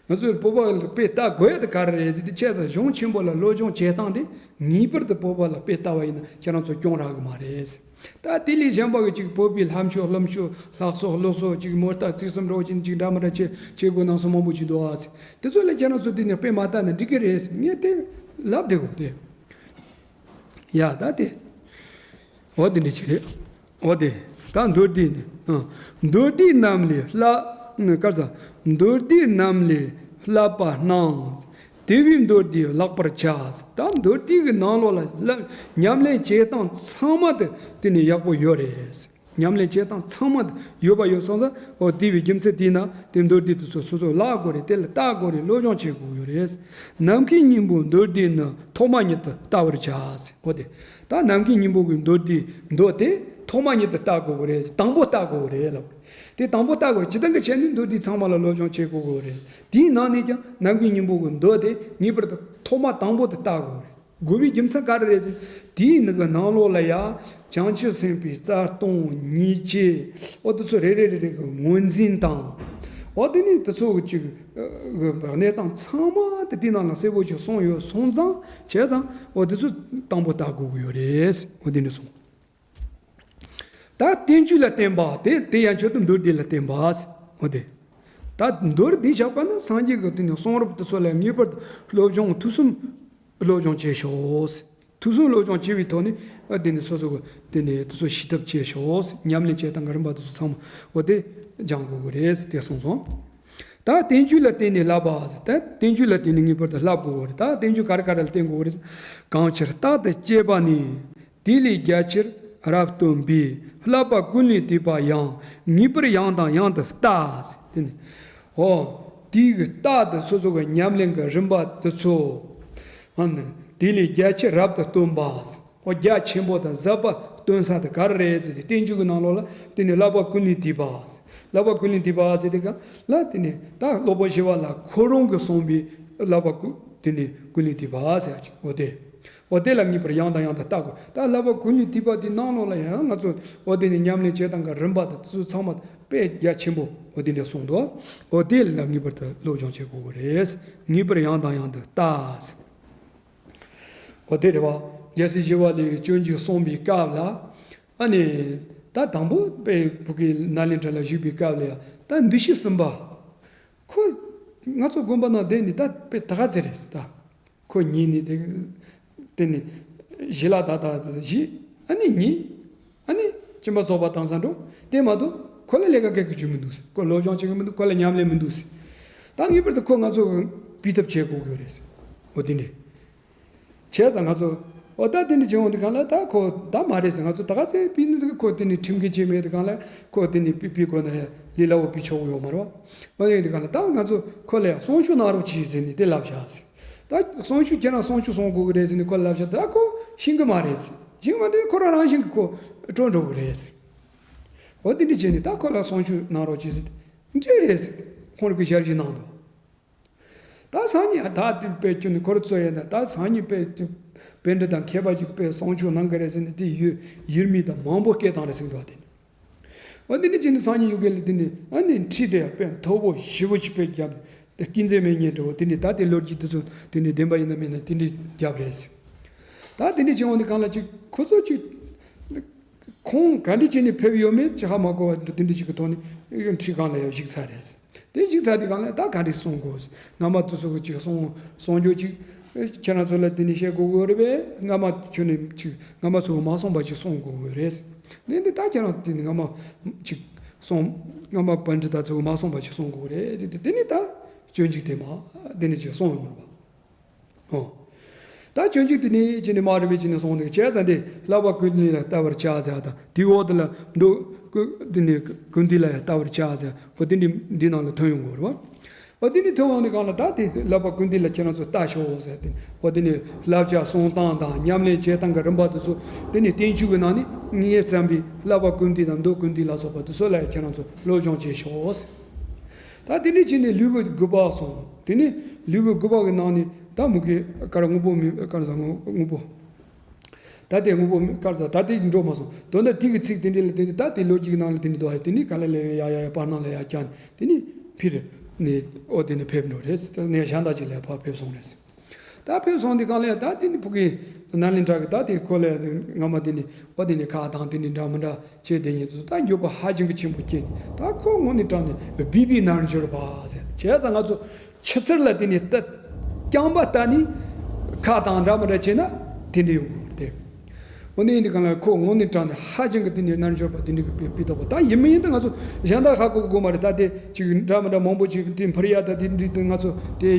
ང་ཚོས་བོད་པ་ལ་དཔེ་ལྟ་དགོས་ཡ་དེ་ག་རེ་རེད་ཟེར་དུས་བྱས་ཙང་གཞུང་ཆེན་པོ་ལ་སློབ་སྦྱོང་བྱེད་སྟངས་དེ་ངེས་པར་དུ་བོད་པ་ལ་དཔེ་ལྟ་བ་ཡིན་ན་ཁྱེད་རང་ཚོ་སྐྱོན་རག་གི་མ་རེད། ད་དེ་ལས་གཞན་པ་གི་ཅིག་བོད་པའི་ལྷ་མཆོད་ཀླུ་མཆོད་ལྷ་གསོལ་ཀླུ་གསོལ་ཅིག་མོ་རྟ་རྩིས་གསུམ་འདྲ་བོ་ཅིག་ཅིག་འདྲ་མི་འདྲ་བྱེད་བྱེད་དགོས་སྣང་ས་མང་པོ་ཅིག་འདུག་ཨ། དེ་ཚོ་ལ་ཁྱེད་རང་ཚོ་དེ་ནས་དཔེ་མ་ལྟ་ན་འགྲིག་གི་རེད། ངས་དེ་ལབ་བསྡད་གོ་དེ། ཡ་ད་དེ། འོ་དེ་འདྲ་ཅིག་རེད། འོ་དེ། ད་མདོ་སྡེ་ནི། ཨ། མདོ་སྡེ་རྣམས་ལས་བསླབ། གར་ས། མདོ་སྡེ་རྣམས་ལས་བསླབ་པ་སྣང་། དེ་བས་མདོ་སྡེ་བཀླག་པར་བྱ། ད་མདོ་སྡེ་གི་ནང་ལོགས་ལ་བསླབ་ཉམས་ལེན་བྱེད་སྟངས་ཚང་མ་དེ་དེ་ནས་ཡག་པོ་ཡོད་རེད། ཉམས་ལེན་བྱེད་སྟངས་ཚང་མ་ཡོད་པ་ཡོད་སོང་ཙང་། འོ་དེ་བའི་རྒྱུ་མཚན་དེས་ན་དེ་མདོ་སྡེ་དེ་ཚོ་སོ་སོ་བཀླག་དགོས་རེད། དེ་ལ་བལྟ་དགོས་རེད། སློབ་སྦྱོང་བྱེད་དགོས་ཡོད་རེད། ནམ་མཁའི་སྙིང་པོ་མདོ་སྡེ་ནི་ཐོག་མ་ཉིད་དུ་བལྟ་བར་བྱ། འོ་དེ། ད་ནམ་མཁའི་སྙིང་པོ་གི་མདོ་སྡེ་མདོ་དེ་ཐོག་མ་ཉིད་དུ་བལྟ་དགོས་ཀྱི་རེད། དང་པོ་བལྟ་དགོས་ཀྱི་རེད་ལབ། དེ་དང་པོ་བལྟ་དགོས་རེད། སྤྱིར་བཏང་གི་བྱས་ནས་མདོ་སྡེ་ཚང་མ་ལ་སློབ་སྦྱོང་བྱེད་དགོས་ཀྱི་རེད། དེའི་ནང་ནས་ཀྱང་ནམ་མཁའི་སྙིང་པོ་གི་མདོ་དེ་ངེས་པར་དུ་ཐོག་མ་དང་པོ་དེ་བལྟ་དགོས་རེད། དགོས་པའི་རྒྱུ་མཚན་ག་རེ་རེད་ཟེར་ན། དེའི་ནང་གི་ནང་ལོགས་ལ་ཡ། བྱང་ཆུབ་སེམས་དཔའི་རྩ་ལྟུང་ཉེས་བྱས། འོ་དེ་ཚོ་རེ་རེ་རེ་རེ་གི་ངོས་འཛིན་དང་། འོ་དེ་ནས་དེ་ཚོ་གི་ཅིག་གནས་སྟངས་ཚང་མ་དེ་དེའི་ནང་ལ་གསལ་པོ་ཅིག་གསུངས་ཡོད་སོང་ཙང་བྱས་ཙང་འོ་དེ་ཚོ་དང་པོ་བལྟ་དགོས་ཀྱི་ཡོད་རེད། འོ་དེ་འདྲ་གསུངས། ད་བསྟན་བཅོས་ལ་བརྟེན་པ་དེ་དེ་ཡང་མཆོད་བསྟོད་མདོ་སྡེ་ལ་བརྟེན་པ། འོ་དེ། ད་མདོ་སྡེ་བཞག་པ་ན་སངས་རྒྱས་ཀྱི་དེ་ནས་གསུང་རབ་དེ་ཚོ་ལ་ངེས་པར་དུ་སློབ་སྦྱོང་ཐུགས་གསུམ་སློབ་སྦྱོང་བྱེད་ཤོག། ཐུགས་གསུམ་སློབ་སྦྱོང་བྱེད་པའི་ཐོག་ནས་ཨ་དེ་ནས་སོ་སོ་གི་དེ་ནས་དེ་ཚོ་ཤེས་ཐབས་བྱེད་ཤོག། ཉམས་ལེན་བྱེད་སྟངས་ཀྱི་རིམ་པ་དེ་ཚོ་ཚང་མ་འོ་དེ་སྦྱང་དགོས་ཀྱི་རེད་དེ་གསུངས་སོང་། ད་བསྟན་བཅོས་ལ་བརྟེན་ནས་བསླབ་པ། ད་བསྟན་བཅོས་ལ་བརྟེན་ནས་ངེས་པར་དུ་བསླབ་དགོས་ཀྱི་རེད། ད་བསྟན་བཅོས་ག་རེ་ག་རེ་ལ་བརྟེན་དགོས་ཀྱི་རེད། གང་ཕྱིར་རྟག་ཏུ་དཔྱད་པ་ནི། དེ་ལས་རྒྱ་ཆེར་རབ་སྟོན་པའི། བསླབ་པ་ཀུན་ལས་བཏུས་པ་ཡང་། ངེས་པར་ཡང་དང་ཡང་དུ་བལྟ། དེ་ནི། འོ། དེའི་རྟགས་དེ་སོ་སོ་གི་ཉམས་ལེན་གྱི་རིམ་པ་དེ་ཚོ། ཨ་ནི། དེ་ལས་རྒྱ་ཆེར་རབ་ཏུ་སྟོན་པ། འོ་རྒྱ་ཆེན་པོ་དང་ཟབ་པ་སྟོན་ས་དེ་ག་རེ་རེད་ཟེར་ཏེ། བསྟན་བཅོས་ཀྱི་ནང་ལོགས་ལ་དེ་ནི་བསླབ་པ་ཀུན་ལས་བཏུས་པ། བསླབ་པ་ཀུན་ལས་བཏུས་པ་ཟེར་དེ་ག་ལ་དེ་ནི་ད་སློབ་དཔོན་ཞི་བ་ལྷ་ཁོ་རང་གིས་གསུངས་པའི་བསླབ་པ་ཀུན་དེ་ནི་ཀུན་ལས་བཏུས་པ་ཟེར་ཡ་ཅིག་འོ་དེ། འོ་དེ་ལ་ངེས་པར་ཡང་དང་ཡང་དུ་བལྟ་དགོས། ད་བསླབ་པ་ཀུན་ལས་བཏུས་པ་དེའི་ནང་ལོགས་ལ་ཡང་ང་ཚོ་འོ་དེ་ནི་ཉམས་ལེན་བྱེད་སྟངས་ཀྱི་རིམ་པ་དང་དེ་ཚོ་ཚང་མ་དཔེ་རྒྱ་ཆེན་པོ་འོ་དེ་འདྲ་གསུངས་འདུག་འོ་དེ་ལ་ངེས་པར་དུ་སློབ་སྦྱོང་བྱེད་དགོས་ཀྱི་རེད། ངེས་པར་ཡང་དང་ཡང་དུ་བལྟ། འོ་དེ་རེད་བ། རྒྱལ་སྲས་ཞི་བ་ལྷས་སྤྱོད་འཇུག་གསུངས་པའི་སྐབས་ལ། ཨ་ནི། ད་དང་པོ་དཔེ་བུ་གའི་ནཱ་ལེནྡྲ་ལ་བཞུགས་པའི་སྐབས་ལ་ཡང་ད་འདུ་ཤེས་གསུམ་པ། ཁོ། ང་ཚོ་དགོན་པ་ནང་བསྡད་ནས་ད་དཔེ་ད་ག་ཚོད་རེད་ད། ཁོ་ཉིད་ནི་དེ། དེ་ནི། ཞི་ལ་ད་ད་ཞི། ཨ་ནི་ཉི། ཨ་ནི་སྦྱིན་པ་ཚོགས་པ་བཏང་ས་འགྲོ། དེ་མ་གཏོགས་ཁོ་ལ་ལས་ཀ་ག་གི་རྒྱུ་མི་འདུག་ཁོ་སློབ་སྦྱོང་བྱེད་གི་མི་འདུག་ཁོ་ལ་ཉམས་ལེན་མི་འདུག་ད་ངེས་པར་དུ་ཁོ་ང་ཚོ་སྤུས་ཐབས་བྱེད་དགོས་ཀྱི་རེད། འོ་དེ་འདྲས། བྱས་ཙང་ང་ཚོ། འོ་ད་དེ་འདྲས་བྱེད་འོང་དུས་གང་ལ་ད་ཁོ་ད་མ་རེད་ཟེར། ང་ཚོ་ད་ག་ཚོད་སྤུས་ནི་ཟེར། ཁོ་དེ་ནས་ཁྲིམས་འགལ་བྱས་མེད་དུས་གང་ལ་ཁོ་དེ་ནས་སྤུས་སྤུས་དགོས་ན་ཡ་ལས་སླ་བོ་སྤུས་ཆོག་གི་ཡོད་མ་རེད་བ། འོ་དེ་ཡིན་དུས་གང་ལ་ད་ང་ཚོ་ཁོ་ལ་ཡ་གསུང་ཆོས་གནང་རོགས་གྱིས་ཟེར་ནས་དེ་ལབ་བཞག་ཟེར། ད་གསུང་ཆོས་ཁྱེད་རང་གསུང་ཆོས་གསུང་དགོས་ཀྱི་རེད་ཟེར་ནས་ཁོ་ལབ་བཞག་ད་ཁོ་ཤེས་གི་མ་རེད་ཟེར། ཤེས་གི་མ་རེད། ཁོ་རང་རང་བཞིན་གྱི་ཁོ་སྤྲོ་འགྲོ་གི་རེད་ཟེར། འོ་དེ་འདྲ་བྱས་ནས་ད་ཁོ་ལ་གསུང་ཆོས་གནང་རོགས་གྱིས་ཟེར། འདྲ་རེད་ཟེར། ཁོང་གིས་ཞལ་བཞེས་གནང་འདུག་ད་སང་ཉིན་ད་དེ་དཔེ་ཁྱོད་ནི་ཁོ་ར་ཚོ་ཡིན་ན་ད་སང་ཉིན་དཔེ་དཔེ་འདྲ་དང་མཁས་པ་ཅིག་དཔེ་གསུང་ཆོས་གནང་གི་རེད་ཟེར་ནས་དེ་ཡུལ་ཡུལ་མི་དང་མང་པོ་སྐད་བཏང་རེད་ཟེར་འདུག་བ། དེ་ནི། འོ་དེ་ནི་ཅི་ནི་སང་ཉིན་ཡོད་གི་ལ་དེ་ནི་ཨ་ནི་ཁྲིད་དེ་དཔེ་མཐོ་པོ་ཞེ་པོ་ཅིག་དཔེ་བརྒྱབ་དེ་ཀུན་མཛེས་མའི་སྙན་འདྲ་བོ་དེ་ནི་ད་དེ་ལོ་རྒྱུས་དེ་ཚོ་དེ་ནི་བདེན་པ་ཡིན་ན་མིན་ན་དེ་འདྲའི་བརྒྱབ་རེད་ཟེར། ད་དེ་འདྲའི་བྱུང་བ་ནི་གང་ལ་ཅིག་ཁོ་ཚོ་ཅིག་ཁོང་ག་འདྲ་བྱས་ནས་ཕེབས་ཡོད་མེད་ཅི་ཧ་མ་གོ་བ་འདྲ་དེ་འདྲ་ཅིག་གི་ཐོག་ནས་ཁྲིད་སྒང་ལ་ཡང་བཞུགས་ཚར་རེད། དེ་བཞུགས་ཚར་དུས་སྒང་ལ་ད་ག་འདྲ་གསུང་དགོས། སྔ་མ་དེ་ཚོ་གི་ཅིག་གསུང་གསུང་རྒྱུ་ཅིག་ཁྱེད་རང་ཚོ་ལ་དེ་ནས་བཤད་དགོས་ཀྱི་ཡོད་རེད་པས། སྔ་མ་ཁྱོད་ནས་ཅིག་སྔ་མ་ཚོ་གི་མ་གསུངས་པ་ཅིག་གསུང་དགོས་ཀྱི་ཡོད་རེད། དེ་འདི་ད་ཁྱེད་རང་དེ་ནས་སྔ་མ་ཅིག་གསུང་སྔ་མ་པཎྜི་ཏ་ཚོ་གི་མ་གསུངས་པ་ཅིག་གསུང་དགོས་ཀྱི་རེད་ཟེར་ཏེ་དེ་ནས་ད་སྤྱོད་འཇུག་དེ་མ་དེ་ནས་ཅིག་གསུང་ཡོང་གི་རེད་པ། ཨོ། ད་སྤྱོད་འཇུག་དེ་ནི་ཅི་ནི་མ་རུ་པའི་ཅི་ནི་སོང་དེ་བྱས་ཙང་དེ་བསླབ་པ་ཀུན་ལས་ལ་བལྟ་བར་བྱ་ཟེར་དང་དེའི་འོག་དེ་ལ་མདོ་ཀུ་དེ་ནི་ཀུན་བཏུས་ལ་ཡང་བལྟ་བར་བྱ་ཟེར་འོ་དེ་འདི་འདི་ནང་ལ་ཐོན་ཡོང་གི་རེད་བ། འོ་དེ་ནི་ཐོན་འོང་དེ་གང་ལ་ད་དེ་བསླབ་པ་ཀུན་བཏུས་ལ་ཁྱེད་རང་ཚོ་ལྟ་ཤོག་ཟེར་དེ་འོ་དེ་ནི་བསླབ་བྱ་གསུང་སྟངས་དང་ཉམས་ལེན་བྱེད་སྟངས་ཀྱི་རིམ་པ་དེ་ཚོ་དེ་ནི་བསྟན་བཅོས་ཀྱི་ནང་ནས་ངས་བརྩམས་པའི་བསླབ་པ་ཀུན་བཏུས་དང་མདོ་ཀུན་བཏུས་ལ་སོགས་པ་དེ་ཚོ་ལ་ཡང་ཁྱེད་རང་ཚོ་སློབ་སྦྱོང་བྱེད་ཤོག་ཟེར། ད་དེ་ནས་ཕྱིན་ནས་ལུས་པོ་དགུ་པ་སོང་། དེ་ནས་ལུས་པོ་དགུ་པ་གི་ནང་ནས་ད་མུ་གེ་དཀར་དངོས་པོ་མི་དཀར་ཟ་དངོས་དངོས་པོ། ད་དེ་དངོས་པོ་མི་དཀར་ཟ་ད་དེ་འགྲོ་མ་སོང་། དོན་དག་དེ་གི་ཚིག་དེ་འདྲ་ལ་དེ་ནས་ད་དེ་ལོ་རྒྱུས་ཀྱི་ནང་ལ་དེ་འདྲ་འདུག་ཧེ། དེ་ནས་ག་ལ་ལ་ཡ་ཡ་ཡ་བར་སྣང་ལ་ཡ་བརྒྱབ་ནས་དེ་ནས་ཕིར་ནས་ཨོ་དེ་ནས་ཕེབས་འགྲོ་རེད། ད་ནས་གཞན་དག་ཅིག་ལ་ཕར་ཕེབས་སོང་རེད། ད་ཕེབས་སོང་དུས་སྒང་ལ་ཡ་ད་དེ་ནི་ཕ་གི་ནཱ་ལེནྡྲ་གི་ད་དེ་ཁོ་ལ་ཡ་ནི་སྔ་མ་དེ་ནི་འོ་དེ་ནི་ཁ་གདངས་དེ་ནི་འདྲ་མི་འདྲ་བྱས་དེ་ཉིད་དུ་ད་འགྱོད་པ་ཧ་ཅང་གི་ཆེན་པོ་སྐྱེས་ནས་ད་ཁོ་དངོས་གནས་དྲང་ནས་སྦས་པའི་རྣལ་འབྱོར་པ་ཟེར། བྱས་ཙང་ང་ཚོ་ཆུ་ཚོད་ལ་དེ་ནི་ད་རྐྱང་པ་ལྟ་ནི་ཁ་གདངས་འདྲ་མི་འདྲ་བྱས་ན་དེ་འདྲ་ཡོང་གི་རེད་དེ། འོ་ན་ཡིན་དུས་སྒང་ལ་ཁོ་དངོས་གནས་དྲང་ནས་ཧ་ཅང་གི་དེ་ནི་རྣལ་འབྱོར་པ་དེ་འདྲ་གི་སྤེལ་སྤེལ་ཐུབ་པ་ད་ཡིན་མིན་ཡིན་ད་ང་ཚོ་གཞན་དག་ཧ་གོ་གི་དགོས་མ་རེད། ད་དེ་ཅིག་འདྲ་མི་འདྲ་མང་པོ་ཅིག་དེ་འཕུར་ཡ་ད་དེ་འདྲ་དེ་ང་ཚོ་དེ་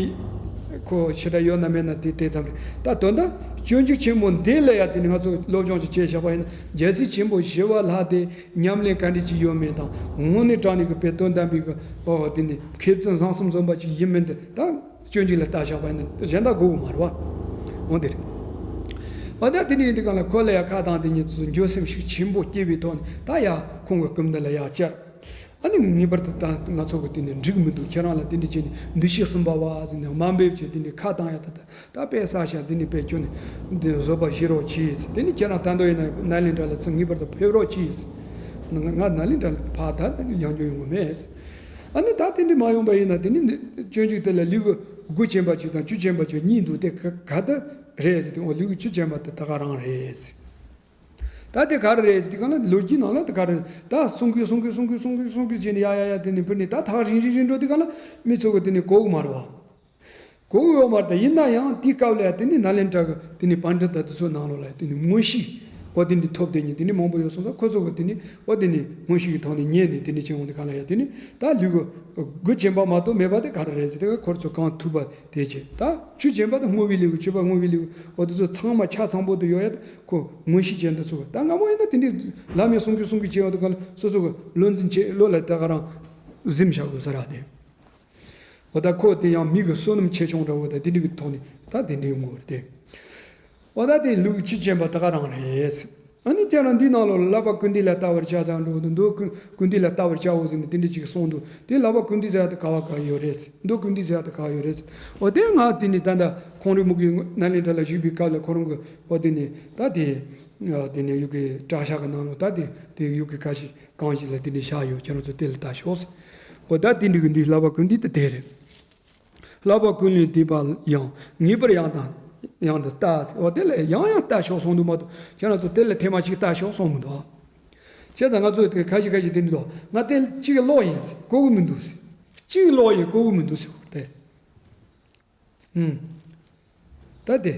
ཁོ་ཞེ་དྲག་ཡོད་ན་མེད་ན་དེ་དེ་ཙམ་རེད། ད་དོན་དག་སྤྱོད་འཇུག་ཆེན་མོ་འདི་ལ་ཡ་དེ་ནི་ང་ཚོ་སློབ་སྦྱོང་ཅིག་བྱས་བཞག་པ་ཡིན་ན་རྒྱལ་སྲས་ཆེན་པོ་ཞི་བ་ལྷ་དེ་ཉམས་ལེན་ག་འདྲ་ཅིག་ཡོད་མེད་དང་དངོས་གནས་དྲང་ནས་གི་དཔེ་དོན་དམ་པའི་གི་ཨོ་དེ་ནི་མཁས་བཙུན་བཟང་གསུམ་འཛོམས་པ་ཅིག་ཡིན་མིན་དེ་ད། སྤྱོད་འཇུག་ལ་ལྟ་བཞག་པ་ཡིན་ན་གཞན་དག་དགོས་མ་རེད་བ། འོ་དེ་རེད། འོ་ད་དེ་འདྲ་ཡིན་དུས་སྒང་ལ་ཁོ་ལ་ཡ་ཁ་གདངས་དེ་ཉིད་དུ་འགྱོད་སེམས་ཤུགས་ཆེན་པོ་སྐྱེ་བའི་ཐོག་ནས་ད་ཡ་ཁོང་གི་སྐུ་མདུན་ལ་ཡ་བཅར། ཨ་ནི་ངེས་པར་དུ་ད་ང་ཚོ་གི་དེ་ནས་འགྲིག་མི་འདུག་ཁྱེད་རང་ལ་དེ་འདྲ་བྱས་ནས་འདུ་ཤེས་གསུམ་པ་བ་ཟེར་ནས་དམའ་འབེབས་བྱས་དེ་འདྲ་ཁ་གདངས་ཡ་ད་ད་ད་དཔེ་བསགས་ཤག་དེ་ནས་དཔེ་ཁྱོད་ནས་འདི་བཟོད་པ་བཞེས་རོགས་གྱིས་ཟེར། དེ་ནས་ཁྱེད་རང་ད་དུང་ཡིན་ན་ནཱ་ལེནྡྲ་ལ་ཚུར་ངེས་པར་དུ་ཕེབས་རོགས་གྱིས་ཟེར། ང་ནཱ་ལེནྡྲ་ལ་ཕར་ད་ཡང་འགྱོ་ཡོང་གི་མེད་ཟེར། ཨ་ནི་ད་དེ་འདྲ་མ་ཡོང་པ་ཡིན་ན་དེ་ནི་སྤྱོད་འཇུག་དེ་ལ་ལུས་ཀྱི་དགུ་ཅན་པ་ཅིག་དང་བཅུ་ཅན་པ་ཅིག་གཉིས་འདུག་དེ་ག་ག་ད་རེད་ཟེར་དུས་འོ་ལུས་ཀྱི་བཅུ་ཅན་པ་དེ་ད་ག་རང་རེད་ཟེར། ད་དེ་ག་རེ་རེད་ཟེར་དུས་གང་ལ་ལོ་རྒྱུས་ནང་ལ་དེ་ག་རེ་ད་གསུང་གི་གསུང་གི་གསུང་གི་གསུང་གི་གསུང་གི་བྱས་ནས་ཡ་ཡ་ཡ་དེ་ནི་ཕུར་ནས་ད་ཐག་རིང་རིང་རིང་འགྲོ་དུས་གང་ལ་མི་ཚོ་གི་དེ་ནི་གོ་གི་མ་རེད་བ། གོ་གི་ཡོད་མ་རེད། ད་ཡིན་ན་ཡང་དེའི་སྐབས་ལ་ཡ་དེ་ནི་ནཱ་ལེནྡྲ་གི་དེ་ནི་པཎྜི་ཏ་དེ་ཚོའི་ནང་ལོགས་ལ་ཡ་དེ་ནི་མངོན་ཤེས་གོ་དེ་འདྲ་ཐོབ་དེ་ཉིད་དེ་ནི་མང་པོ་ཡོད་སོང་ཙང་ཁོ་ཚོ་གི་དེ་ནི་འོ་དེ་ནི་མངོན་ཤེས་ཀྱི་ཐོག་ནས་ཉན་ནས་དེ་འདྲ་བྱས་འོང་དེ་གང་ལ་ཡ་དེ་ནི་ད་ལུས་ཀྱི་དགུ་ཅན་པ་མ་གཏོགས་མེད་པ་དེ་ག་རེ་རེད་ཟེར་དེ་ཁོ་ཚོ་གང་ཐུབ་པ་དེ་བྱས། ད་བཅུ་ཅན་པ་དེ་བསྔོ་བའི་ལུས་ཀྱི་སྤྱོད་པ་བསྔོ་བའི་ལུས་ཀྱི་འོ་དེ་ཚོ་ཚང་མ་ཆ་ཚང་པོ་དེ་ཡོད་ཡ་དེ་ཁོ་མངོན་ཤེས་ཅན་དེ་ཚོ་གི་ད་སྔ་མོ་ཡིན་ན་དེ་འདྲའི་ལམ་ཡང་གསུང་རྒྱུ་གསུང་རྒྱུ་བྱས་འོང་དེ་གང་ལ་སོ་སོ་གི་བློ་འཛིན་བྱས་བློ་ལ་ད་ག་རང་གཟིམ་བཞག་དགོས་ས་ར་དེ། འོ་ད་ཁོ་དེ་ཡང་མི་གི་བསོད་ནམས་ཆེ་ཆུང་འདྲ་བོ་དང་དེ་འདྲ་གི་ཐོག་ནས་ད་དེ་འདྲ་ཡོང་གི་རེད་དེ། འོ་ད་དེ་ལུས་བཅུ་ཅན་པ་ད་ག་རང་རེད། ཨ་ནི་ཁྱེད་རང་འདི་ནང་ལོགས་ལ་བསླབ་པ་ཀུན་བཏུས་ལ་ལྟ་བར་བྱ་ཟེར་འགྲོ་གི་འདུག་མདོ་ཀུན་ཀུན་བཏུས་ལ་ལྟ་བར་བྱའོ་ཟེར་ནས་དེ་འདྲ་ཅིག་གསུངས་འདུག་དེ་བསླབ་པ་ཀུན་བཏུས་ཟེར་ཡ་དེ་ག་བ་ག་ཡོད་རེད། མདོ་ཀུན་བཏུས་ཟེར་ཡ་དེ་ག་ཡོད་རེད། འོ་དེ་ང་དེ་ནས་ད་ལྟ་ཁོང་རི་མུ་གི་ནཱ་ལེནྡྲ་ལ་བཞུགས་པའི་སྐབས་ལ་ཁོ་རང་གི་འོ་དེ་ནས་ད་དེ་དེ་ནས་ཡུ་གི་གྲྭ་ཤག་གི་ནང་ལོགས་ད་དེ་དེ་ཡུ་གི་ཁ་ཤས། གང་ཞིག་ལ་དེ་འདྲའི་ཤ་ཡོད་ཁྱེད་རང་ཚོ་དེ་ལ་ལྟ་ཤོག་ཟེར། འོ་ད་དེ་འདྲའི་གི་འདི་བསླབ་པ་ཀུན་བཏུས་དེ་དེ་རེད། བསླབ་པ་ཀུན་ལས་འདས་པ་ཡང་ངེས་པར་ཡང་དང་ཡང་དུ་ལྟ་ཟེར། འོ་དེ་ལ་ཡང་ཡང་ལྟ་ཤོག་གསུངས་འདུག་མ་གཏོགས་ཁྱེད་རང་ཚོ་དེ་ལ་ཐེངས་མ་གཅིག་ལྟ་ཤོག་གསུངས་མི་འདུག་བྱས་ཙང་ང་ཚོ་དེ་ཁ་ཤས་ཁ་ཤས་དེ་འདྲ་འདུག་ང་དེ་གཅིག་ཀློག་ཡིན་ཟེར་གོ་གི་མི་འདུག་ཟེར། གཅིག་ཀློག་ཡིན་གོ་གི་མི་འདུག་ཟེར་དེ། ཨུམ། ད་དེ།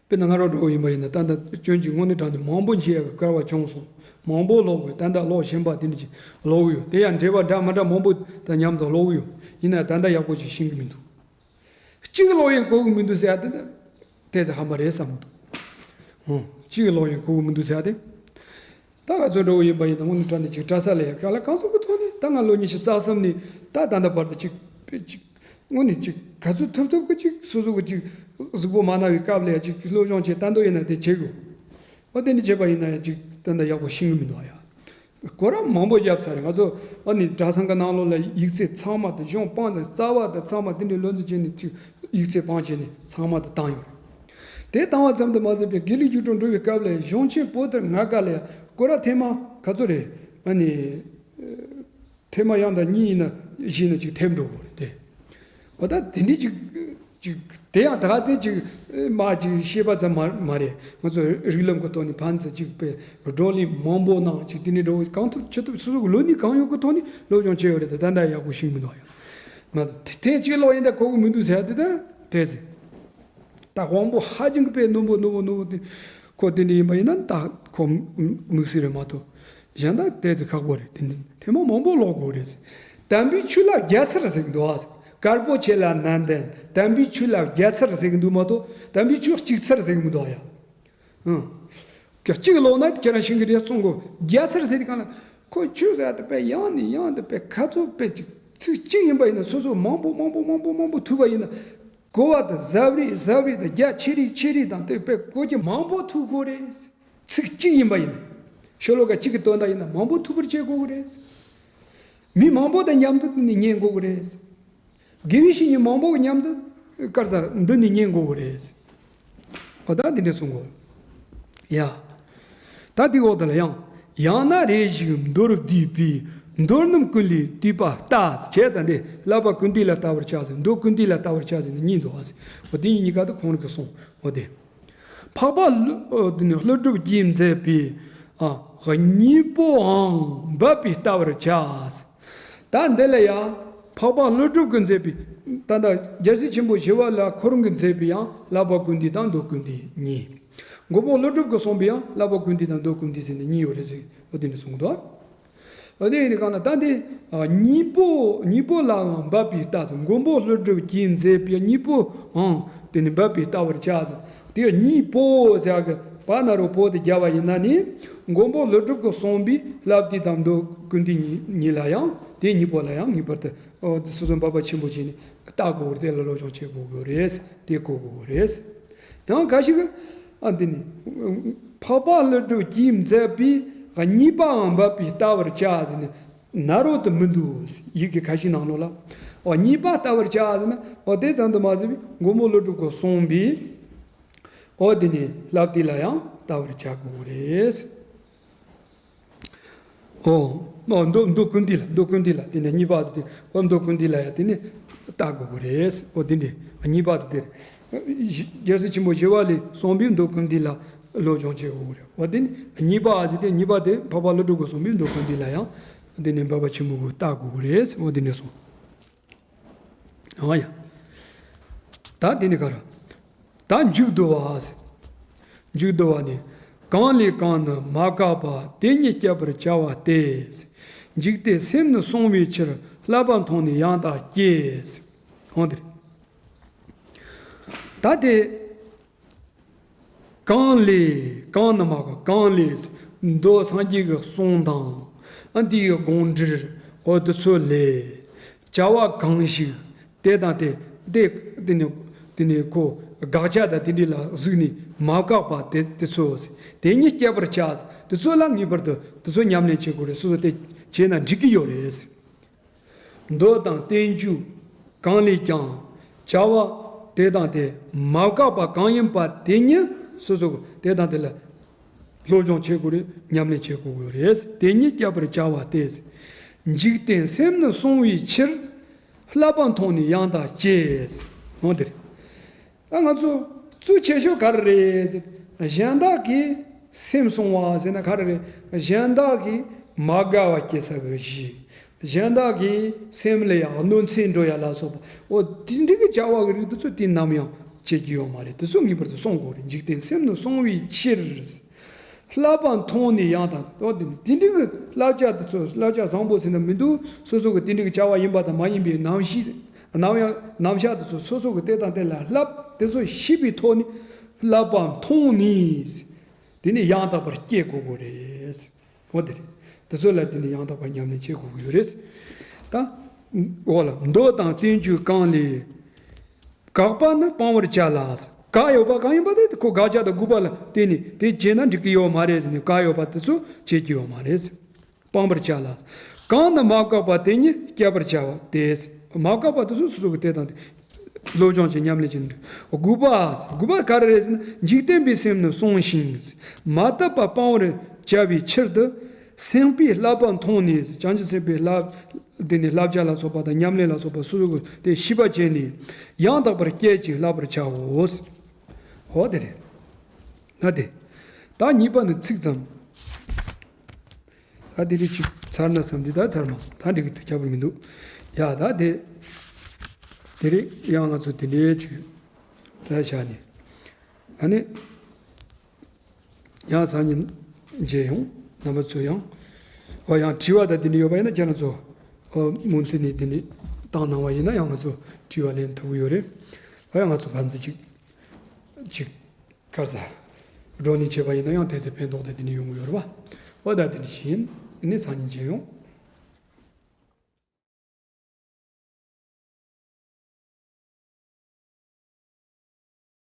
དཔེར་ན་ང་རང་འདྲ་བོ་ཡིན་པ་ཡིན་ན་ད་ལྟ་སྤྱོད་འཇུག་དངོས་གནས་དྲང་གནས་མང་པོ་མཇལ་ཡག་གི་སྐལ་བ་བྱུང་སོང་། མང་པོ་ཀློག་དགོས། ད་ལྟ་ཀློག་བཞིན་པ་དེ་འདྲ་ཅིག་ཀློག་གི་ཡོད། དེ་ཡང་འགྲེལ་པ་འདྲ་མི་འདྲ་མང་པོ་དང་མཉམ་དུ་ཀློག་གི་ཡོད། ཡིན་ན་ད་ལྟ་ཡག་པོ་ཅིག་ཤེས་ཀྱི་མི་འདུག་གཅིག་ཀློག་ཡིན་གོ་གི་མི་འདུག་ཟེར་ཡ་དེ་ད་དེ་ཚོ་ཧམ་པ་རེད་བསམ་གི་འདུག་ཧུང་། གཅིག་ཀློག་ཡིན་གོ་གི་མི་འདུག་ཟེར་ཡ་དེ། ད་ང་ཚོ་འདྲ་བོ་ཡིན་པ་ཡིན་ན་དངོས་གནས་དྲང་གནས་ཅིག་གྲྭ་ས་ལ་ཡ་ག་ལ་གང་ཟག་གི་ཐོག་ནས་ད་ང་ལོ་ཉི་ཤུ་རྩ་གསུམ་ནས་ད་ད་ལྟ་བར་དུ་ཅིག་ཅིག་དངོས་གནས་ཅིག་ག་ཚོད་ཐུབ་ཐུབ་ཀྱི་ཅིག་སོ་སོ་གི་ཅིག་གཟུགས་པོ་མ་ན་བའི་སྐབས་ལ་ཡ་ཅིག་སློབ་སྦྱོང་བྱེད་ལྟ་འདོད་ཡིན་ན་དེ་བྱེད་དགོས། འོ་དེ་འདྲ་བྱས་པ་ཡིན་ན་ཡ་ཅིག་ད་ལྟ་ཡག་པོ་ཤེས་ཀྱི་མི་འདུག་ཡ། གོ་ར་མང་པོ་བརྒྱབ་ཚར་རེད། ང་ཚོ་ཨ་ནི་གྲྭ་ཚང་གི་ནང་ལོགས་ལ་ཡིག་ཚད་ཚང་མ་དང་གཞུང་དཔང་དང་རྩ་བ་དང་ཚང་མ་དེ་འདྲའི་བློ་འཛིན་བྱས་ནས་ཅིག་ཡིག་ཚད་དཔང་བྱས་ནས་ཚང་མ་དང་བཏང་ཡོད་རེད། དེ་བཏང་བ་ཙམ་དུ་མ་ཟད་པའི་དགེ་ལུགས་རྒྱུགས་སྤྲོད་འགྲོ་བའི་སྐབས་ལ་གཞུང་ཆེན་པོ་ཏི་ལྔ་ཀ་ལ་སྐོར་ར་ཐེངས་མ་ག་ཚོད་རེད། ཨ་ནི་ཐེངས་མ་ཡང་དང་གཉིས་ཡིན་ན་བཞི་ན་ཅིག་ཐེབས་འགྲོ་དགོས་རེད་དེ། འོ་ད་དེ་འདྲའི་ཅིག་ཅིག་དེ་ཡང་ད་ག་ཚད་ཅིག་མ་ཅིག་ཤེས་པ་ཙམ་མ་མ་རེད། ང་ཚོ་རིགས་ལམ་གྱི་ཐོག་ནས་ཕན་ཚུན་ཅིག་པའི་བགྲོ་གླེང་མང་པོ་གནང་ཅིག་དེ་འདྲའི་འགྲོ་གང་ཐུབ་ཅི་ཐུབ་སོ་སོ་གི་ལོ་ནི་གང་ཡོད་ཀྱི་ཐོག་ནས་སློབ་སྦྱོང་བྱས་ཡོད་རེད་དེ་ད་ལྟ་ཡག་པོ་ཤེས་མི་འདུག་ཡ། ང་ཐེངས་གཅིག་ཀློག་ཡིན་ད་གོ་གི་མི་འདུག་ཟེར་ཡ་དེ་ད་དེ་ཟེར། ད་དབང་པོ་ཧ་ཅང་གི་དཔེ་རྣོན་པོ་རྣོན་པོ་རྣོན་པོ་དེ་ཁོ་དེ་འདྲ་ཡིན་པ་ཡིན་ན་ད་ཁོ་དམིགས་བསལ་རེད་མ་གཏོགས་གཞན་དག་དེ་ཚོ་ཁག་པོ་རེད། དེ་འདྲ་ཐེངས་མ་མང་པོ་ཀློག་དགོས་རེད། དམ་པའི་ཆོས་བསླབ་བརྒྱ་ཚར་ཟེར་གི་འདུག་ཨ། དཀར་པོ་ཆེ་ལ་ནན་ཏན་དམ་པའི་ཆོས་བསླབ་བརྒྱ་ཚར་ཟེར་གི་འདུག་མ་གཏོགས་དམ་པའི་ཆོས་གཅིག་ཚར་ཟེར་གི་མི་འདུག་ཨ་ཡ། ཨང་། གཅིག་ཀློག་ན་ཁྱེད་རང་ཤེས་གི་རེད་གསུང་གོ། བརྒྱ་ཚར་ཟེར་དུས་གང་ལ་ཁོ་ཆོས་ཟེར་ཡ་དེ་དཔེ་ཡང་ནས་ཡང་དུ་དཔེ་ག་ཚོད་དཔེ་ཅིག་ཚིག་གཅིག་ཡིན་པ་ཡིན་ན་སོ་སོ་མང་པོ་མང་པོ་མང་པོ་མང་པོ་ཐུག་པ་ཡིན་ན། གོ་བ་དང་ཟབ་རིགས་ཟབ་རིགས་དང་རྒྱ་ཆེ་རིགས་ཆེ་རིགས་དང་དེ་དཔེ་གོ་རྒྱུ་མང་པོ་ཐུག་དགོས་རེད། ཚིག་གཅིག་ཡིན་པ་ཡིན་ན། ཤོ་ལོ་ཀ་གཅིག་གི་དོན་དག་ཡིན་ན་མང་པོ་ཐུག་པར་བྱེད་དགོས་ཀྱི་རེད། མི་མང་པོ་དང་མཉམ་དུ་ནི་ཉན་དགོས་ཀྱི་རེད། དགེ་བའི་བཤེས་གཉེན་མང་པོ་གི་མཉམ་དུ་སྐར་ཚ་འདི་ནི་ཉན་དགོས་ཀྱི་རེད། འོ་ད་འདི་འདྲ་གསུང་དགོས། ཡ། ད་འདི་འོག་ད་ལ་ཡང་། ཡང་ན་རེ་ཞིག་མདོར་བསྡུས་པའི་ མདོ་རྣམས་ཀུན་ལས་བཏུས་པ་ལྟ། བྱས་ཙང་འདི་བསླབ་པ་ཀུན་བཏུས་ལ་ལྟ་བར་བྱ་ཟེར། མདོ་ཀུན་བཏུས་ལ་ལྟ་བར་བྱ་ཟེར་ནས་གཉིས་འདུག་ཨ་ཟེར། འོ་དེ་གཉིས་ཀ་དུ་ཁོང་རང་གིས་གསུངས། འོ་དེ། འཕགས་པ་ཀླུ་འདི་ནི་ཀླུ་སྒྲུབ་ཀྱིས་མཛད་པའི་ཨ་གཉིས་པོའང་འབད་པས་བལྟ་བར་བྱ། ད་འདི་ལ་ཡང་འཕགས་པ་ཀླུ་སྒྲུབ་ཀྱིས་མཛད་པའི། ད་ལྟ་རྒྱལ་སྲས་ཆེན་པོ་ཞི་བ་ལྷ་ཁོ་རང་གིས་མཛད་པའི་ཡང་བསླབ་པ་ཀུན་བཏུས་དང་མདོ་ཀུན་བཏུས་གཉིས། མགོན་པོ་ཀླུ་སྒྲུབ་ཀྱིས་གསུངས་པའི་ཡང་བསླབ་པ་ཀུན་བཏུས་དང་མདོ་ཀུན་བཏུས་ཟེར་ནས་གཉིས་ཡོད་རེད་ཟེར། འོ་དེ་འདྲ་གསུངས་འདུག། འོ་དེ་ཡིན་གང་ལ་ད་འདི་གཉིས་པོ་གཉིས་པོ་ལའང་འབད་པས་བལྟ་ཟེར། མགོན་པོ་ཀླུ་སྒྲུབ་ཀྱིས་མཛད་པའི་གཉིས་པོའང་དེ་ནི་འབད་པས་བལྟ་བར་བྱ་ཟེར། དེ་གཉིས་པོ་ཟེར་གི་བ་ན་རོ་བོ་དེ་བརྒྱབ་པ་ཡིན་ན་ནི། མགོན་པོ་ཀླུ་སྒྲུབ་ཀྱིས་གསུངས་པའི་བསླབ་བཏུས་དང་མདོ་ཀུན་བཏུས་གཉིས་གཉིས་ལ་ཡང་དེ་གཉིས་པོ་ལ་ཡང་ངེས་པར་དུ་འོ་དེ་སོ་སོ་འབད་པ་ཆེན་པོ་བྱས་ནས་བལྟ་དགོས་པར་དེ་ལ་སློབ་སྦྱོང་བྱེད་དགོས་དགོས་རེད། དེ་གོ་དགོས་དགོས་རེད། ཡང་ཁ་ཅིག་གིས་ཨ་འདི་ནི་འཕགས་པ་ཀླུ་སྒྲུབ་ཀྱིས་མཛད་པའི་གཉིས་པའང་འབད་པས་བལྟ་བར་བྱ་ཟེར་ནས་ན་རོ་དུ་མི་འདུག། ཡི་གེ་ཁ་ཤས་ནང་ལོགས་ལ། འོ་གཉིས་པ་བལྟ་བར་བྱ་ཟེར་ན་འོ་དེ་ཙམ་དུ་མ་ཟད་པའི་མགོན་པོ་ཀླུ་སྒྲུབ་ཀྱིས་གསུངས་པའི་འོ་དེ་ནི་བསླབ་བཏུས་ལ་ཡང་བལྟ་བར་བྱ་དགོས་རེད། ཨོ། ཨོ་མདོ་མདོ་ཀུན་བཏུས་ལ་མདོ་ཀུན་བཏུས་ལ་དེ་ནས་གཉིས་པ་ཟེར་དུས་ཨོ་མདོ་ཀུན་བཏུས་ལ་ཡང་དེ་ནས་བལྟ་དགོས་ཀྱི་རེད། ཨོ་དེ་འདྲས་གཉིས་པ་དེ་དེར། རྒྱལ་སྲས་ཆེན་པོ་ཞི་བ་ལྷས་གསུངས་པའི་མདོ་ཀུན་བཏུས་ལ་སློབ་སྦྱོང་བྱེད་དགོས་ཀྱི་རེད། ཨོ་དེ་ནས་གཉིས་པ་ཟེར་དུས་གཉིས་པ་དེ་འཕགས་པ་ཀླུ་སྒྲུབ་ཀྱིས་གསུངས་པའི་མདོ་ཀུན་བཏུས་ལ་ཡང་དེ་ནས་འབད་པ་ཆེན་པོ་གིས་བལྟ་དགོས་ཀྱི་རེད། ཨོ་དེ་འདྲས་སོང་། ཨོ་ཡ། ད་དེ་ནས་ག་རེ། ད་མཇུག་བསྡུ་བ། མཇུག་བསྡུ་བ་ནི། གང་ལས་གང་ནི་མ་བཀག་པ་དེ་ཉིད་བསྐྱེད་པར་བྱ་བ་སྟེ། འཇིག་རྟེན་སེམས་ནི་གསང་བའི་ཕྱིར། བསླབ་པ་མཐོང་ནས་ཡང་དག་སྐྱེ། འོ་དེ་རེད། ད་དེ། གང་ལས་གང་ནི་མ་བཀག་གང་ལས། མདོ་སངས་རྒྱས་ཀྱི་གསུང་དང་། ཨ་འདི་ཡི་དགོངས་འགྲེལ་འོ་དེ་ཚོ་ལས། བྱ་བ་གང་ཞིག་དེ་དང་དེ། དེ་དེ་ནི་དེ་ནི་ཁོ་དགག་བྱ་དང་དེ་འདྲ་ལ་གཟིགས་ནས་མ་བཀག་པ་དེ་དེ་ཚོ། དེ་ཉིད་བསྐྱེད་པར་བྱ། དེ་ཚོ་ལ་ངེས་པར་དུ་དེ་ཚོ་ཉམས་ལེན་བྱེད་དགོས་རེད། སོ་སོ་དེ་བྱས་ན་འགྲིག་གི་ཡོད་རེད། མདོ་དང་བསྟན་བཅོས་གང་ལས་ཀྱང་བྱ་བ་དེ་དང་དེ་མ་བཀག་པ་གང་ཡིན་པ་དེ་ཉིད་སོ་སོ་དེ་དང་དེ་ལ་སློབ་སྦྱོང་བྱེད་དགོས་རེད། ཉམས་ལེན་བྱེད་དགོས་རེད། དེ་ཉིད་བསྐྱེད་པར་བྱ་བ་སྟེ། འཇིག་རྟེན་སེམས་ནི་གསང་བའི་ཕྱིར། བསླབ་པ་མཐོང་ནས་ཡང་དག་སྐྱེ། འོ་དེ་རེད། ད་ང་ཚོ་གཙོ་ཆེ་ཤོས་ག་རེ་རེད་ཟེར། གཞན་དག་གི་སེམས་གསང་བ་ཟེར་ན་ག་རེ་རེད། གཞན་དག་གི་མ་དགའ་བ་སྐྱེ་ས་གི་གཞི། གཞན་དག་གི་སེམས་ལ་ཡང་གནོད་འཚེ་འགྲོ་ཡ་ལ་སོགས་པ། འོ་དེ་འདྲ་གི་བྱ་བ་གི་རིགས་དེ་ཚོ་དེ་ནམ་ཡང་བྱེད་རྒྱུ་ཡོད་མ་རེད། དེ་ཚོ་ངེས་པར་དུ་གསང་དགོས་རེད། འཇིག་རྟེན་སེམས་ནི་གསང་བའི་ཕྱིར། བསླབ་པ་མཐོང་ནས་ཡང་དག། འོ་དེ་དེ་འདྲ་གི་བསླབ་བྱ་དེ་ཚོ་བསླབ་བྱ་བཟང་པོ་ཟེར་ན་མི་འདུག། སོ་སོ་གི་དེ་འདྲ་གི་བྱ་བ་ཡིན་པ་དང་མ་ཡིན་པའི་རྣམ་ཤེས། རྣམ་གཡེང་རྣམ་གཞག་དེ་ཚོ་སོ་སོ་གི་དེ་དང་དེ་ལ་བསླབ། དེ་ཚོ་ཤེས་པའི་ཐོག་ནས་བསླབ་པ་མཐོང་ནས། དེ་ནས་ཡང་དག་པར་སྐྱེ་དགོས་དགོས་རེད། འོ་དེ་རེད། དེ་ཚོ་ལ་དེ་ནས་ཡང་དག་པར་ཉམས་ལེན་བྱེད་དགོས་ཀྱི་ཡོད་རེད། ད། འོ་ལ་མདོ་དང་བསྟན་བཅོས་གང་ལས། བཀག་པ་ནི་སྤང་བར་བྱ་ལ། བཀག་ཡོད་པ་གང་ཡིན་པ་དེ་ཁོ་དགག་བྱ་དང་དགོས་པ་ལ་བརྟེན་ནས་དེ་བྱས་ན་འགྲིག་གི་ཡོད་མ་རེད་ཟེར་ནས། བཀག་ཡོད་པ་དེ་ཚོ་བྱེད་ཀྱི་ཡོད་མ་རེད། སྤང་བར་བྱ་ལ། གང་ནི་མ་བཀག་པ་དེ་ཉིད་བསྐྱེད་པར་བྱ་བ་སྟེ། མ་བཀག་པ་དེ་ཚོ་སོ་སོ་གི་དེ་དང་དེ་སློབ་སྦྱོང་བྱེད། ཉམས་ལེན་བྱེད་འདུག། དགུ་པ། དགུ་པ་ག་རེ་རེད་ཟེར་ན། འཇིག་རྟེན་པའི་སེམས་ནི་གསང་ཞིང་། མ་དག་པ་སྤང་བར་བྱ་བའི་ཕྱིར་དུ། སེམས་པས་བསླབ་པ་མཐོང་ནས། བྱང་ཆུབ་སེམས་དཔའི་བསླབ། དེ་ནས་བསླབ་བྱ་ལ་སོགས་པ་དང་ཉམས་ལེན་ལ་སོགས་པ་སོ་སོ་གི་དེ་ཤེས་པ་བྱས་ནས་ཡང་དག་པར་སྐྱེད་ཅིང་བསླབ་པར་བྱའོ། ཧོ་དེ་རེད། ན་དེ། ད་གཉིས་པ་ནི་ཚིག་ཙམ། ད་དེ་རིགས་ཅིག་ཚར་ན་བསམ་དུས་ད་ཚར་མ་སོང་། ད་འགྲིག་གི་འདུག། ཁྱད་པར་མི་འདུག། ཡ་ད་དེ། དེ་རིགས་ཡང་ང་ཚོ་དེ་འདྲའི་ཅིག་ད་བྱ་ནས། ཨ་ནི། ཡང་སང་ཉིན་མཇལ་ཡོང་། རྣམ་པ་ཚོ་ཡང་། འོ་ཡང་དྲི་བ་དང་དེ་འདྲ་ཡོད་པ་ཡིན་ན་ཁྱེད་རང་ཚོ། འོ་མུ་མཐུད་ནས་དེ་འདྲ་བཏང་གནང་བ་ཡིན་ན་ཡང་ང་ཚོ་དྲི་བ་ལན་ཐུབ་ཀྱི་ཡོད་རེད། འོ་ཡང་ང་ཚོ་ཕན་ཚུན་ཅིག་ཅིག་ག་རེ་ཟ། བགྲོ་གླེང་བྱས་པ་ཡིན་ན་ཡང་དེ་ཚོ་ཕན་ཐོགས་དང་དེ་འདྲ་ཡོང་གི་ཡོད་རེད་པ། འོ་ད་དེ་འདྲ་ཞིག་ཡིན། ཨ་ནི་སང་ཉིན་མཇལ་ཡོང་།